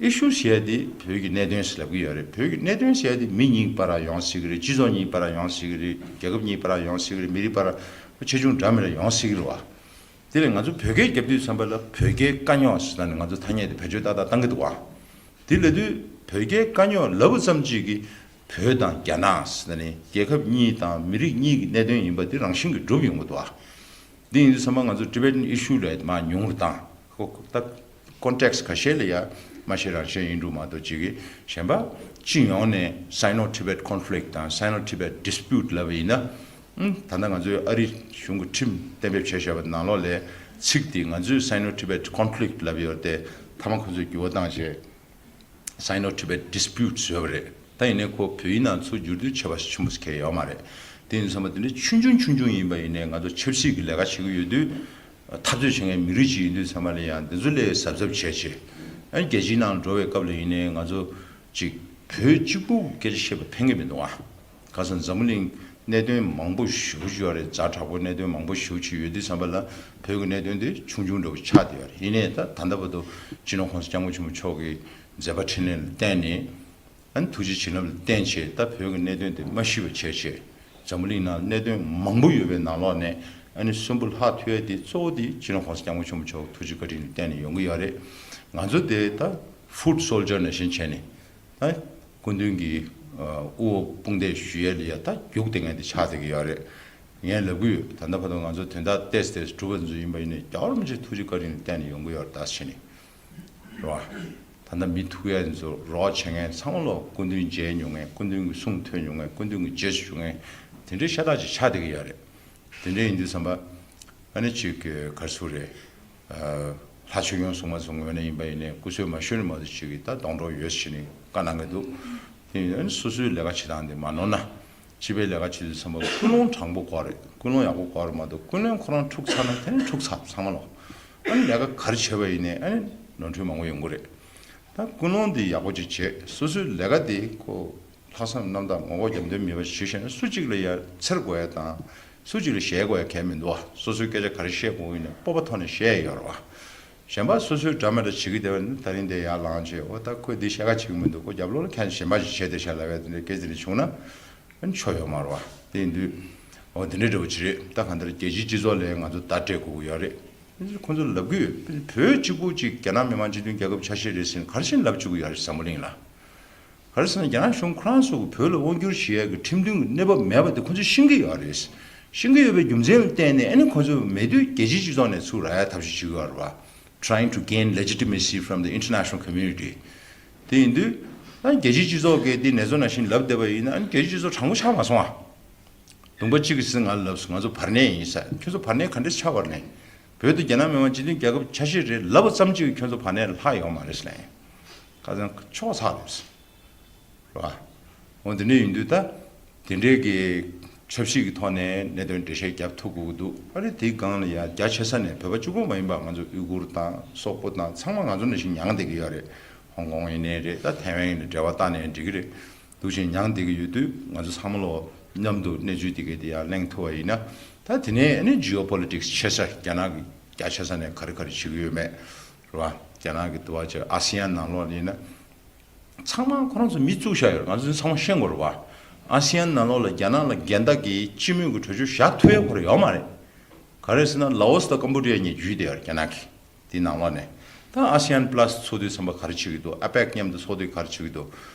ཨི་ཤུ་ཟེར་ཡ་དེ་བོད་ཀྱི་གནད་དོན་ཟེར་ལབ་ཀྱི་ཡོད་རེད། བོད་ཀྱི་གནད་དོན་ཟེར་ཡ་དེ་མི་གཉིས་བར་ཡོང་སྲིད་ཀྱི་རེད། སྤྱི་ཚོགས་གཉིས་བར་ཡོང་སྲིད་ཀྱི་རེད། རྒྱལ་ཁབ་གཉིས་བར་ཡོང་སྲིད་ཀྱི་རེད། མི་རིགས་བར་ཆེ་ཆུང་འདྲ་མི་འདྲ་ཡོང་སྲིད་ཀྱི་རེད་བ། དེ་ལས་ང་ཚོ་བོད་སྐད་རྒྱབ་དུས་ཙམ་པ་ལ། བོད་སྐད་དཀའ་རྙོག་ཟེར་ནས་ང་ཚོ་ཐ་སྙད་དེ་བེད་སྤྱོད་ཏག་ཏག་བཏང་གི་འདུག་བ། དེ་ལབ་དུས་བོད་སྐད་དཀའ་རྙོག་ལབ་པ་ཙམ་གཅིག་གིས་བོད་དང་རྒྱ་ནག་ཟེར་ནས་རྒྱལ་ཁབ་གཉིས་དང་མི་རིགས་གཉིས་ཀྱི་གནད་དོན་ཡིན་པ་དེ་རང་བཞིན་གྱིས་འགྲུབ་ཡོང་གི་འདུག་བ། འདི་ཡིན་དུས་ཙམ་པ་ང་ཚོ་Tibetan issue ལ་མར་ཉུང་རུ་བཏང་། ཁོ་ད་context ཁ་ཤས་ལ་ཡ་མ་ཤེས་རང་ཤེས་ཡིན་འགྲོ་མ་གཏོགས། ཅིག་གིས་གཞན་པ་སྤྱི་ཡོངས་ནས་Sino-Tibetan conflict དང་Sino-Tibetan dispute ལབ་པ་ཡིན་ན། ཨང་། ད་ལྟ་ང་ཚོའི་ཨ་རི་གཞུང་གི་ཁྲིམས་གཏན་འབེབས་བྱས་བཞག་པ་ནང་ལོགས་ལ་ཚིག་དེ་ང་ཚོས་Sino-Tibetan conflict ལབ་ཡོད་དེ། མཐའ་མ་ཁོ་ཚོས་འགྱུར་བ་བཏང་བྱས། Sino-Tibet dispute བཟོས་པ་རེད། ད་ཡིན་ནའི་ཁོ་བོད་ཡིག་ནང་ཚུར་བསྒྱུར་དུས་ཁྱད་པར་ཆེན་པོ་ཞིག་གང་ཡང་ཡོད་མ་རེད། དེ་ཡིན་ཙང་མ་དེ་འདྲ་ཆུང་ཆུང་ཆུང་ཆུང་ཡིན་པ་ཡིན་ནའི། ང་ཚོ་ཆབ་སྲིད་ཀྱི་ལས་ཀ་བྱེད་ཀྱི་ཡོད་དུས། འཐབ་རྩོད་བྱེད་མཁན་མི་རིགས་ཅིག་ཡིན་དུས་ཙམ་པ་ལ་ཡང་འདི་ཚོ་ལ་གཟབ་གཟབ་བྱས་བྱས། ཨ་ནི་རྒྱལ་སྤྱིའི་ནང་འགྲོ་བའི་སྐབས་ལ་ཡིན་ནའི་ང་ཚོ་ཅིག་བོད་གཅིག་པུ་སྐད་ཆ་བཤད་པ་ཕན་གྱི་མི་འདུག་ཨ། ག་ཟེར་ན་འཛམ་བུ་གླིང་གནད་དོན་མང་པོ་ཞེ་པོ་ཅིག་ཡོད་རེད། ཛ་དྲག་པོ་གནད་དོན་མང་པོ་ཞེ་པོ་ཅིག་ཡོད་དུས་ཙམ་པ་ལ། བོད་ཀྱི་གནད་དོན་དེ་ཆུང་ཆུང་འདྲ་པོ་ཆགས་བསྡད་ཡོད་རེད། ཡིན་ནའི་ད་ད་ལྟ་བར་དུ་སྤྱི་ནོར་༸གོང་ས་༸སྐྱབས་མགོན་ཆེན་པོ་མཆོག་གི་མཛད་པ་འཕྲིན་ལས་ལ་བརྟེན་ནས། ཨ་ནི་ཐུགས་རྗེ་བྱིན་རླབས་ལ་བརྟེན་བྱས། ད་བོད་ཀྱི་གནད་དོན་དེ་མ་ཤི་བ་བྱས་བྱས། འཛམ་བུ་གླིང་ནང་གནད་དོན་མང་པོ་ཡོད་པའི་ནང་ལོགས་ནས། ཨ་ནི་གསོན་པོ་ལྷག་ཐུབ་ཡ་དེ་གཙོ་བོ་དེ་སྤྱི་ནོར་༸གོང་ས་༸སྐྱབས་མགོན་ཆེན་པོ་མཆོག་ཐུགས་རྗེ་བཀའ་དྲིན་ལ་བརྟེན་ནས་ཡོང་གི་ཡོད་རེད། ང་ཚོ་དེ་ད་foot soldier ནང་བཞིན་བྱས་ནས། ད་སྐུ་མདུན་གྱི་ཨ་དབུ་འོག་དཔུང་འདེགས་ཞུ་ཡ་ལ་ཡ་ད་རྒྱུགས་དེ་ངས་དེ་ཆགས་བསྡད་ཀྱི་ཡོད་རེད། ངས་ལབ་གི་ཡོད། ད་ལྟ་བར་དུ་ང་ཚོ་དོན་དག་ཏོག་ཙམ་ཏོག་ཙམ་གྲུབ་པ་ཚོ་ཡིན་པ་ཡིན་ནའི་རྒྱལ་བ་རིན་པོ་ཆེ་ཐུགས་རྗེ་བཀའ་དྲིན་ལ་བརྟེན་ནས་ཡོང་གི་ཡོད་རེད། ད་བྱས་ནས་རེད་བ། ད་ལྟ་མི་ཐུག་ཡ་ཚོ་རོགས་བྱེད་མཁན་ཚང་མ་ལོ་སྐུ་མདུན་མཇལ་མྱོང་མཁན། སྐུ་མདུན་གྱི་གསུང་ཐོས་མྱོང་མཁན། སྐུ་མདུན་གྱི་རྗེས་སུ་འཇུག་མཁན་དེ་འདྲའི་ཤ་སྟག་ཅིག་ཆགས་བསྡད་ཀྱི་ཡོད་རེད། དེ་འདྲ་ཡིན་དུས་ཙམ་པ། ཨ་ནི་ཅིག་ག་རེ་ཟེར་དགོས་རེད། ལྷ་ཆོས་སྐྱོང་སྲུང་མ་ཚོ་ངོས་ནས་ཡིན་པ་ཡིན་ནའི་སྐུ་གསོལ་མ་ཞུས་ནས་མ་གཏོགས་ཅིག་གིས་ད་སྡོང་གྲོགས་ཡོད་ཟེར་ནས་བཀའ་གནང་གི་འདུག་དེ་ཡིན་ཨ་ནི་སོ་སོའི་ལས་ཀ་བྱེད་སྟངས་དེ་མ་ནོར་ན། སྤྱི་པའི་ལས་ཀ་བྱེད་དུས་ཙམ་པ་ཀུན་སློང་དྲང་པོ་དགོས་རེད། ཀུན་སློང་ཡག་པོ་དགོས་རེད་མ་གཏོགས་ཀུན་སློང་ཁོ་རང་འཁྲུག་ཚར་ན་དེ་ནི་འཁྲུག་ཚར་ཚང་མ་ལོ། ཨ་ནི་ལས་ཀ་ག་རེ་བྱས་པ་ཡིན་ནའི་ཨ་ནི་ནོར་འཁྲུལ་མང་པོ་ཡོང་གི་རེད། ད་ཀུན་སློང་འདི་ཡག་པོ་ཅིག་བྱེད། སོ་སོའི་ལས་ཀ་འདི་ཁོ་ལྷག་བསམ་རྣམ་དག་ངོ་ལྐོག་རྒྱབ་མདུན་མེད་པ་ཞིག་བྱས་ན་སུ་གཅིག་ལ་ཡ་འཚེར་དགོས་ཡ་དང་། སུ་གཅིག་ལ་ཞེད་དགོས་ཡ་གལ་མི་འདུག་བ། སོ་སོའི་སྐད་ཆ་ག་རེ་བཤད་དགོས་ཡིན་ན་སྤོབས་པ་ཐོག་ནས་བཤད་ཡ་ཡོད་རེད་བ། གཞན་པ་སོ་སོའི་འདྲ་མི་འདྲ་བྱེད་ཀྱི་བསྡད་པ་ནི་ད་རིང་འདི་ཡར་ལངས་བྱས་འོ་ད་ཁོས་འདི་བཤད་ཁ་བྱེད་ཀྱི་མི་འདུག་ཁོ་རྒྱབ་ལོགས་ལ་ཁྱེད་གཞན་པ་ཞིག་བྱས་བསྡད་ཤག་ལབ་ཡ་དེ་འདྲའི་སྐད་ཆ་དེ་འདྲ་བྱུང་ན། ཨ་ནི་ཆོ་ཡོད་མ་རེད་བ། དེ་ཡིན་དུས། འོ་དེ་འདྲའི་འདྲ་བོ་ཅིག་རེད། ད་གང་ལྟར་རྒྱལ་སྤྱིའི་སྤྱི་ཚོགས་ལ་ང་ཚོ་བརྡ་སྤྲད་དགོས་ཀྱི་ཡོད་རེད། ཁོ་ཚོ་ལབ་ཀྱི་ཡོད། བོད་གཅིག་པུ་གཅིག་རྒྱ་ནག་མི་དམངས་སྤྱི་མཐུན་རྒྱལ་ཁབ་ཆ་ཤས་རེད་ཟེར་ནས་ག་རེ་བྱས་ནས་ལབ་བཅུག་གི་ཡོད་རེད་འཛམ་བུ་གླིང་ལ། ག་རེ་ཟེར་ན་རྒྱ་ནག་གཞུང་ཁོ་རང་ཚོ་གི་བོད་ལ་དབང་བསྒྱུར་བྱེད་ཡག་གི་ཁྲིམས་མཐུན་གྱི་གནས་བབ་མེད་པ་དེ་ཁོ་ཚོས་ཤེས་ཀྱི་ཡོད་རེད། ཤེས་ཀྱི་ཡོད་པའི་རྒྱུ་མཚན་ལ་བརྟེན་ནས་ཨ་ནི་ཁོ་ཚོས་མེད་དུས་རྒྱལ་སྤྱིའི་སྤྱི་ཚོགས་ནས་ཚུར་རག་ཡག་ཐབས་ཤེས་བྱེད་ཀྱི་ཡོད་རེད་བ། Trying to gain legitimacy from the international community. དེ་ཡིན་དུས། ད་རྒྱལ་སྤྱིའི་སྤྱི་ཚོགས་ཀྱིས་འདི་ནེ་ཙོ་ནང་བཞིན་ལབ་བསྡད་པ་ཡིན་ན་ཨ་ནི་རྒྱལ་སྤྱིའི་སྤྱི་ཚོགས་དྲང་པོ་ཆགས་མ་སོང་ཨ། ལུང་པ་གཅིག་གིས་ཟེར་ང་ལ་ལབ་སོང་ང་ཚོ་བར་གནས་ཡིན་ཟེར། ཁྱོད་ཚོ་བར་གནས་ག་འདྲས་ཆགས་པ་རེད་ལབ། བོད་དུ་རྒྱ་ནག་མི་དམངས་སྤྱི་མཐུན་རྒྱལ་ཁབ་ཆ་ཤས་རེད་ལབ་པ་ཙམ་གཅིག་གིས་ཁྱོད་ཚོ་བར་གནས་ལ་ལྷག་ཡོད་མ་རེད་ཟེར་ལབ། ཁ་སང་ཆོག་ཚར་རེད། རེད་བ། འོ་དེ་འདྲ་ཡིན་དུས་ད། དེ་འདྲའི་གི་ཆབ་སྲིད་ཀྱི་ཐོག་ནས་གནད་དོན་འགྲེལ་བཤད་རྒྱབ་ཐུབ་དགོས་ཀྱི་འདུག་ཨ་རི་དེའི་སྒང་ལ་ཡ་རྒྱ་ཆེ་ས་ནས་བོད་པ་གཅིག་པོ་མ་ཡིན་པ་ང་ཚོ་ཨུ་གུར་དང་སོག་པོ་དང་ཚང་མ་ང་ཚོ་ནང་བཞིན་མྱངས་བསྡད་ཀྱི་ཡོད་རེད། ཧོང་ཀོང་ཡིན་ནའི་རེད། ད་ཐའེ་ཝན་ཡིན་ནའི་འབྲེལ་བ་བཏང་ནའི་འགྲིག་གི་རེད། འདུག་བཞིན་མྱངས་བསྡད་ཀྱི་ཡོད་དུས་ང་ཚོ་ཚང་མ་ལོ་མཉམ་དུ་གནས་ཚུལ་དེ་གའི་དེ་ཡར་གླེང་ཐུབ་པ་ཡིན་ན། ད་དེ་ནས་ཨ་ནི་ཇི་ཨོ་པོ་ལི་ཊིག་སི་ཆེ་ས་རྒྱ་ནག་གི་རྒྱ་ཆེ་ས་ནས་ག་རེ་ག་རེ་བྱེད་ཀྱི་ཡོད་མེད། རེད་བ། རྒྱ་ནག་གི་འདུག་བ་ཅེ་ཨ་སི་ཡན་ནང་ལོགས་ལ་ཡིན་ན། ཚང་མ་ཁོ་རང་ཚོ་མི་བཙུགས་བཞག་ཡོད་རེད། ང་ཚོ་ཚང་མ་ཤེས་དགོས་རེད་བ། ཨ་སི་ཡན་ནང་ལོགས་ལ་རྒྱ་ནག་ལ་འགལ་ཟླ་གི་སྤྱི་མོས་ཀྱི་གྲོས་ཆོད་བཞག་ཐུབ་ཡ་ཁོ་རང་ཡོད་མ་རེད། ག་རེ་ཟེར་ན་ལ་ཨོ་སི་དང་ཀམ་བྷོ་ཌི་ཡ་གཉིས་འཇུས་བསྡད་ཡོད་རེད་རྒྱ་ནག་གིས། དེའི་ནང་ལོགས་ནས། ད་ཨ་སི་ཡན་པ་ལ་སི་ཚོགས་དུས་ཙམ་པ་ག་རེ་བྱེད་ཀྱི་འདུག་ཨ་པེག་མཉམ་དུ་ཚོགས་དུས་ག་རེ་བྱེད་ཀྱི་འདུག་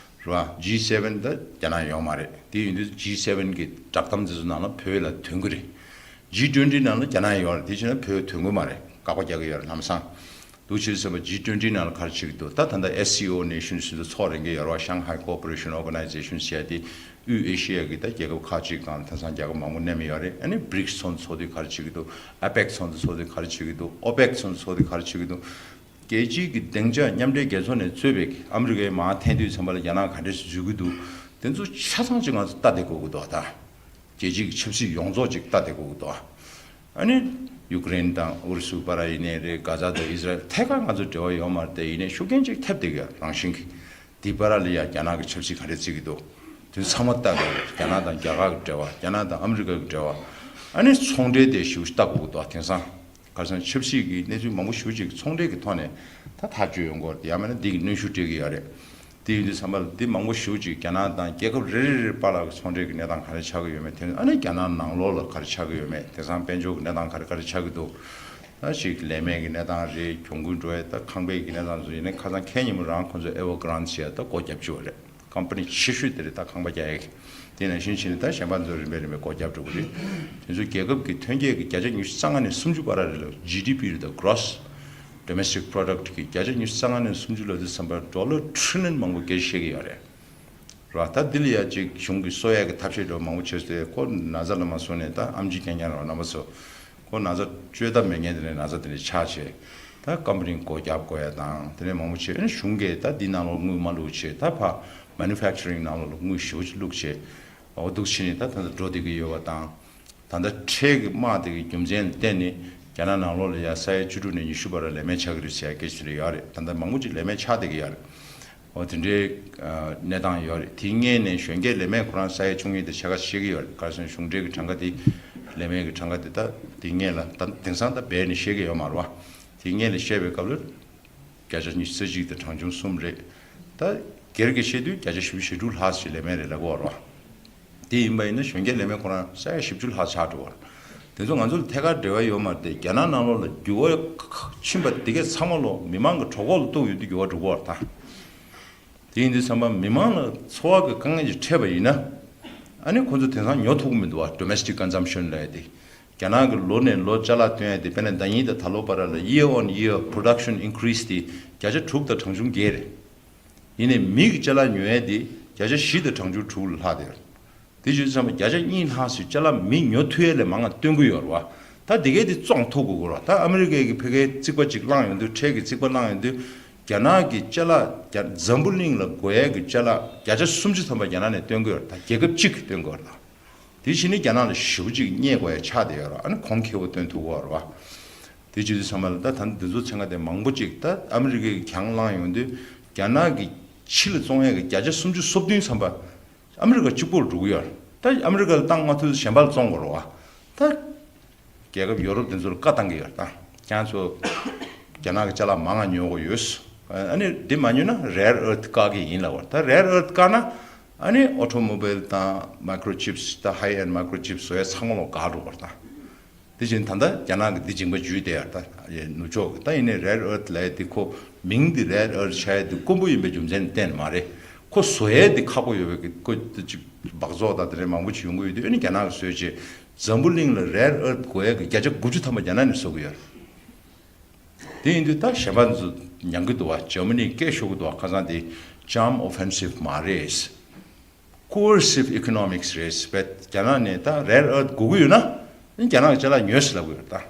རེད་བ། ཇི་སེ་ཝེན་ད་རྒྱ་ནག་ཡོད་མ་རེད། དེ་ཡིན་དུས་ཇི་སེ་ཝེན་གི་བསྒྲགས་གཏམ་དེ་ཚོ་ནང་ལ་བོད་ལ་དོན་གྱི་རེད། ཇི་ཊུ་ཝེན་ཊི་ནང་ལ་རྒྱ་ནག་ཡོད་རེད། དེ་བྱས་ན་བོད་དོན་གྱི་མ་རེད། བཀག་པ་རྒྱག་གི་ཡོད་རེད་ལམ་སང་། འདུག་བྱས་ཙམ་པ་ཇི་ཊུ་ཝེན་ཊི་ནང་ལ་ག་རེ་བྱེད་ཀྱི་འདུག་ད་ད་ལྟ་ཨེ་སི་སི་ཨོ་ནེ་ཤན་སི་ཚོ་ཚོགས་རན་གྱི་ཡོད་རེད་བ། ཤང་ཧའི་ཀོ་པ་རེ་ཤན་ཨོར་ག་ནའི་ཛེ་ཤན་ཟེར་ཡ་དེ། དབུས་ཨེ་ཤི་ཡ་གི་ད་རྒྱལ་ཁབ་ཁག་ཅིག་སྒང་ལ་དེང་སང་རྒྱལ་ཁབ་མང་པོ་མནན་ཡོད་རེད། ཨ་ནི་བྷི་རིག་སི་ཚོགས་འདུ་ཚོགས་དུས་ག་རེ་བྱེད་ཀྱི་འདུག་ཨ་པེག་ཚོགས་འདུ་ཚོགས་དུས་ག་རེ་བྱེད་ཀྱི་འདུག་ཨོ་པེག་ཚོགས་འདུ་ཚོགས་དུས་ག་རེ་བྱེད་ཀྱི་འདུག་རྒྱལ་སྤྱིའི་གི་སྡིངས་ཆ་མཉམ་འབྲེལ་རྒྱལ་ཚོགས་ནས་གཙོས་པའི་གི་ཨ་མི་རི་ཀའི་མར་འཐེན་དུས་ཙམ་པ་ལ་རྒྱ་ནག་ག་འདྲས་སེ་འཛུལ་གྱི་འདུག་དེ་ཚོ་ཆ་ཚང་ཅིག་ང་ཚོ་ལྟ་བསྡད་དགོས་ཀྱི་འདུག་ད་རྒྱལ་སྤྱིའི་གི་ཆབ་སྲིད་ཡོངས་རྫོགས་ཅིག་ལྟ་བསྡད་དགོས་ཀྱི་འདུག་ཨ་ནི་ཡུཀ་རེན་དང་ཨུ་རུ་སུ་བར་ཡིན་ནའི་རེད། གྷ་ཛ་དང་ཨི་ཟི་རལ་ཐད་ཀར་ང་ཚོ་འབྲེལ་བ་ཡོད་མ་རེད་དེ། ཡིན་ནའི་ཤུགས་རྐྱེན་ཅིག་ཐེབས་བསྡད་ཀྱི་ཡོད་རང་བཞིན་གྱི། དེའི་བར་ལ་ཡ་རྒྱ་ནག་གི་ཆབ་སྲིད་ག་འདྲས་བརྩི་གི་འདུག་དེ་ཚང་མ་ལྟ་དགོས་རེད། རྒྱ་ནག་དང་རྒྱ་གར་གྱི་འབྲེལ་བ། རྒྱ་ནག་དང་ཨ་མི་རི་ཀ་གི་འབྲེལ་བ། ཨ་ནི་ཚོང་འབྲེལ་དེ་ཞེ་པོ་ཅིག་ལྟ་དགོས་ཀྱི་འདུག་དེང་སང་ག་རེ་ཟེར་ན་ཆབ་སྲིད་ཀྱི་གནས་ཚུལ་མང་པོ་ཞེ་པོ་ཅིག་ཚོང་འབྲེལ་གྱི་ཐོག་ནས་ད་ཐག་གཅོད་ཡོང་གི་ཡོད་རེད། ཡང་མིན་ན་འདི་གི་གནོན་ཤུགས་སྤྲད་ཀྱི་ཡོད་རེད། དེ་ཡིན་དུས་ཙམ་པ་ལ་འདི་མང་པོ་ཞེ་པོ་ཅིག་རྒྱ་ནག་དང་རྒྱལ་ཁབ་རེ་རེ་རེའི་བར་ལ་གི་ཚོང་འབྲེལ་གྱི་གནས་སྟངས་ག་འདྲ་ཆགས་ཀྱི་ཡོད་མེད། དེ་ནས་ཨ་ནི་རྒྱ་ནག་ནང་ལོགས་ལ་ག་རེ་ཆགས་ཀྱི་ཡོད་མེད། དེང་སང་དཔལ་འབྱོར་གྱི་གནས་སྟངས་ག་རེ་ག་རེ་ཆགས་ཀྱི་འདུག་ད་ཅིག་ལས་མེད་ཀྱི་གནས་སྟངས་རེད། གྱོང་གུན་འགྲོ་ཡ། ད་ཁང་པའི་གི་གནས་སྟངས་ཚོ་ཡིན་ནའི་ཁ་སང་ཁེ་ཉིན་མོ་རང་ཁོང་ཚོ་ཨེ་ཝར་གྷི་རེན་ཌི་ཟེར་ཡ་ད་སྒོ་བརྒྱབ་བཅུག་པ་རེད། ཀམ་པ་ནི་ཆེ་ཤོས་དེ་རེད། ད་ཁང་པ་རྒྱག་ཡ་གི། དེ་ནང་བཞིན་བྱས་ནས་ད་གཞན་པ་ཚོ་རིམ་པས་རིམ་པས་སྒོ་བརྒྱབ་འགྲོ་གི་རེད། དེ་ཚོ་རྒྱལ་ཁབ་ཀྱི་ཐོན་སྐྱེད་ཀྱི་བརྒྱ་ཆ་ཉི་ཤུ་རྩ་ལྔ་ནས་སུམ་ཅུ་བར་རེད་ལ། ཇི་ཌི་པི་རེད། ད་Gross Domestic Product གི་བརྒྱ་ཆ་ཉི་ཤུ་རྩ་ལྔ་ནས་སུམ་ཅུ་ལབ་དུས་ཙམ་པར་ཌོ་ལར་ཊི་རི་ལི་ཡན་མང་པོ་སྐད་ཆ་བཤད་ཀྱི་ཡོད་རེད། རེད་བ། ད་འདི་ལ་ཡ་ཅིག་གཞུང་གིས་གསོ་ཡ་གི་ཐབས་ཤེས་འདྲ་བོ་མང་པོ་བྱས་ཏེ། ཁོ་ན་ཚ་ལ་མ་སོང་ནས་ད་ཨེམ་ཆི་རྐྱང་རྐྱང་རེད་བ། རྣམ་པ་ཚོ། ཁོ་ན་ཚ་བཅོས་ཐབས་མེད་མཁན་དེ་ནས་ན་ཚ་དེ་འདྲ་ཆགས་བྱས། ད་ཀམ་པ་ནི་སྒོ་བརྒྱབ་དགོས་ཡ་དང་དེ་ནས་མང་པོ་བྱས། ཨ་ནི་གཞུང་གིས་ད་འདི་ནང་ལོགས་དངུལ་མ་བླུགས་བྱས། ད་ཕར་མེ་ནུ་ཕེག་ཅ་རིང་ནང་ལོགས་ལ་དངུལ་ཞེ་པོ་ཅིག་བླུགས་བྱས། འོ་འདུག་བྱས་ནས་ད་ད་ལྟ་འགྲོ་བསྡད་ཀྱི་ཡོད་པ་དང་། ད་ལྟ་ཁྲལ་གྱི་དམག་དེ་གི་རྒྱུ་མཚན་ལ་བརྟེན་ནས་རྒྱ་ནག་ནང་ལོགས་ལ་ཡ་ས་ཡ་བཅུ་དྲུག་ནས་ཉི་ཤུ་བར་ལ་ལས་མེད་ཆགས་ཀྱི་རེད་ཟེར་ཡ་སྐད་ཆ་དེ་འདྲ་ཡོད་རེད། ད་ལྟ་མང་པོ་ཅིག་ལས་མེད་ཆགས་བསྡད་ཀྱི་ཡོད་རེད། འོ་དེ་འདྲའི་ཨ་གནས་སྟངས་ཡོད་རེད། དེའི་སྔོན་ནས་གཞོན་སྐྱེས་ལས་མེད་ཁོ་རང་ས་ཡ་བཅུ་གཉིས་དང་ཕྱེད་ཀ་ཤི་གི་ཡོད་རེད། ག་རེ་ཟེར་ན་གཞུང་འབྲེལ་གྱི་གྲངས་ཀ་དེ་ལས་མེད་ཀྱི་གྲངས་ཀ་དེ་ད་དེའི་སྔོན་ལ་ད་དེང་སང་ད་སྦས་ནས་བཤད་ཀྱི་ཡོད་མ་རེད་བ། དེའི་སྔོན་ལ་བཤད་པའི་སྐབས་ལ་བརྒྱ་ཆ་ཉི་ཤུ་རྩ་གཅིག་དང་གྲངས་ཆུང་གསུམ་རེད། ད་སྒེར་གྱི་བཤད་དུས་བརྒྱ་ཆ་བཞི་བཅུ་ཞེ་དྲུག་ལྷག་ཞིག་ལས་མེད་རེད་ལབ་ཀྱི་ཡོད་རེད་བ། དེ་ཡིན་པ་ཡིན་ན་གཞོན་སྐྱེས་ལས་མེད་ཁོ་རང་ས་ཡ་བཞི་བཅུ་ལྷག་ཆགས་འགྲོ་བ་རེད། དེ་ཚོ་ང་ཚོ་ལ་ཐད་ཀར་འབྲེལ་བ་ཡོད་མ་རེད་དེ། རྒྱ་ནག་ནང་ལོགས་ལ་འགྱུར་བ་ཕྱིན་པ་དེ་གས་ཚང་མ་ལོ་མི་མང་གི་གྲོད་ཁོག་ལ་གཏུགས་ཡོང་དུས་འགྱུར་བ་འགྲོ་གི་ཡོད་རེད་ད། དེ་ཡིན་དུས་ཙམ་པ་མི་མང་ལ་འཚོ་བ་གི་དཀའ་ངལ་ཅིག་འཕྲད་པ་ཡིན་ན། ཨ་ནི་ཁོ་ཚོ་དེང་སང་ཉོ་ཐུབ་ཀྱི་མི་འདུག་བ། Domestic consumption ལབ་ཡ་དེ། རྒྱ་ནག་གི་ལོ་ནས་ལོ་ཅ་ལག་བཏོན་ཡ་དེ། དཔེར་ན་ཟླ་ཉིན་དང་ད་ལོ་བར་ལ་year on year production increase དེ་བརྒྱ་ཆ་དྲུག་དང་གྲངས་ཆུང་བརྒྱད་རེད། ཡིན་ནའི་མི་གི་ཅ་ལག་ཉོ་ཡ་དེ་བརྒྱ་ཆ་བཞི་དང་གྲངས་ཆུང་དྲུག་ལ་ལྷག་བསྡད་ཡོད། དེ་བྱས་ཙང་བརྒྱ་ཆ་གཉིས་ལྷག་ཙམ་ཅ་ལག་མི་ཉོ་ཐུབ་ཡ་ལས་མང་ང་བཏོན་གྱི་ཡོད་རེད་བ། ད་དེ་གས་དེ་བཙོང་ཐུབ་དགོས་ཀྱི་རེད་བ། ད་ཨ་མི་རི་ཀའི་གི་ཕ་གིའི་རྩིག་པ་ཅིག་བླངས་ཡོང་དུས། ཁྲལ་གྱི་རྩིག་པ་བླངས་ཡོང་དུས། རྒྱ་ནག་གི་ཅ་ལག་རྒྱ་འཛམ་བུ་གླིང་ལ་དགོས་ཡ་གི་ཅ་ལག་བརྒྱ་ཆ་སུམ་ཅུ་ཐམ་པ་རྒྱ་ནག་ནས་བཏོན་གྱི་ཡོད་རེད། ད་རྒྱལ་ཁབ་གཅིག་གིས་བཏོན་གྱི་ཡོད་རེད། ད་དེ་བྱས་ནས་རྒྱ་ནག་ལ་ཞེ་པོ་ཅིག་རྙེད་དགོས་ཡ་ཆགས་བསྡད་ཡོད་རེད། ཨ་ནི་གོང་ཁེ་པོ་བཏོན་ཐུབ་ཀྱི་ཡོད་རེད་བ། དེ་བྱེད་དུས་ཚང་མ་ལ་ད་ད་འདི་ཚོ་ཚན་ཁ་དེ་མང་པོ་ཅིག་ད་ཨ་མི་རི་ཀའི་གྱང་བླངས་ཡོང་དུས། རྒྱ་ནག་གི་ཕྱི་ལ་བཙོང་ཡ་གི་བརྒྱ་ཆ་སུམ་ཅུ་སོ་བདུན་ཐམ་པ་ཨ་མི་རི་ཀ་གཅིག་པོར་འགྲོ་གི་ཡོད་རེད། ད་ཨ་མི་རི་ཀ་ལ་བཏང་མ་ཐུབ་ཚེ་གཞན་པ་ལ་བཙོང་དགོས་རེད་བ། ད་རྒྱལ་ཁབ་ཡོ་རོབ་དེ་ཚོ་ལ་བཀའ་བཏང་གི་ཡོད་རེད། ད་ཁྱེད་ཚོ་རྒྱ་ནག་གི་ཅ་ལག་མང་ང་ཉོ་དགོས་ཡོད། ཨ་ནི་འདི་མ་ཉོས་ན་rare earth བཀག་གི་ཡིན་ལབ་པ་རེད། ད་rare earth བཀག་ན་ཨ་ནི་automobile དང་microchips། ད་high end microchips བཟོ་ཡ་ཚང་མ་ལོག་འགག་འགྲོ་བ་རེད། ད་དེ་བཞིན་ད་ལྟ་རྒྱ་ནག་གི་འདི་འཇིང་པ་འཇུས་བསྡད་ཡ་རེད། ད་ནུབ་ཕྱོགས་ཀྱི། ད་ཡིན་ནའི་rare earth ལབ་ཡ་དེ་ཁོ་མིང་འདི་rare earth བྱ་ཡ་དེ་དཀོན་པོ་ཡིན་པའི་རྒྱུ་མཚན་གཏན་ནས་མ་རེད། ཁོ་བཟོ་ཡ་དེ་ཁག་པོ་ཡོད་པའི་གི་ཁོ་ཅིག་སྦགས་བཙོག་དང་དེ་འདྲའི་མང་པོ་ཅིག་ཡོང་གི་ཡོད་དུས། ཨ་ནི་རྒྱ་ནག་གིས་བཟོས་བྱས་འཛམ་བུ་གླིང་ལ་rare earth དགོས་ཡ་གི་བརྒྱ་ཆ་དགུ་བཅུ་ཐམ་པ་རྒྱ་ནག་ནས་བཟོ་གི་ཡོད་རེད། དེ་ཡིན་དུས་ད་གཞན་པ་ཚོ་མྱང་གི་འདུག་བ། འཇར་མ་ནི་སྐད་ཤོར་གི་འདུག་བ། ཁ་སང་དེ་charm offensive མ་རེད། Coercive economics རེད་ཟེར་བས། རྒྱ་ནག་ནས་ད་rare earth དགོས་ཀྱི་ཡོད་ན་རྒྱ་ནག་གི་ཅ་ལག་ཉོས་ཟེར་ལབ་ཀྱི་ཡོད་རེད། ད་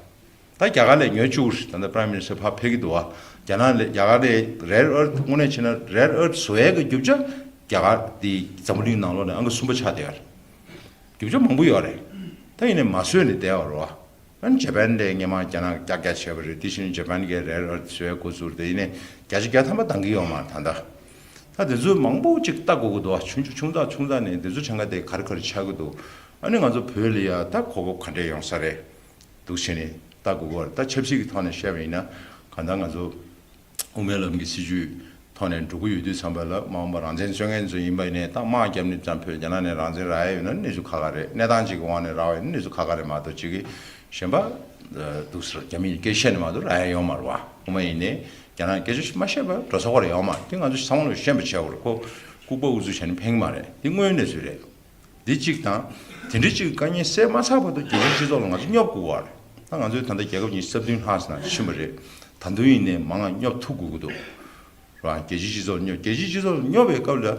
ད་རྒྱ་གར་ལས་ཉོས་བཅུག་རེད། ད་ལྟ་Prime Minister ཕར་ཕེབས་ཀྱི་འདུག་བ། རྒྱ་ནག་ལས། རྒྱ་གར་ལས་rare earth དངོས་གནས་བྱས་ན་rare earth བཟོ་ཡས་ཀྱི་རྒྱུ་ཆ་རྒྱ་གར་འདི་འཛམ་བུ་གླིང་ནང་ལོགས་ནས་ཨང་ཀི་གསུམ་པ་ཆགས་བསྡད་ཡོད་རེད། རྒྱུ་ཆ་མང་པོ་ཡོད་རེད། ད་ཡིན་ནའི་མ་བཟོས་ནས་བསྡད་ཡོད་རེད་བ། ཨ་ནི་ཇ་པན་ལས་སྔོན་མ་རྒྱ་ནག་ཀྱག་ཀྱག་བྱས་པ་རེད། དེ་བཞིན་ཇ་པན་གྱིས་rare earth བཟོ་ཡ་འགོ་བཙུགས་ཏེ། ཡིན་ནའི་བརྒྱ་ཆ་བརྒྱ་ཐམ་པ་འདང་གི་ཡོད་མ་རེད་ད་ལྟ། ད་དེ་ཚོ་མང་པོ་ཅིག་ལྟ་དགོས་ཀྱི་འདུག་བ། ཆུང་ཆུང་ཆུང་ཙག་ཆུང་ཙག་ནས་དེ་ཚོ་ཆང་ཁ་དེ་ག་རེ་ག་རེ་ཆགས་ཀྱི་འདུག་ཨ་ནི་ང་ཚོ་བོད་ལ་ཡ་ད་གོ་སྐབས་ག་འདྲས་ཡོང་ས་རེད་འདུག་བྱས་ནས་ལྟ་དགོས་ཀྱི་ཡོད་རེད། ད་ཆབ་སྲིད་ཀྱི་ཐོག་ནས་བཤད་པ་ཡིན་ན། གང་ལྟར་ང་ཚོ་དབུ་མའི་ལམ་གྱི་སྲིད་ཇུས་ཐོག་ནས་འགྲོ་གི་ཡོད་དུས་ཙམ་པ་ལ། མ་འོངས་པ་རང་བཙན་རྩོད་མཁན་ཚོ་ཡིན་པ་ཡིན་ནའི་ད་དམག་བརྒྱབ་ནས་ཙམ་བོད་རྒྱ་ནག་ནས་རང་བཙན་རག་ཡ་ཡོད་ན་གནས་ཚུལ་ཁག་ཁག་རེད། གནས་སྟངས་ཅིག་གི་དབང་ནས་རག་པ་ཡིན་ན་གནས་ཚུལ་ཁག་ཁག་རེད་མ་གཏོགས། ཅིག་གི་གཞན་པ་འདུག་ཟེར། རྒྱ་མི་ཡིས་སྐད་བཤད་ནས་མ་གཏོགས་རག་ཡ་ཡོད་མ་རེད་བ། དབུ་མ་ཡིན་ནའི་རྒྱ་ནག་སྐད་ཆ་མ་བཤད་པར་འགྲོ་ས་ཁོ་རང་ཡོད་མ་རེད། དེ་ང་ཚོ་ཚང་མ་ལ་ཤེས་པ་བྱས་པ་རེད། ཁོ་ལྐུགས་པ་ཨུ་ཚུགས་བྱས་ནས་ཕན་གྱི་མ་རེད། དེ་དངོས་ཡོད་གནས་ཚུལ་རེད། འདི་གཅིག་དང་། དེ་འདྲའི་གཅིག་དཀའ་ངལ་སེལ་མ་ཚར་བར་དུ་རྒྱལ་སྤྱིའི་སྤྱི་ཚོགས་ལ་ང་ཚོ་སྙོབ་དགོས་པ་རེད། ད་ང་ཚོའི་ད་ལྟ་རྒྱལ་ཁབ་ཉི་ཤུ་རྩ་བདུན་ལྷག་ཙམ་ནང་ཕྱིན་པ་རེད། ད་དུང་ཡིན་ནའི་མང་ང་སྙོབ་ཐུབ་དགོས་ཀྱི་འདུག་ར། རྒྱལ་སྤྱིའི་སྤྱི་ཚོགས་ལ་སྙོབ། རྒྱལ་སྤྱིའི་སྤྱི་ཚོགས་ལ་སྙོབ་པའི་སྐབས་ལ།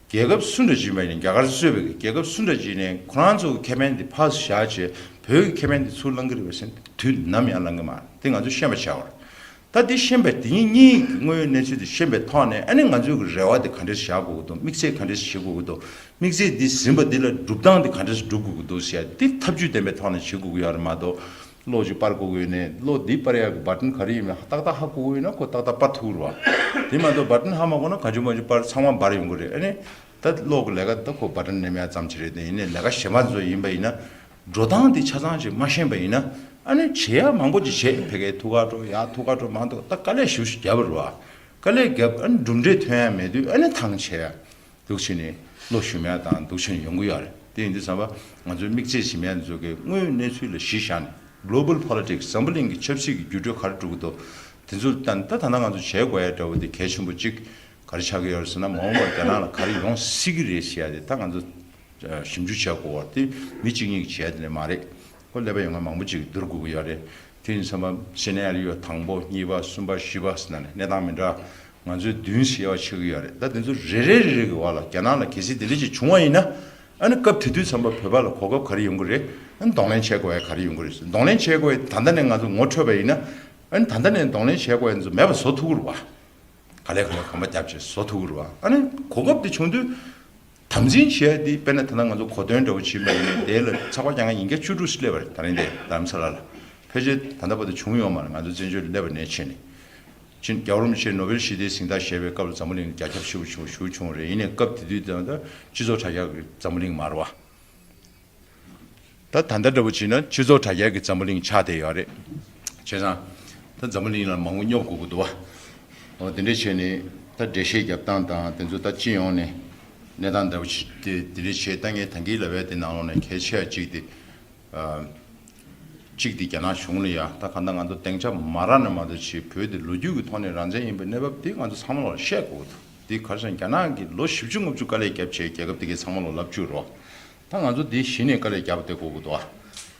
རྒྱལ་ཁབ་སུ་འདྲ་ཅིག་ཡིན་པ་ཡིན་ནའི། རྒྱ་གར་གཙོས་པའི་རྒྱལ་ཁབ་སུ་འདྲ་ཅིག་ཡིན་ནའི་ཁོ་རང་ཚོ་གི་ཁེ་ཕན་དེ་ཕར་བཞག་བྱས་བོད་ཀྱི་ཁེ་ཕན་དེ་ཚུར་བླང་གི་རེད་པས་ཟེར་ན་དུས་ནམ་ཡང་བླང་གི་མ་རེད། དེ་ང་ཚོས་ཤེས་པ་བྱ་དགོས་རེད། ད་འདི་ཤེས་པའི། དེ་གཉིས་གཉིས་ཀྱི་དངོས་ཡོད་གནས་ཚུལ་དེ་ཤེས་པའི་ཐོག་ནས། ཨ་ནི་ང་ཚོའི་གི་རེ་བ་དེ་ག་འདྲས་བཞག་དགོས་ཀྱི་འདུག་དམིགས་ཚད་ག་འདྲས་བཞེས་དགོས་ཀྱི་འདུག་དམིགས་ཚད་འདི་ཟིན་པ་འདི་ལ་སྒྲུབ་སྟངས་འདི་ག་འདྲས་སྒྲུབ་དགོས་ཀྱི་འདུག་ཟེར་ཡ་འདི་ཐབས་ཇུས་ལྡན་པའི་ཐོག་ནས་བྱེད་དགོས་ཀྱི་ཡོད་རེད་མ་གཏོགས། གློག་ཅིག་སྤར་དགོས་ཀྱི་ཡོད་ནའི་གློག་འདི་སྤར་ཡག་གི་བ་ཊན་ག་རེ་ཡིན་མིན་ཏག་ཏག་ཧ་གོ་གི་ཡོད་ན་ཁོ་ཏག་ཏག་སྤར་ཐུབ་ཀྱི་རེད་བ། དེ་མ་གཏོགས་བ་ཊན་ཧ་མ་གོ་ན་གང་བྱུང་མང་བྱུང་སྤར། ཚང་མ་འབར་ཡོང་གི་རེད། ཨ་ནི་ད་གློག་གི་ལས་ཀ་ད་ཁོ་བ་ཊན་ནེམ་ཡག་ཙམ་ཅིག་རེད། དེ་ཡིན་ནའི་ལས་ཀ་གཞན་པ་ཚོ་ཡིན་པ་ཡིན་ན། འགྲོ་སྟངས་དེ་ཆ་ཚང་ཅིག་མ་ཤེས་པ་ཡིན་ན། ཨ་ནི་བྱེད་ཡག་མང་པོ་ཅིག་བྱས། ཕ་གིར་ཐུག་ག་འགྲོ། ཡར་ཐུག་ག་འགྲོ། མ་གཏོགས་ད་དཀའ་ལས་ཞེ་པོ་ཞིག་བརྒྱབ་པ་རེད་བ། དཀའ་ལས་བརྒྱབ། ཨ་ནི་གྲུབ་འབྲས་ཐོན་ཡག་མེད་དུས་ཨ་ནི་ཐང་ཆད་ཡག་འདུག་བྱས་ནས་བློ་ཞུམ་ཡག་དང་འདུག་བྱས་ནས་ཡོང་གི་ཡོད་རེད། དེ་ཡིན་དུས་ཙམ་པ་ང་ཚོའི་དམིགས་ཚད་ཟིན་ཡག་ཚོ་གི་དངོས་ཡོད་གནས་ཚུལ་ལ་གཞི་བཞག་ནས། global politics འཛམ་བུ་གླིང་གི་ཆབ་སྲིད་ཀྱི་འགྱུར་འགྲོས་ག་རེ་འགྲོ་གི་འདུག་དེ་ཚོ་ལ་བལྟས་ནས། ད་ད་ལྟ་ང་ཚོ་བྱེད་དགོས་ཡག་འདྲ་བོ་དེ་གལ་ཆེན་པོ་གཅིག་ག་རེ་ཆགས་ཀྱི་ཡོད་རེད་ཟེར་ན། མ་འོངས་པར་རྒྱ་ནག་ལ་ག་རེ་ཡོང་སྲིད་ཀྱི་རེད་ཟེར་ཡག་དེ་ད་ང་ཚོ་ཞིབ་འཇུག་བྱེད་དགོས་པ་དེ་མི་གཅིག་གཉིས་ཀྱིས་བྱས་དེ་ལས་མ་རེད། ཁོ་ཀླད་པ་ཡོད་མཁན་མང་པོ་ཅིག་བསྡུར་དགོས་ཀྱི་ཡོད་རེད། དེ་ཡིན་ཙང་སི་ནེ་རི་ཡོ་དང་པོ། གཉིས་པ། གསུམ་པ། བཞི་པ་ཟེར་ནས་གནས་སྟངས་མི་འདྲ། ང་ཚོའི་མདུན་ཞེས་པ་ཆགས་ཀྱི་ཡོད་རེད། ད་དེ་ཚོ་རེ་རེ་རེ་རེ་གི་བར་ལ་རྒྱ་ནག་ལ་གལ་སྲིད་དེ་འདྲ་ཅིག་བྱུང་བ་ཡིན་ན། ཨ་ནི་སྐབས་དེ་དུས་ཙམ་པ་བོད་པ་ལ་གོ་སྐབས་ག་རེ་ཡོང་གི་རེད། ཨ་ནི་གདོང་ལེན་བྱེད་དགོས་ཡ་ག་རེ་ཡོང་གི་རེད། གདོང་ལེན་བྱེད་དགོས་ཡ་ད་ལྟ་ནས་ང་ཚོ་ངོ་འཕྲོད་པ་ཡིན་ན། ཨ་ནི་ད་ལྟ་ནས་གདོང་ལེན་བྱེད་དགོས་ཡ་ཚོ་མེད་པ་བཟོ་ཐུབ་ཀྱི་རེད་བ། ག་ལེ་ག་ལེ་གོམ་པ་རྒྱབ་བྱས་བཟོ་ཐུབ་ཀྱི་རེད་བ། ཨ་ནི་གོ་སྐབས་དེ་བྱུང་དུས། དམ་འཛིན་བྱེད་ཡ་དེ། དཔེར་ན་ད་ལྟ་ང་ཚོ་གོ་སྟོན་འདྲ་བོ་བྱེད་པ་ཡིན་ནའི་དེ་ལ་ཚགས་པར་རྒྱག་མཁན་ཉིས་བརྒྱ་བཅུ་དྲུག་སླེབས་པ་རེད། ད་རིང་དེ་རྡ་རམ་ས་ལ་ལ། ཕལ་ཆེར་ད་ལྟ་བར་དུ་བྱུང་ཡོད་མ་རེད། ང་ཚོ་བཙན་བྱོལ་སླེབས་པ་ནས་བྱས་ནས། ཅིན། རྒྱལ་བ་རིན་པོ་ཆེ་ནོ་བེལ་ཞི་བདེའི་གཟེངས་རྟགས་བཞེས་པའི་སྐབས་ལ་འཛམ་བུ་གླིང་ལ་རྒྱ་ཁྱབ་ཞེ་པོ་བྱུང་། ཞེ་པོ་བྱུང་རེད། ཡིན་ནའི་སྐབས་དེ་དུས་ད་ལྟ་སྤྱི་ཚོགས་དྲ་རྒྱ་གི་འཛམ་བུ་གླིང་མ་རེད་བ། ད་ད་ལྟ་འདྲ་བོ་བྱས་ན་སྤྱི་ཚོགས་དྲ་རྒྱ་གི་འཛམ་བུ་གླིང་ཆགས་བསྡད་ཡོད་རེད། བྱས་ཙང་ད་འཛམ་བུ་གླིང་ལ་མང་པོ་སྙོབ་དགོས་ཀྱི་འདུག་བ། འོ་དེ་འདྲ་བྱས་ནས་ད་འགྲེལ་བཤད་རྒྱབ་སྟངས་དང་དེ་ཚོ་ད་སྤྱི་ཡོངས་ནས་གནས་སྟངས་འདྲ་བོ་ཞིག་དེ་དེ་འདྲ་བྱས། ད་ངས་ད་གིན་ལབ་པའི་དེ་ནང་ལོགས་ནས་གལ་ཆེ་བ་གཅིག་དེ། ཨ། གཅིག་དེ་རྒྱ་ནག་གཞུང་ལ་ཡ། ད་གང་ལྟར་ང་ཚོ་སྡིངས་ཆ་མ་རག་ན་མ་གཏོགས་བྱས། བོད་དེ་ལོ་རྒྱུས་ཀྱི་ཐོག་ནས་རང་བཙན་ཡིན་པའི་གནས་བབ་དེ་ང་ཚོ་ཚང་མ་ལ་བཤད་དགོས་ཀྱི་འདུག་དེ་ག་རེ་ཟེར་ན་རྒྱ་ནག་གིས་ལོ་བཞི་བཅུ་ལྔ་བཅུ་དཀའ་ལས་བརྒྱབ་བྱས་རྒྱལ་ཁབ་དེ་གའི་ཚང་མ་ལ་ལབ་བཅུག་རོགས། ད་ང་ཚོ་འདི་གཞི་ནས་དཀའ་ལས་རྒྱབ་བསྡད་དགོས་ཀྱི་འདུག་ཨ།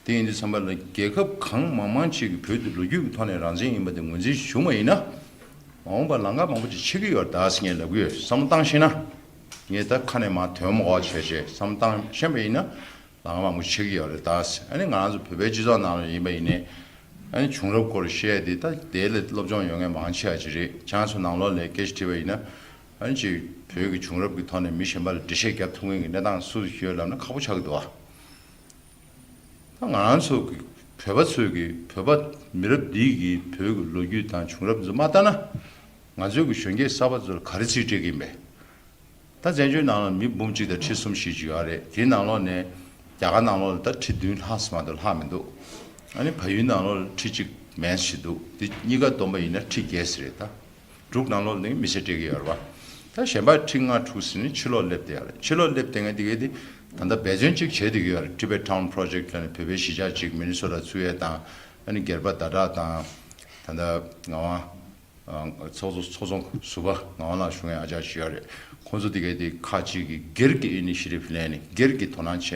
དེ་ཡིན་དུས་ཙམ་པ་ལ་རྒྱལ་ཁབ་གང་མང་མང་ཅིག་གིས་བོད་འདི་ལོ་རྒྱུས་ཀྱི་ཐོག་ནས་རང་བཙན་ཡིན་པ་དེ་ངོས་འཛིན་ཞུ་བ་ཡིན་ན། མ་འོངས་པར་ལམ་ཁ་མང་པོ་ཅིག་ཕྱེ་གི་ཡོད་རེད་ད་ཟེར་ངས་ལབ་གི་ཡོད། བསམ་བློ་བཏང་ཤེས་ན། ངས་ད་ཁ་ནས་མར་དོན་མོ་འོག་བྱས་བྱས་བསམ་བློ་བཏང་ཤེས་པ་ཡིན་ན། ལམ་ཁ་མང་པོ་ཕྱེ་གི་ཡོད་རེད་ད་ཟེར། ཨ་ནི་ང་རང་ཚོ་བོད་པའི་སྤྱི་ཚོགས་ནང་ལ་ཡིན་པ་ཡིན་ནའི། ཨ་ནི་བྱུང་རབས་སྐོར་བཤད་དེ་ད་དེ་ལ་སློབ་སྦྱོང་ཡོད་མཁན་མང་ཆེ་བ་ཅིག་རེད། ཁྱེད་རང་ཚོ་ནང་ལོགས་ལ་སྐད་ཆ་དྲིས་པ་ཡིན་ན། ཨ་ནི་ཅིག་བོད་ཀྱི་བྱུང་རབས་ཀྱི་ཐོག་ནས་མི་གཞན་པ་ལ་འགྲེལ་བཤད་རྒྱབ་ཐུབ་མཁན་གྱི་གནས་སྟངས་སུ་ཡོད་ལབ་ན་ཁག་པོ་ཆགས་ཀྱི་འདུག་ཨ། ད་ང་རང་ཚོ་གི་བོད་པ་ཚོས་ཀྱི་བོད་པ་མི་རབས་འདིས་ཀྱི་བོད་ཀྱི་ལོ་རྒྱུས་དང་བྱུང་རབས་ཚོ་མ་ལྟ་ན། ང་ཚོའི་གི་གཞོན་སྐྱེས་གསར་པ་ཚོ་ལ་ག་རེ་རྩིས་སྤྲད་ཀྱི་ཡིན་པས། ད་བཙན་བྱོལ་ནང་ལ་མི་འབུམ་གཅིག་དང་ཁྲི་གསུམ་བཞི་ཅིག་ཡོད་རེད། དེའི་ནང་ལོགས་ནས་རྒྱ་གར་ནང་ལོགས་ལ་ད་ཁྲི་བདུན་ལྷག་ཙམ་མ་གཏོགས་ལྷག་མི་འདུག་ཨ་ནི་བལ་ཡུལ་ནང་ལོགས་ལ་ཁྲི་གཅིག་མན་ཞིག་འདུག་དེ་གཉིས་ཀ་བསྡོམས་པ་ཡིན་ན་ཁྲི་བརྒྱད་ཙམ་རེད་ད། འབྲུག་ནང་ལོགས་ནས་མི་སེར་སྤྲད་ཀྱི་ཡོད་རེད་བ། ད་གཞན་པ་ཁྲི་ལྔ་དྲུག་ཟིན་ནས་ཕྱི་ལོགས་སླེབས་བསྡད་ཡོད་རེད། ཕྱི་ལོགས་སླེབས་བསྡད་མཁན་དེ་གས་དེ་ད་ལྟ་འབད་བརྩོན་གཅིག་བྱས་བསྡད་ཀྱི་ཡོད་རེད། Tibet Town Project ལབ་ནས་བོད་པའི་གཞིས་ཆགས་གཅིག་མི་ནི་སོ་ཊ་བཙུགས་ཡས་དང་། ཨ་ནི་སྒེར་པ་ཟླ་གྲགས་དང་། ད་ལྟ་ངག་དབང་ཚོགས་གཙོ་ཚོགས་གཙོ་ཟུར་པ་ངག་དབང་ལགས་ཞུ་མཁན་ཨ་ཅག་ཅིག་ཡོད་རེད། ཁོང་ཚོ་དེ་གས་དེ་ཁག་ཅིག་གིས་སྒེར་གྱི་ཨི་ནི་ཤི་ཊིབ་ལེན་ནས་སྒེར་གྱི་དོ་སྣང་བྱས་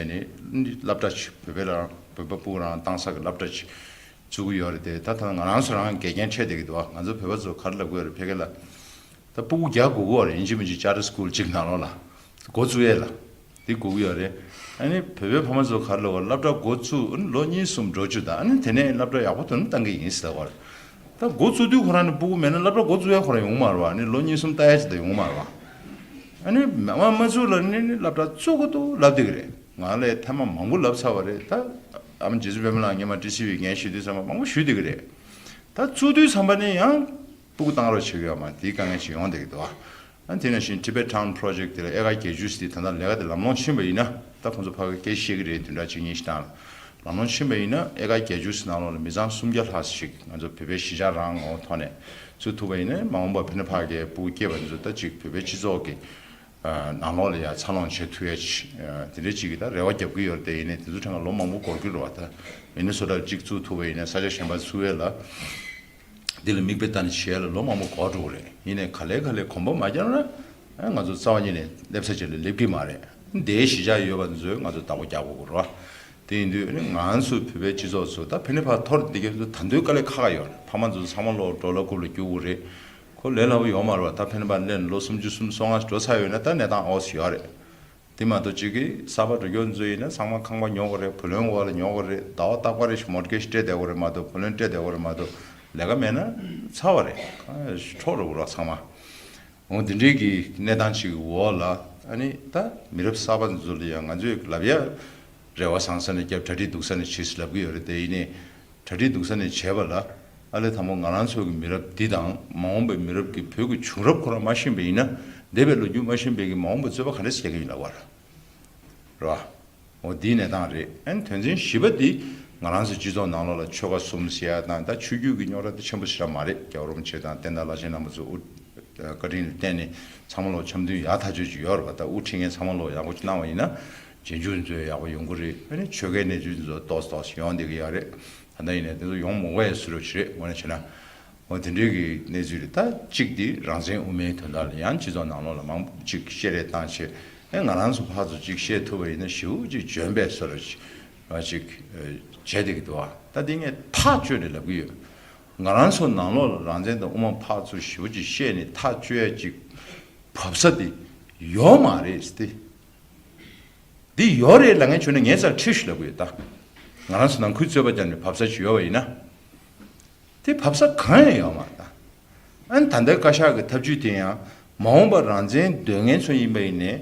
ནས་སློབ་གྲྭ་ཅིག་བོད་པའི་ལ་བོད་པ་ཕྲུ་གུ་རང་བཏང་ས་གི་སློབ་གྲྭ་ཅིག་བཙུགས་ཀྱི་ཡོད་རེད་དེ། ད་ད་ང་རང་ཚོ་རང་འགལ་རྐྱེན་འཕྲད་བསྡད་ཀྱི་འདུག་ང་ཚོ་བོད་པ་ཚོ་ག་རེ་ལབ་ཀྱི་ཡོད་རེད་ཕ་གི་ལ། ད་སྤུ་གུ་རྒྱག་དགོས་ཀྱི་ཡོད་རེད། ཡིན་གཅིག་མིན་གཅིག་ཅར་ཊར་སི་ཀུལ་གཅིག་ནང་ལོགས་ལ་འགོ་བཙུགས་ཡས་ལ་དེ་དགོས་ཀྱི་ཡོད་རེད། ཨ་ནི་བོད་པའི་ཕ་མ་ཚོ་ག་རེ་ལབ་ཀྱི་ཡོད་རེད། སློབ་གྲྭ་འགོ་བཙུགས་ཨ་ནི་ལོ་གཉིས་གསུམ་འགྲོ་བཅུག་དང་ཨ་ནི་དེ་ནས་སློབ་གྲྭ་ཡག་པོ་དུ་ནི་བཏང་གི་ཡིན་ཟེར་ལབ་ཀྱི་ཡོད་རེད། ད་འགོ་བཙུགས་དུས་ཁོ་རང་ནི་སྤུ་གུ་མེད་ན་སློབ་གྲྭ་འགོ་བཙུགས་ཡས་ཁོ་རང་ཡོང་མ་རེད་བ། ཨ་ནི་ལོ་གཉིས་གསུམ་ལྟ་ཡས་ཅིག་ད་ཡོང་མ་རེད་བ། ཨ་ནི་མ་མ་མ་བཙུགས་ལ་ནི་ནི་སློབ་གྲྭ་བཙུགས་དགོས་འདུག་ལབ་བསྡད་ཀྱི་རེད། ང་ལས་ཐེངས་མ་མང་པོ་ལབ་ཚར་བ་རེད། ད་ཨ་མ་རྗེ་བཙུན་པད་མ་ལགས་སྔོན་མ་ཊི་སི་ཝི་འགན་བཞེས་དུས་ཙམ་པ་མང་པོ་ཞུས་བསྡད་ཀྱི་རེད། ད་བཙུགས་དུས་ཙམ་པ་ནས་ཡང་སྤུ་གུ་བཏང་རོགས་བྱེད་ཀྱི་ཡོད་མ་རེད། དེའི་དཀའ་ངལ་ཞིག་ཡོང་བསྡད་ཀྱི་འདུག་ཨ་དེ་ནང་བཞིན་Tibet Town Project དེ་ལ་ཨེ་ཀར་བརྒྱད་ཅུ་ཙམ་དེ་ད་ལྟ་ལས་ཀ་དེ་ལམ་ལྷོང་ཕྱིན་པ་ཡིན་ན། ད་ཁོང་ཚོ་ཕ་གིར་སྐད་ཆ་བཤད་ཀྱི་རེད། བདུན་ཕྲག་གཅིག་གཉིས་ཤིག་སྟེང་ལ་ལམ་ལྷོང་ཕྱིན་པ་ཡིན་ན་ཨེ་ཀར་བརྒྱད་ཅུ་ཙམ་ནང་ལོགས་ལ་མི་ཚང་སུམ་བརྒྱ་ལྷག་ཙམ་ཞིག་ང་ཚོ་བོད་པའི་གཞིས་ཆགས་རང་ངོ་བོ་ཐོག་ནས་བཙུགས་ཐུབ་པ་ཡིན་ན། མ་འོངས་པར་ཕ་ནི་ཕ་གིའི་སྤུ་གུ་སྐྱེས་པ་འདི་ཚོ་ད་ཅིག་བོད་པའི་སྤྱི་ཚོགས་ཀྱི་ནང་ལོགས་ལ་ཡང་འཚར་ལོངས་བྱེད་ཐུབ་ཡ་ཅིག་དེ་འདྲ་ཅིག་གི་ད་རེ་བ་རྒྱབ་ཀྱི་ཡོད་རེད་དེ། ཡིན་ནའི་དེ་ཚོ་ཐད་ཀར་ལོ་མང་པོ་འགོར་གྱི་རེད་བ། ད་མི་ནི་སོ་ཊ་གཅིག་བཙུགས་ཐུབ་པ་ཡིན་ན་ས་ཆ་གཞན་པ་བཙུགས་ཡས་ལ། འདི་ལ་མིག་དཔེ་ལྟ་ནས་བྱས་ལ་ལོ་མང་པོ་འགོར་འགྲོ་གི་རེད། ཡིན་ནའི་ག་ལེ་ག་ལེ་གོམ་པ་མ་རྒྱབ་ན་ང་ཚོ་རྩ་བ་ཉིད་ནས་སླེབས་ས་ཅིག་ལ་སླེབས་ཀྱི་མ་རེད། འདིའི་གཞིས་ཆགས་ཡོད་པ་འདི་ཚོས་ང་ཚོ་བདག་པོ་རྒྱག་དགོས་ཀྱི་རེད་བ། དེ་ཡིན་དུས་ང་ཚོ་བོད་པའི་སྤྱི་ཚོགས་ཚོ་ད་ཕ་ནི་ཕ་ཐོར་འདི་གའི་ཚོ་ད་དུང་དཀའ་ལས་ཁག་ཁག་ཡོད་རེད། ཕ་མ་ཚོ་ཚང་མ་ལོ་འགྲོ་ལ་རྐུབ་ལ་རྒྱུག་གི་རེད། ཁོ་ལས་སླ་པོ་ཡོད་མ་རེད་བ། ད་ཕ་ནི་ཕ་སླེབས་ནས་ལོ་སུམ་ཅུ་སུམ་ཅུ་སོ་ལྔ་འགྲོ་ཚར་ཡོད་ན་ད་གནས་སྟངས་ཨོ་ཙི་ཡོད་རེད། དེ་མ་གཏོགས་གཅིག་གིས་གསར་པ་འགྲོ་རྒྱུ་ཚོ་ཡིན་ན་ཚང་མ་ཁང་པ་ཉོ་དགོས་རེད། བུ་ལོན་འོག་ལ་ཉོ་དགོས་རེད། ཟླ་བ་རྟག་པར་རེ་ཞིག་མོར་གེ་ཇི་སྤྲད་བསྡད་དགོས་རེད་མ་གཏོགས་བུ་ལོན་སྤྲད་བསྡད་དགོས་རེད་མ་གཏོགས་ལས་ཀ་མེད་ན་ཚར་བ་རེད། འཕྲོག་འགྲོ་གི་རེད་ཚང་མ། འོ་འདི་འདྲའི་གི་གནས་སྟངས་ཅིག་གི་འོག་ལ་ཨ་ནི་ད་མི་རབས་གསར་པ་ཚོ་ལ་ཡང་ང་ཚོས་ལབ་ཡ་རེ་བ་བཟང་ས་ནས་རྒྱབ་གྲ་སྒྲིག་སྡུག་ས་ནས་བྱེད་ཟེར་ལབ་གི་ཡོད་རེད་དེ། ཡིན་ནའི་གྲ་སྒྲིག་སྡུག་ས་ནས་བྱས་པ་ལ་ཨ་ལས་དང་པོ་ང་རང་ཚོ་གི་མི་རབས་འདི་དང་མ་འོངས་པའི་མི་རབས་ཀྱི་བོད་ཀྱི་བྱུང་རབས་ཁོ་རང་མ་ཤེས་པ་ཡིན་ན། འདས་པའི་ལོ་རྒྱུས་མ་ཤེས་པའི་གི་མ་འོངས་པའི་རྩོད་པ་ག་འདྲ་བྱེད་ཀྱི་ཡིན་ལབ་པ་རེད་བ། འོ་འདིའི་གནས་སྟངས་རེད། ཨ་ནི་དོན་ཚན་བཞི་པ་འདི་ང་རང་ཚོ་སྤྱི་ཚོགས་ནང་ལོགས་ལ་ཆོལ་ཁ་གསུམ་ཟེར་ཡ་དང་ད་ཆོས་བརྒྱུད་ཀྱི་རྙོག་དྲ་དེ་ཆེན་པོ་ཞེ་དྲག་མ་རེད། རྒྱལ་བ་རིན་པོ་ཆེ་དང་བསྟན་དར་བླ་ཆེན་རྣམ་པ་ཚོ་དབུ་བཀའ་དྲིན་ལ་བརྟེན་ནས་ཚང་མ་ལོག་འཆམ་མཐུན་ཡག་ཐག་ཆོད་ཅིག་ཡོད་རེད་བ། ད་དབུ་ཁྲིད་མཁན་ཚང་མ་ལོག་ཡག་པོ་ཅིག་གནང་བ་ཡིན་ན་རྗེས་འཇུག་ཚོ་ཡག་པོ་ཡོང་གི་རེད། ཨ་ནི་ཆོལ་ཁའི་གནས་ཚུལ་ཚོ་ཏོག་ཙམ་ཏོག་ཙམ་ཡོང་བསྡད་ཀྱི་ཡོད་རེད། ད་ལྟ་ཡིན་ནའི་དེ་ཚོ་ཡོང་མི་དགོས་ཡ་བཟོ་འདྲ་ཅིག་རེད། དངོས་གནས་བྱས་ན། འོ་དེ་འདྲའི་གི་གནས་ཚུལ་རེད། ད་གཅིག་དེ་རང་བཙན་དབུ་མའི་དོན་དག་ལ་ཡང་སྤྱི་ཚོགས་ནང་ལོགས་ལ་མང་པོ་ཅིག་བཤད་རེས་བཏང་བྱས། ཨེ་ང་རང་ཚོ་ཕར་ཚུར་ཅིག་བཤད་ཐུབ་པ་ཡིན་ན་ཞེ་པོ་ཅིག་འཇོན་པའི་བཟོ་འདྲ་ཅིག་ཅིག་བྱས་བསྡད་ཀྱི་འདུག་ཨ། ད་དེ་ངས་ཐག་གཅོད་ནས་ལབ་ཀྱི་ཡོད། ང་རང་ཚོ་ནང་ལོགས་ལ་རང་བཙན་དང་དབུ་མ་ཕར་ཚུར་ཞེ་པོ་ཅིག་བཤད་ནས་ཐག་གཅོད་ཡ་ཅིག་བབས་ས་དེ་ཡོད་མ་རེད་ཟེར་ཏེ། འདི་ཡོད་རེད་ལབ་མཁན་བྱུང་ན་ངས་ཙང་ཁྲིད་ཤིག་ལབ་ཀྱི་ཡོད་ད། ང་རང་ཚོ་ནང་ཁུལ་རྩོད་པ་རྒྱབ་ནས་བབས་ས་ཅིག་ཡོད་པ་ཡིན་ན། དེ་བབས་ས་གང་ཡང་ཡོད་མ་རེད་ད། ཨ་ནི་ད་ལྟའི་བཀའ་ཤག་གི་ཐབས་ཇུས་དེ་ཡང་མ་འོངས་པར་རང་བཙན་འདོད་མཁན་ཚོ་ཡིན་པ་ཡིན་ནའི།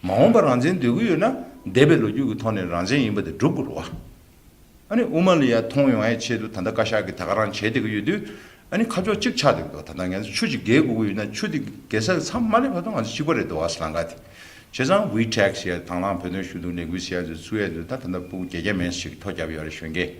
མ་འོངས་པར་རང་བཙན་འདོད་ཀྱི་ཡོད་ན་འདས་པའི་ལོ་རྒྱུས་ཀྱི་ཐོག་ནས་རང་བཙན་ཡིན་པ་དེ་སྒྲུབ་དགོས་རེད་བ། ཨ་ནི་དབུ་མ་ལ་ཡ་མཐོང་ཡོང་ཡའི་ཆེད་དུ་ད་ལྟ་བཀའ་ཤག་གིས་ད་ག་རང་བྱས་བསྡད་ཀྱི་ཡོད་དུས། ཨ་ནི་ཁ་ཕྱོགས་གཅིག་ཆགས་བསྡད་ཀྱི་འདུག་ད་ལྟ་ངས་ཆུ་ཅིག་བརྒལ་དགོས་ཀྱི་ཡོད་ན་ཆུ་དེ་བརྒལ་ས་མཚམས་མ་སླེབས་བར་དུ་ང་ཚོ་གཅིག་པ་རེད་འདུག་བ། སི་ལང་ཀ་དེ། བྱས་ཙང་ཝི་ཊེག་ཟེར་ཡ་དང་བླངས་བོད་དོན་ཞུ་གཏུག་ལས་འགུལ་ཟེར་ཡ་ཚོ་བཙུགས་ཡ་ཚོ་ད་ད་ལྟ་སྤུ་གུ་བརྒྱད་བརྒྱ་མན་ཞིག་ཐོ་བརྒྱབ་ཡོད་རེད་གཞོན་སྐྱེས།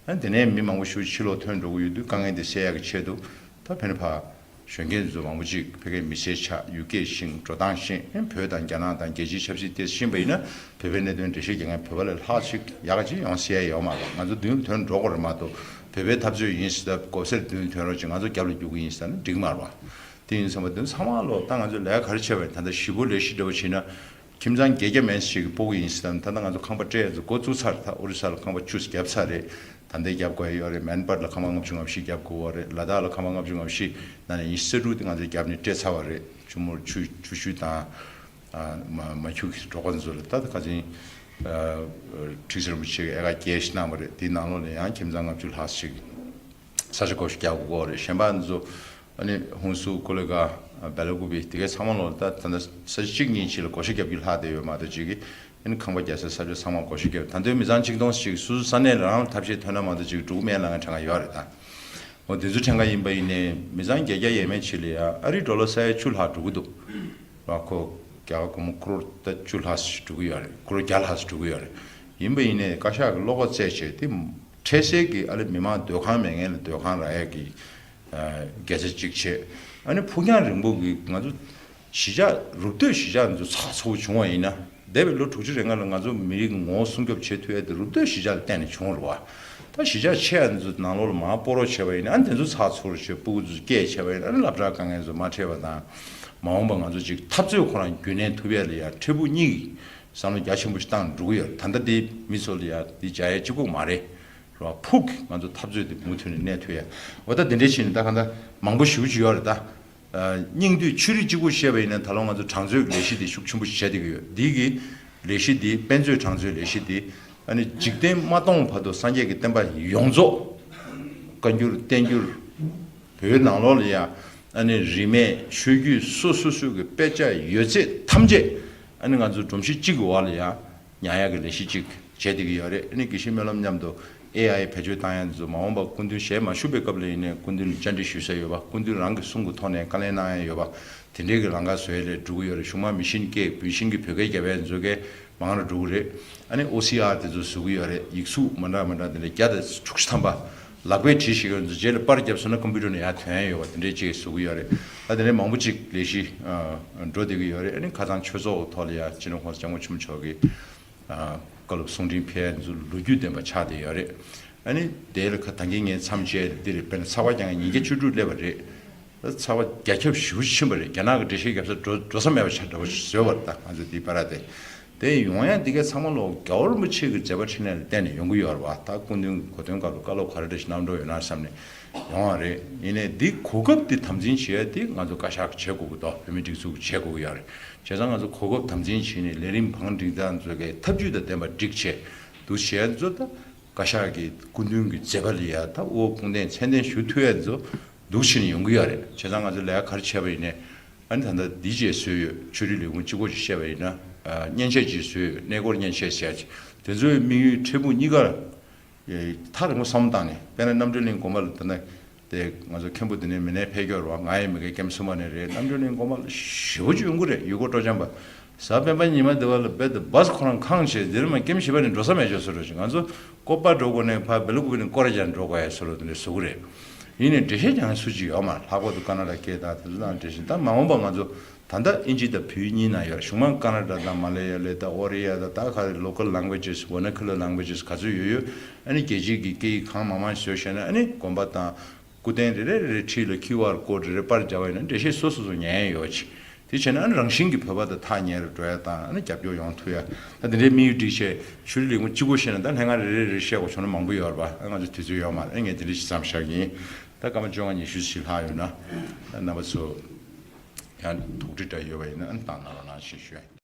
ཨ་ནི་དེ་ནས་མི་མང་པོ་ཞིག་ཕྱི་ལོགས་ཐོན་འགྲོ་གི་ཡོད་དུས་དཀའ་ངལ་དེ་སེལ་ཡག་གི་ཆེད་དུ་ད་ཕན་ནི་ཕ། གཞོན་སྐྱེས་ཚོ་མང་པོ་ཅིག་ཕ་གིའི་མི་སེར་ཆགས། ཡུལ་སྐད་ཤེས། འགྲོ་སྟངས་ཤེས། ཨ་ནི་བོད་དང་རྒྱ་ནག་དང་རྒྱལ་སྤྱིའི་ཆབ་སྲིད་དེ་ཤེས་པ་ཡིན་ན་བོད་པའི་གནད་དོན་འགྲེལ་བཤད་རྒྱག་མཁན་བོད་པ་ལས་ལྷག་ཅིག་ཡག་ག་ཅིག་ཡོང་སྲིད་ཡ་ཡོད་མ་རེད། ང་ཚོ་མདུན་ལ་ཐོན་འགྲོ་དགོས་རེད་མ་གཏོགས་བོད་པའི་འཐབ་རྩོད་ཡིན་ཟེར་ད་མགོ་སེར་མདུན་ལ་ཐོན་རོགས་ཅིག་ང་ཚོ་རྒྱབ་ལ་རྒྱུག་གི་ཡིན་ཟེར་ན་འགྲིག་མ་རེད་བ། དེ་ཡིན་ཙང་མ་འདུན་ཚང་མ་ལོ་ད་ང་ཚོ་ལས་ཀ་ག་རེ་བྱས་པ་ཡིན། ད་ལྟ་ཞི་པོ་ལས་གཞི་འདྲ་བོ་བྱས་ན། ཁྱིམ་ཚང་བརྒྱད་བརྒྱ་མན་ཞིག་གི་སྤོ་གི་ཡིན་ཟེར། ད་ད་ལྟ་ང་ཚོ་ཁང་པ་སྤྲད་ཡ་ཚོ་འགོ་བཙུགས་ཚར། ད་ཨོ་རི་ས་ལ་ཁང་པ་བཅུ་བརྒྱབ་ཚར་རེད། ད་ལྟའི་བརྒྱབ་དགོས་ཡ་ཡོད་རེད། མན་པར་ལ་ཁང་པ་ལྔ་བཅུ་ང་བཞི་བརྒྱབ་དགོས་པ་རེད། ལ་དྭགས་ལ་ཁང་པ་ལྔ་བཅུ་ང་བཞི་ན་ནས་ཡིན་ས་དྲུག་དེ་ང་ཚོས་བརྒྱབ་ནས་སྤྲད་ཚར་བ་རེད། ཆུ་མོར་ཆུ་ཆུ་ཤུལ་དང་། ཨ་མ་མ་ཁྱུག་གི་འབྲོག་པ་ཚོ་ལ་ད་ཁ་སང་། ཁྲི་ཟུར་རིན་པོ་ཆེ་གིས་ཨེ་ཀར་བརྒྱད་ཞིག་གནང་བ་རེད། དེའི་ནང་ལོགས་ལ་ཡང་ཁྱིམ་ཚང་ལྔ་བཅུ་ལྷག་ཞིག་ས་ཆ་བགོ་བཤའ་རྒྱག་དགོས་རེད། གཞན་པ་ཚོ་ཨ་ནི་ཧུན་སུར་ཀོ་ལི་གྷལ་སྦེ་ལ་ཀུ་པེ་དེ་གའི་ཚང་མ་ལོགས་ལ་ད་ད་ལྟ་ས་ཆ་གཅིག་གཉིས་ཅིག་ལ་བགོ་བཤའ་རྒྱབ་རྒྱུ་ལྷག་བསྡད་ཡོད་མ་གཏོགས་ཅིག་གིས་ཨ་ནི་ཁང་པ་རྒྱག་སའི་ས་ཆ་ཚང་མ་བགོ་བཤའ་རྒྱབ། ད་དུང་མི་ཚང་གཅིག་སྟོང་ཞིག་སོ་སོའི་ས་གནས་ལ་རང་ལ་ཐབས་ཤེས་ཐོན་ན་མ་གཏོགས་ཅིག་འགྲོ་གི་མེད་ལབ་མཁན་གྲངས་ཀ་ཡོད་རེད་ད། འོ་དེ་ཚོ་གྲངས་ཀ་ཡིན་པ་ཡིན་ནའི་མི་ཚང་བརྒྱད་བརྒྱ་ཡས་མས་ཅིག་ལ་ཡ་ཨ་རིའི་ཌོ་ལར་ས་ཡ་བཅུ་ལྷག་འགྲོ་གི་འདུག་ར། ཁོ་རྒྱ་གར་སྒོར་མོ་ཀོ་རོར་ད་བཅུ་ལྷག་ཙམ་འགྲོ་གི་ཡོད་རེད། ཀོ་རོར་བརྒྱ་ལྷག་ཙམ་འགྲོ་གི་ཡོད་རེད། ཡིན་པ་ཡིན་ནའི་བཀའ་ཤག་གིས་བློ་ཁོག་བཙལ་བྱས་དེ་འཕྲལ་སེལ་གྱི་ཨ་ལེ་མི་མང་སྡོད་ཁང་མེད་མཁན་ལ་སྡོད་ཁང་རག་ཡས་ཀྱི་ཨ་དགེ་རྩ་གཅིག་བྱས། ཨ་ནི་ཕུགས་རྒྱང་རིང་པོ་གི་ང་ཚོ་གཞིས་ཆགས་རུབ་སྟོད་གཞིས་ཆགས་ཚོ་ཚགས་ཚུད་པོ་བྱུང་བ་ཡིན་ན། འདས་པའི་ལོ་དྲུག་ཅུ་རེ་ལྔ་ལ་ང་ཚོ་མི་རིགས་ངོ་བོ་སྲུང་སྐྱོབ་བྱེད་ཐུབ་ཡ་དེ་རུབ་སྟོད་གཞིས་ཆགས་ལ་བརྟེན་ནས་བྱུང་བ་རེད་བ། ད་གཞིས་ཆགས་ཆེ་ཡ་ཚོ་ནང་ལོགས་ལ་མར་སྤོ་རོགས་བྱས་པ་ཡིན་ན། ཨ་ནི་དེ་ཚོ་ཚགས་ཚུད་པོ་བྱས་སྤུ་གུ་ཚོ་སྐྱེས་བྱས་པ་ཡིན་ན། ཨ་ནི་སློབ་གྲྭ་དཀའ་ངལ་ཚོ་མ་འཕྲད་པ་དང་། མ་འོངས་པ་ང་ཚོ་ཅིག་འཐབ་རྩོད་ཁོ་རང་རྒྱུན་གནས་ཐུབ་ཡ་ལ་ཡ་འཕྲལ་ཕུགས་གཉིས་ཀྱི་བསམ་བློ་རྒྱ་ཆེན་པོ་ཞིག་བཏང་འགྲོ་གི་ཡོད་རེད། ད་ལྟ་དེ་མི་ཚོ་ལ་ཡ་དེ་རྒྱག་ཡ་གཅིག་པོ་མ་རེད་ར། ཕུགས་ཀྱི་ང་ཚོ་འཐབ་རྩོད་དེ་མུ་མཐུད་ནས་གནས་ཐུབ་ཡ། འོ་ད་དེ་འདྲའི་བྱས་ནས་ད་གང་ལྟར་མང་པོ་ཞེ་པོ་ཅིག་ཡོད་རེད་ད། སྙིང་བསྡུས་ཆོས་རིག་གཅིག་པུ་བཤད་པ་ཡིན་ན་ད་ལོ་ང་ཚོ་གྲངས་མཛོད་ཀྱི་ལས་གཞི་དེ་ཤུགས་ཆེན་པོ་ཞིག་བྱས་བསྡད་ཀྱི་ཡོད། འདི་གི་ལས་གཞི་འདི་དཔེ་མཛོད་གྲངས་མཛོད་ལས་གཞི་འདི་ཨ་ནི་འཇིག་རྟེན་མ་སྟོངས་བར་དུ་སངས་རྒྱས་ཀྱི་བསྟན་པ་ཡོངས་རྫོགས་བཀའ་འགྱུར་བསྟན་འགྱུར་བོད་ནང་ལོགས་ལ་ཡང་ཨ་ནི་རིས་མེད་ཆོས་བརྒྱུད་སོ་སོ་སོ་གི་དཔེ་ཆ་ཡོད་ཚད་ཐམས་ཅད་ཨ་ནི་ང་ཚོ་སྒྲོམ་གཞི་གཅིག་གི་འོག་ལ་ཡང་ཉར་ཡག་གི་ལས་གཞི་གཅིག་བྱས་བསྡད་ཀྱི་ཡོད་རེད། ཨ་ནི་དགེ་བཤེས་སྨོན་ལམ་མཉམ་དུ་ཨེ་ཨའི་བེད་སྤྱོད་བཏང་ཡ་ཚོ་མ་འོངས་པ་སྐུ་མདུན་ཞལ་མ་བཞུགས་པའི་སྐབས་ལ་ཡིན་ནའི་སྐུ་མདུན་ལ་བཅར་འདྲི་ཞུ་ས་ཡོད་པ། སྐུ་མདུན་རང་གི་གསུང་གི་ཐོག་ནས་བཀའ་ལན་གནང་ཡ་ཡོད་པ། དེ་འདྲའི་གི་ལམ་ཁ་བཟོ་ཡ་ལས་འགྲོ་གི་ཡོད་རེད། གཞུག་མ་མི་ཤིན་སྐད་བོད་ཤིན་གྱི་བོད་སྐད་རྒྱབ་ཡ་ཚོ་གའི་མང་རུ་འགྲོ་གི་རེད། ཨ་ནི་ཨོ་སི་ཨར་དེ་ཚོ་བཟོ་གི་ཡོད་རེད། ཡིག་གཟུགས་མ་འདྲ་མ་འདྲ་དེ་འདྲ་བརྒྱ་དང་དྲུག་ཅུ་ཐམ་པ་ལག་པས་བྲིས་ཤེས་མཁན་ཚོ་རྗེས་ལ་པར་བརྒྱབ་སོང་ན་ཀམ་པུ་ཊར་ནང་ཡར་ཐོན་ཡ་ཡོད་པ། དེ་འདྲའི་ཅིག་བཟོ་གི་ཡོད་རེད། ད་དེ་འདྲའི་མང་པོ་ཅིག་ལས་གཞི་འགྲོ་བསྡད་ཀྱི་ཡོད་རེད། ཨ་ནི་ཁ་སང་ཆོས་ཚོགས་ཐོག་ལ་ཡ་སྤྱི་ནོར་༸གོང་ས་༸སྐྱབས་མགོན་ཆེན་པོ་མཆོག་གིས་བཀའ་སློབ་གསུང་འཕྲིན་ཕེབས་ཡ་ཚོ་ལོ་རྒྱུས་ལྡན་པ་ཆགས་བསྡད་ཡོད་རེད། ཨ་ནི་དེ་ལ་ཁ་ད་གིན་ངས་མཚམས་བཅད་འདི་རེད། དཔེར་ན་ཚགས་པར་རྒྱག་མཁན་ཉིས་བརྒྱ་བཅུ་དྲུག་སླེབས་པ་རེད། ད་ཚགས་པར་རྒྱ་ཁྱབ་ཞེ་པོ་ཕྱིན་པ་རེད། རྒྱ་ནག་གི་འགྲེལ་བཤད་རྒྱབ་ས་འགྲོ་འགྲོ་ས་མེད་པ་ཆགས་འདྲ་བོ་ཞིག་བཟོས་པ་རེད། ད་ང་ཚོ་འདི་པར་དེ་དེ་ཡོང་ཡ་འདི་གའི་ཚང་མ་ལོ་རྒྱལ་བ་རིན་པོ་ཆེ་གི་མཛད་པ་འཕྲིན་ལས་ལ་བརྟེན་ནས་ཡོང་གི་ཡོད་རེད་བ། ད་སྐུ་མདུན་གྱི་གོ་སྟོན་སྐབས་ལ་བཀའ་སློབ་ག་རེ་འདྲ་ཞིག་གནང་འགྲོ་ཡོད་ན་བསམ་ནས་ཡོང་བ་རེད། ཡིན་ནའི་འདི་གོ་སྐབས་འདི་དམ་འཛིན་བྱེད་ཡ་འདི་ང་ཚོ་བཀའ་ཤག་གིས་བྱེད་དགོས་ཀྱི་འདུག་བོད་མིའི་སྒྲིག་འཛུགས་ཀྱིས་བྱེད་དགོས་ཀྱི་ཡོད་རེད། བྱས་ཙང་ང་ཚོ་གོ་སྐབས་དམ་འཛིན་བྱས་ནས་ལས་རིམ་བང་སྒྲིག་སྟངས་ཚོ་གའི་ཐབས་ཇུས་དང་ལྡན་པ་སྒྲིག་བྱས་འདུག་བྱས་ཚོ་ད། བཀའ་ཤག་གི་སྐུ་མདུན་གྱི་མཛད་པ་ལ་ཡ་ད་དབུ་འོག་དཔུང་འདེགས་མཚན་ལྡན་ཞུ་ཐུབ་ཡ་ཚོ་འདུག་ཕྱིན་ཡོང་གི་ཡོད་རེད། བྱས་ཙང་ང་ཚོ་ལས་ཀ་ག་རེ་བྱས་པ་ཡིན་ནའི་ཨ་ནི་ད་ལྟ་འདི་བཅས་བཟོས་ཡོད། ཆོས་རིག་ལས་ཁུངས་གཅིག་པོ་ཅིག་བཤད་པ་ཡིན་ན་མཉེན་ཆས་ཅིག་བཟོས་ཡོད། གནས་སྐོར་མཉེན་ཆས་ཟེར་ཡ་ཅིག་དེ་ཚོའི་དམིགས་ཡུལ་འཕྲལ་ཕུགས་གཉིས་ཀར་ཐག་རིང་པོ་བསམ་བློ་བཏང་ནས། དཔེར་ན་རྣམ་གྲོལ་གླིང་དགོན་པ་ལ་ད་ལྟ་དེ་ང་ཚོ་མཁན་པོ་འདི་ནས་མི་སྣ་ཕེབས་ཀྱི་ཡོད་རེད་བ། ང་ཡི་མི་དགེ་ཀེམ་གསུམ་པ་ནས་རེད། རྣམ་གྲོལ་གླིང་དགོན་པ་ལ་ཞེ་པོ་ཅིག་ཡོང་གི་རེད། ཡུལ་སྐོར་སྤྲོ་འཆམ་པ། གཟའ་སྤེན་པ་ཉི་མ་འདི་བ་ལ་རྦད་དེ་བཱས་ཁོ་རང་ཁེངས་བྱས་འདིར་མ་ཀེམ་བཞི་པ་ནས་འགྲོ་ས་མེད་ཅོག་ཟེར་རོ་ཞིག་ང་ཚོ་ཀོ་པ་འགྲོ་དགོས་ནས་ཕར་སྦེ་ལ་ཀུ་པེ་ནས་སྐོར་ར་རྒྱག་འགྲོ་དགོས་ཡ་ཟེར་རོ་དེ་འདྲ་བཟོ་གི་རེད། ཡིན་ནའི་འགྲེལ་བཤད་རྒྱག་མཁན་སུ་གཅིག་ཡོད་མ་རེད། ལྷག་པར་དུ་ཀ་ན་ཌ་སྐད་དང་དེ་ཚོ་དང་འགྲེལ་བཤད། ད་མ་འོངས་པ་ང་ཚོ་ད་ལྟ་ཨིན་ཇི་དང་བོད་གཉིས་ནང་ཡོད་རེད། གཞུག་མ་ཀ་ན་ཌ་དང་མ་ལེ་ཡ་ལེ་དང་ཨོ་རི་ཡ་དང་ད་ག་རེ་local languages vernacular languages ག་ཚོད་ཡོད་ཡོད། ཨ་ནི་རྒྱལ་སྤྱིའི་གི་སྐད་ཡིག་གང་མང་མང་ཞིག་བཟོས་བཞག་ན་ཨ་ནི་དགོན་པ་དང་། སྐུ་རྟེན་རེ་རེ་རེ་རེ་འཁྲིས་ལ་ཀིའུ་ཨར་ཀོཌ་རེ་རེ་པར་སྦྱར་བ་ཡིན་ན་འགྲེལ་བཤད་སོ་སོ་སོ་ཉན་ཡ་ཡོད་ཅིག་དེ་བྱས་ན་ཨ་ནི་རང་བཞིན་གྱིས་བོད་པ་དང་ཐག་ཉེ་རུ་འགྲོ་ཡ་དང་། ཨ་ནི་རྒྱབ་སྐྱོར་ཡོང་ཐུབ་ཡ། ད་དེ་འདྲའི་དམིགས་ཡུལ་སྒྲིག་བྱས་ཆོས་རིག་ལས་ཁུངས་གཅིག་པོ་བཤད་ན་ད་ལྷན་ཁང་རེ་རེ་རེ་བཤད་དགོས་བྱུང་ན་མང་པོ་ཡོད་རེད་པ། ཨ་ང་ཚོ་དུས་ཚོད་ཡོད་མ་རེད། ཨ་ངས་དེ་འདྲ་ཞིག་བརྩམས་བཞག་གི་ཡིན། ད་སྐར་མ་བཅོ་ལྔ་ཉི་ཤུ་ཞིག་ལྷག་ཡོད་ན། ཨ་རྣམ་པ་ཚོ་ཡང་དོགས་འདྲི་འདྲ་ཡོད་པ་ཡིན་ན་ཨ་ནི་བཏང་གནང་རོགས་གནང་ཞེས་ཞུ།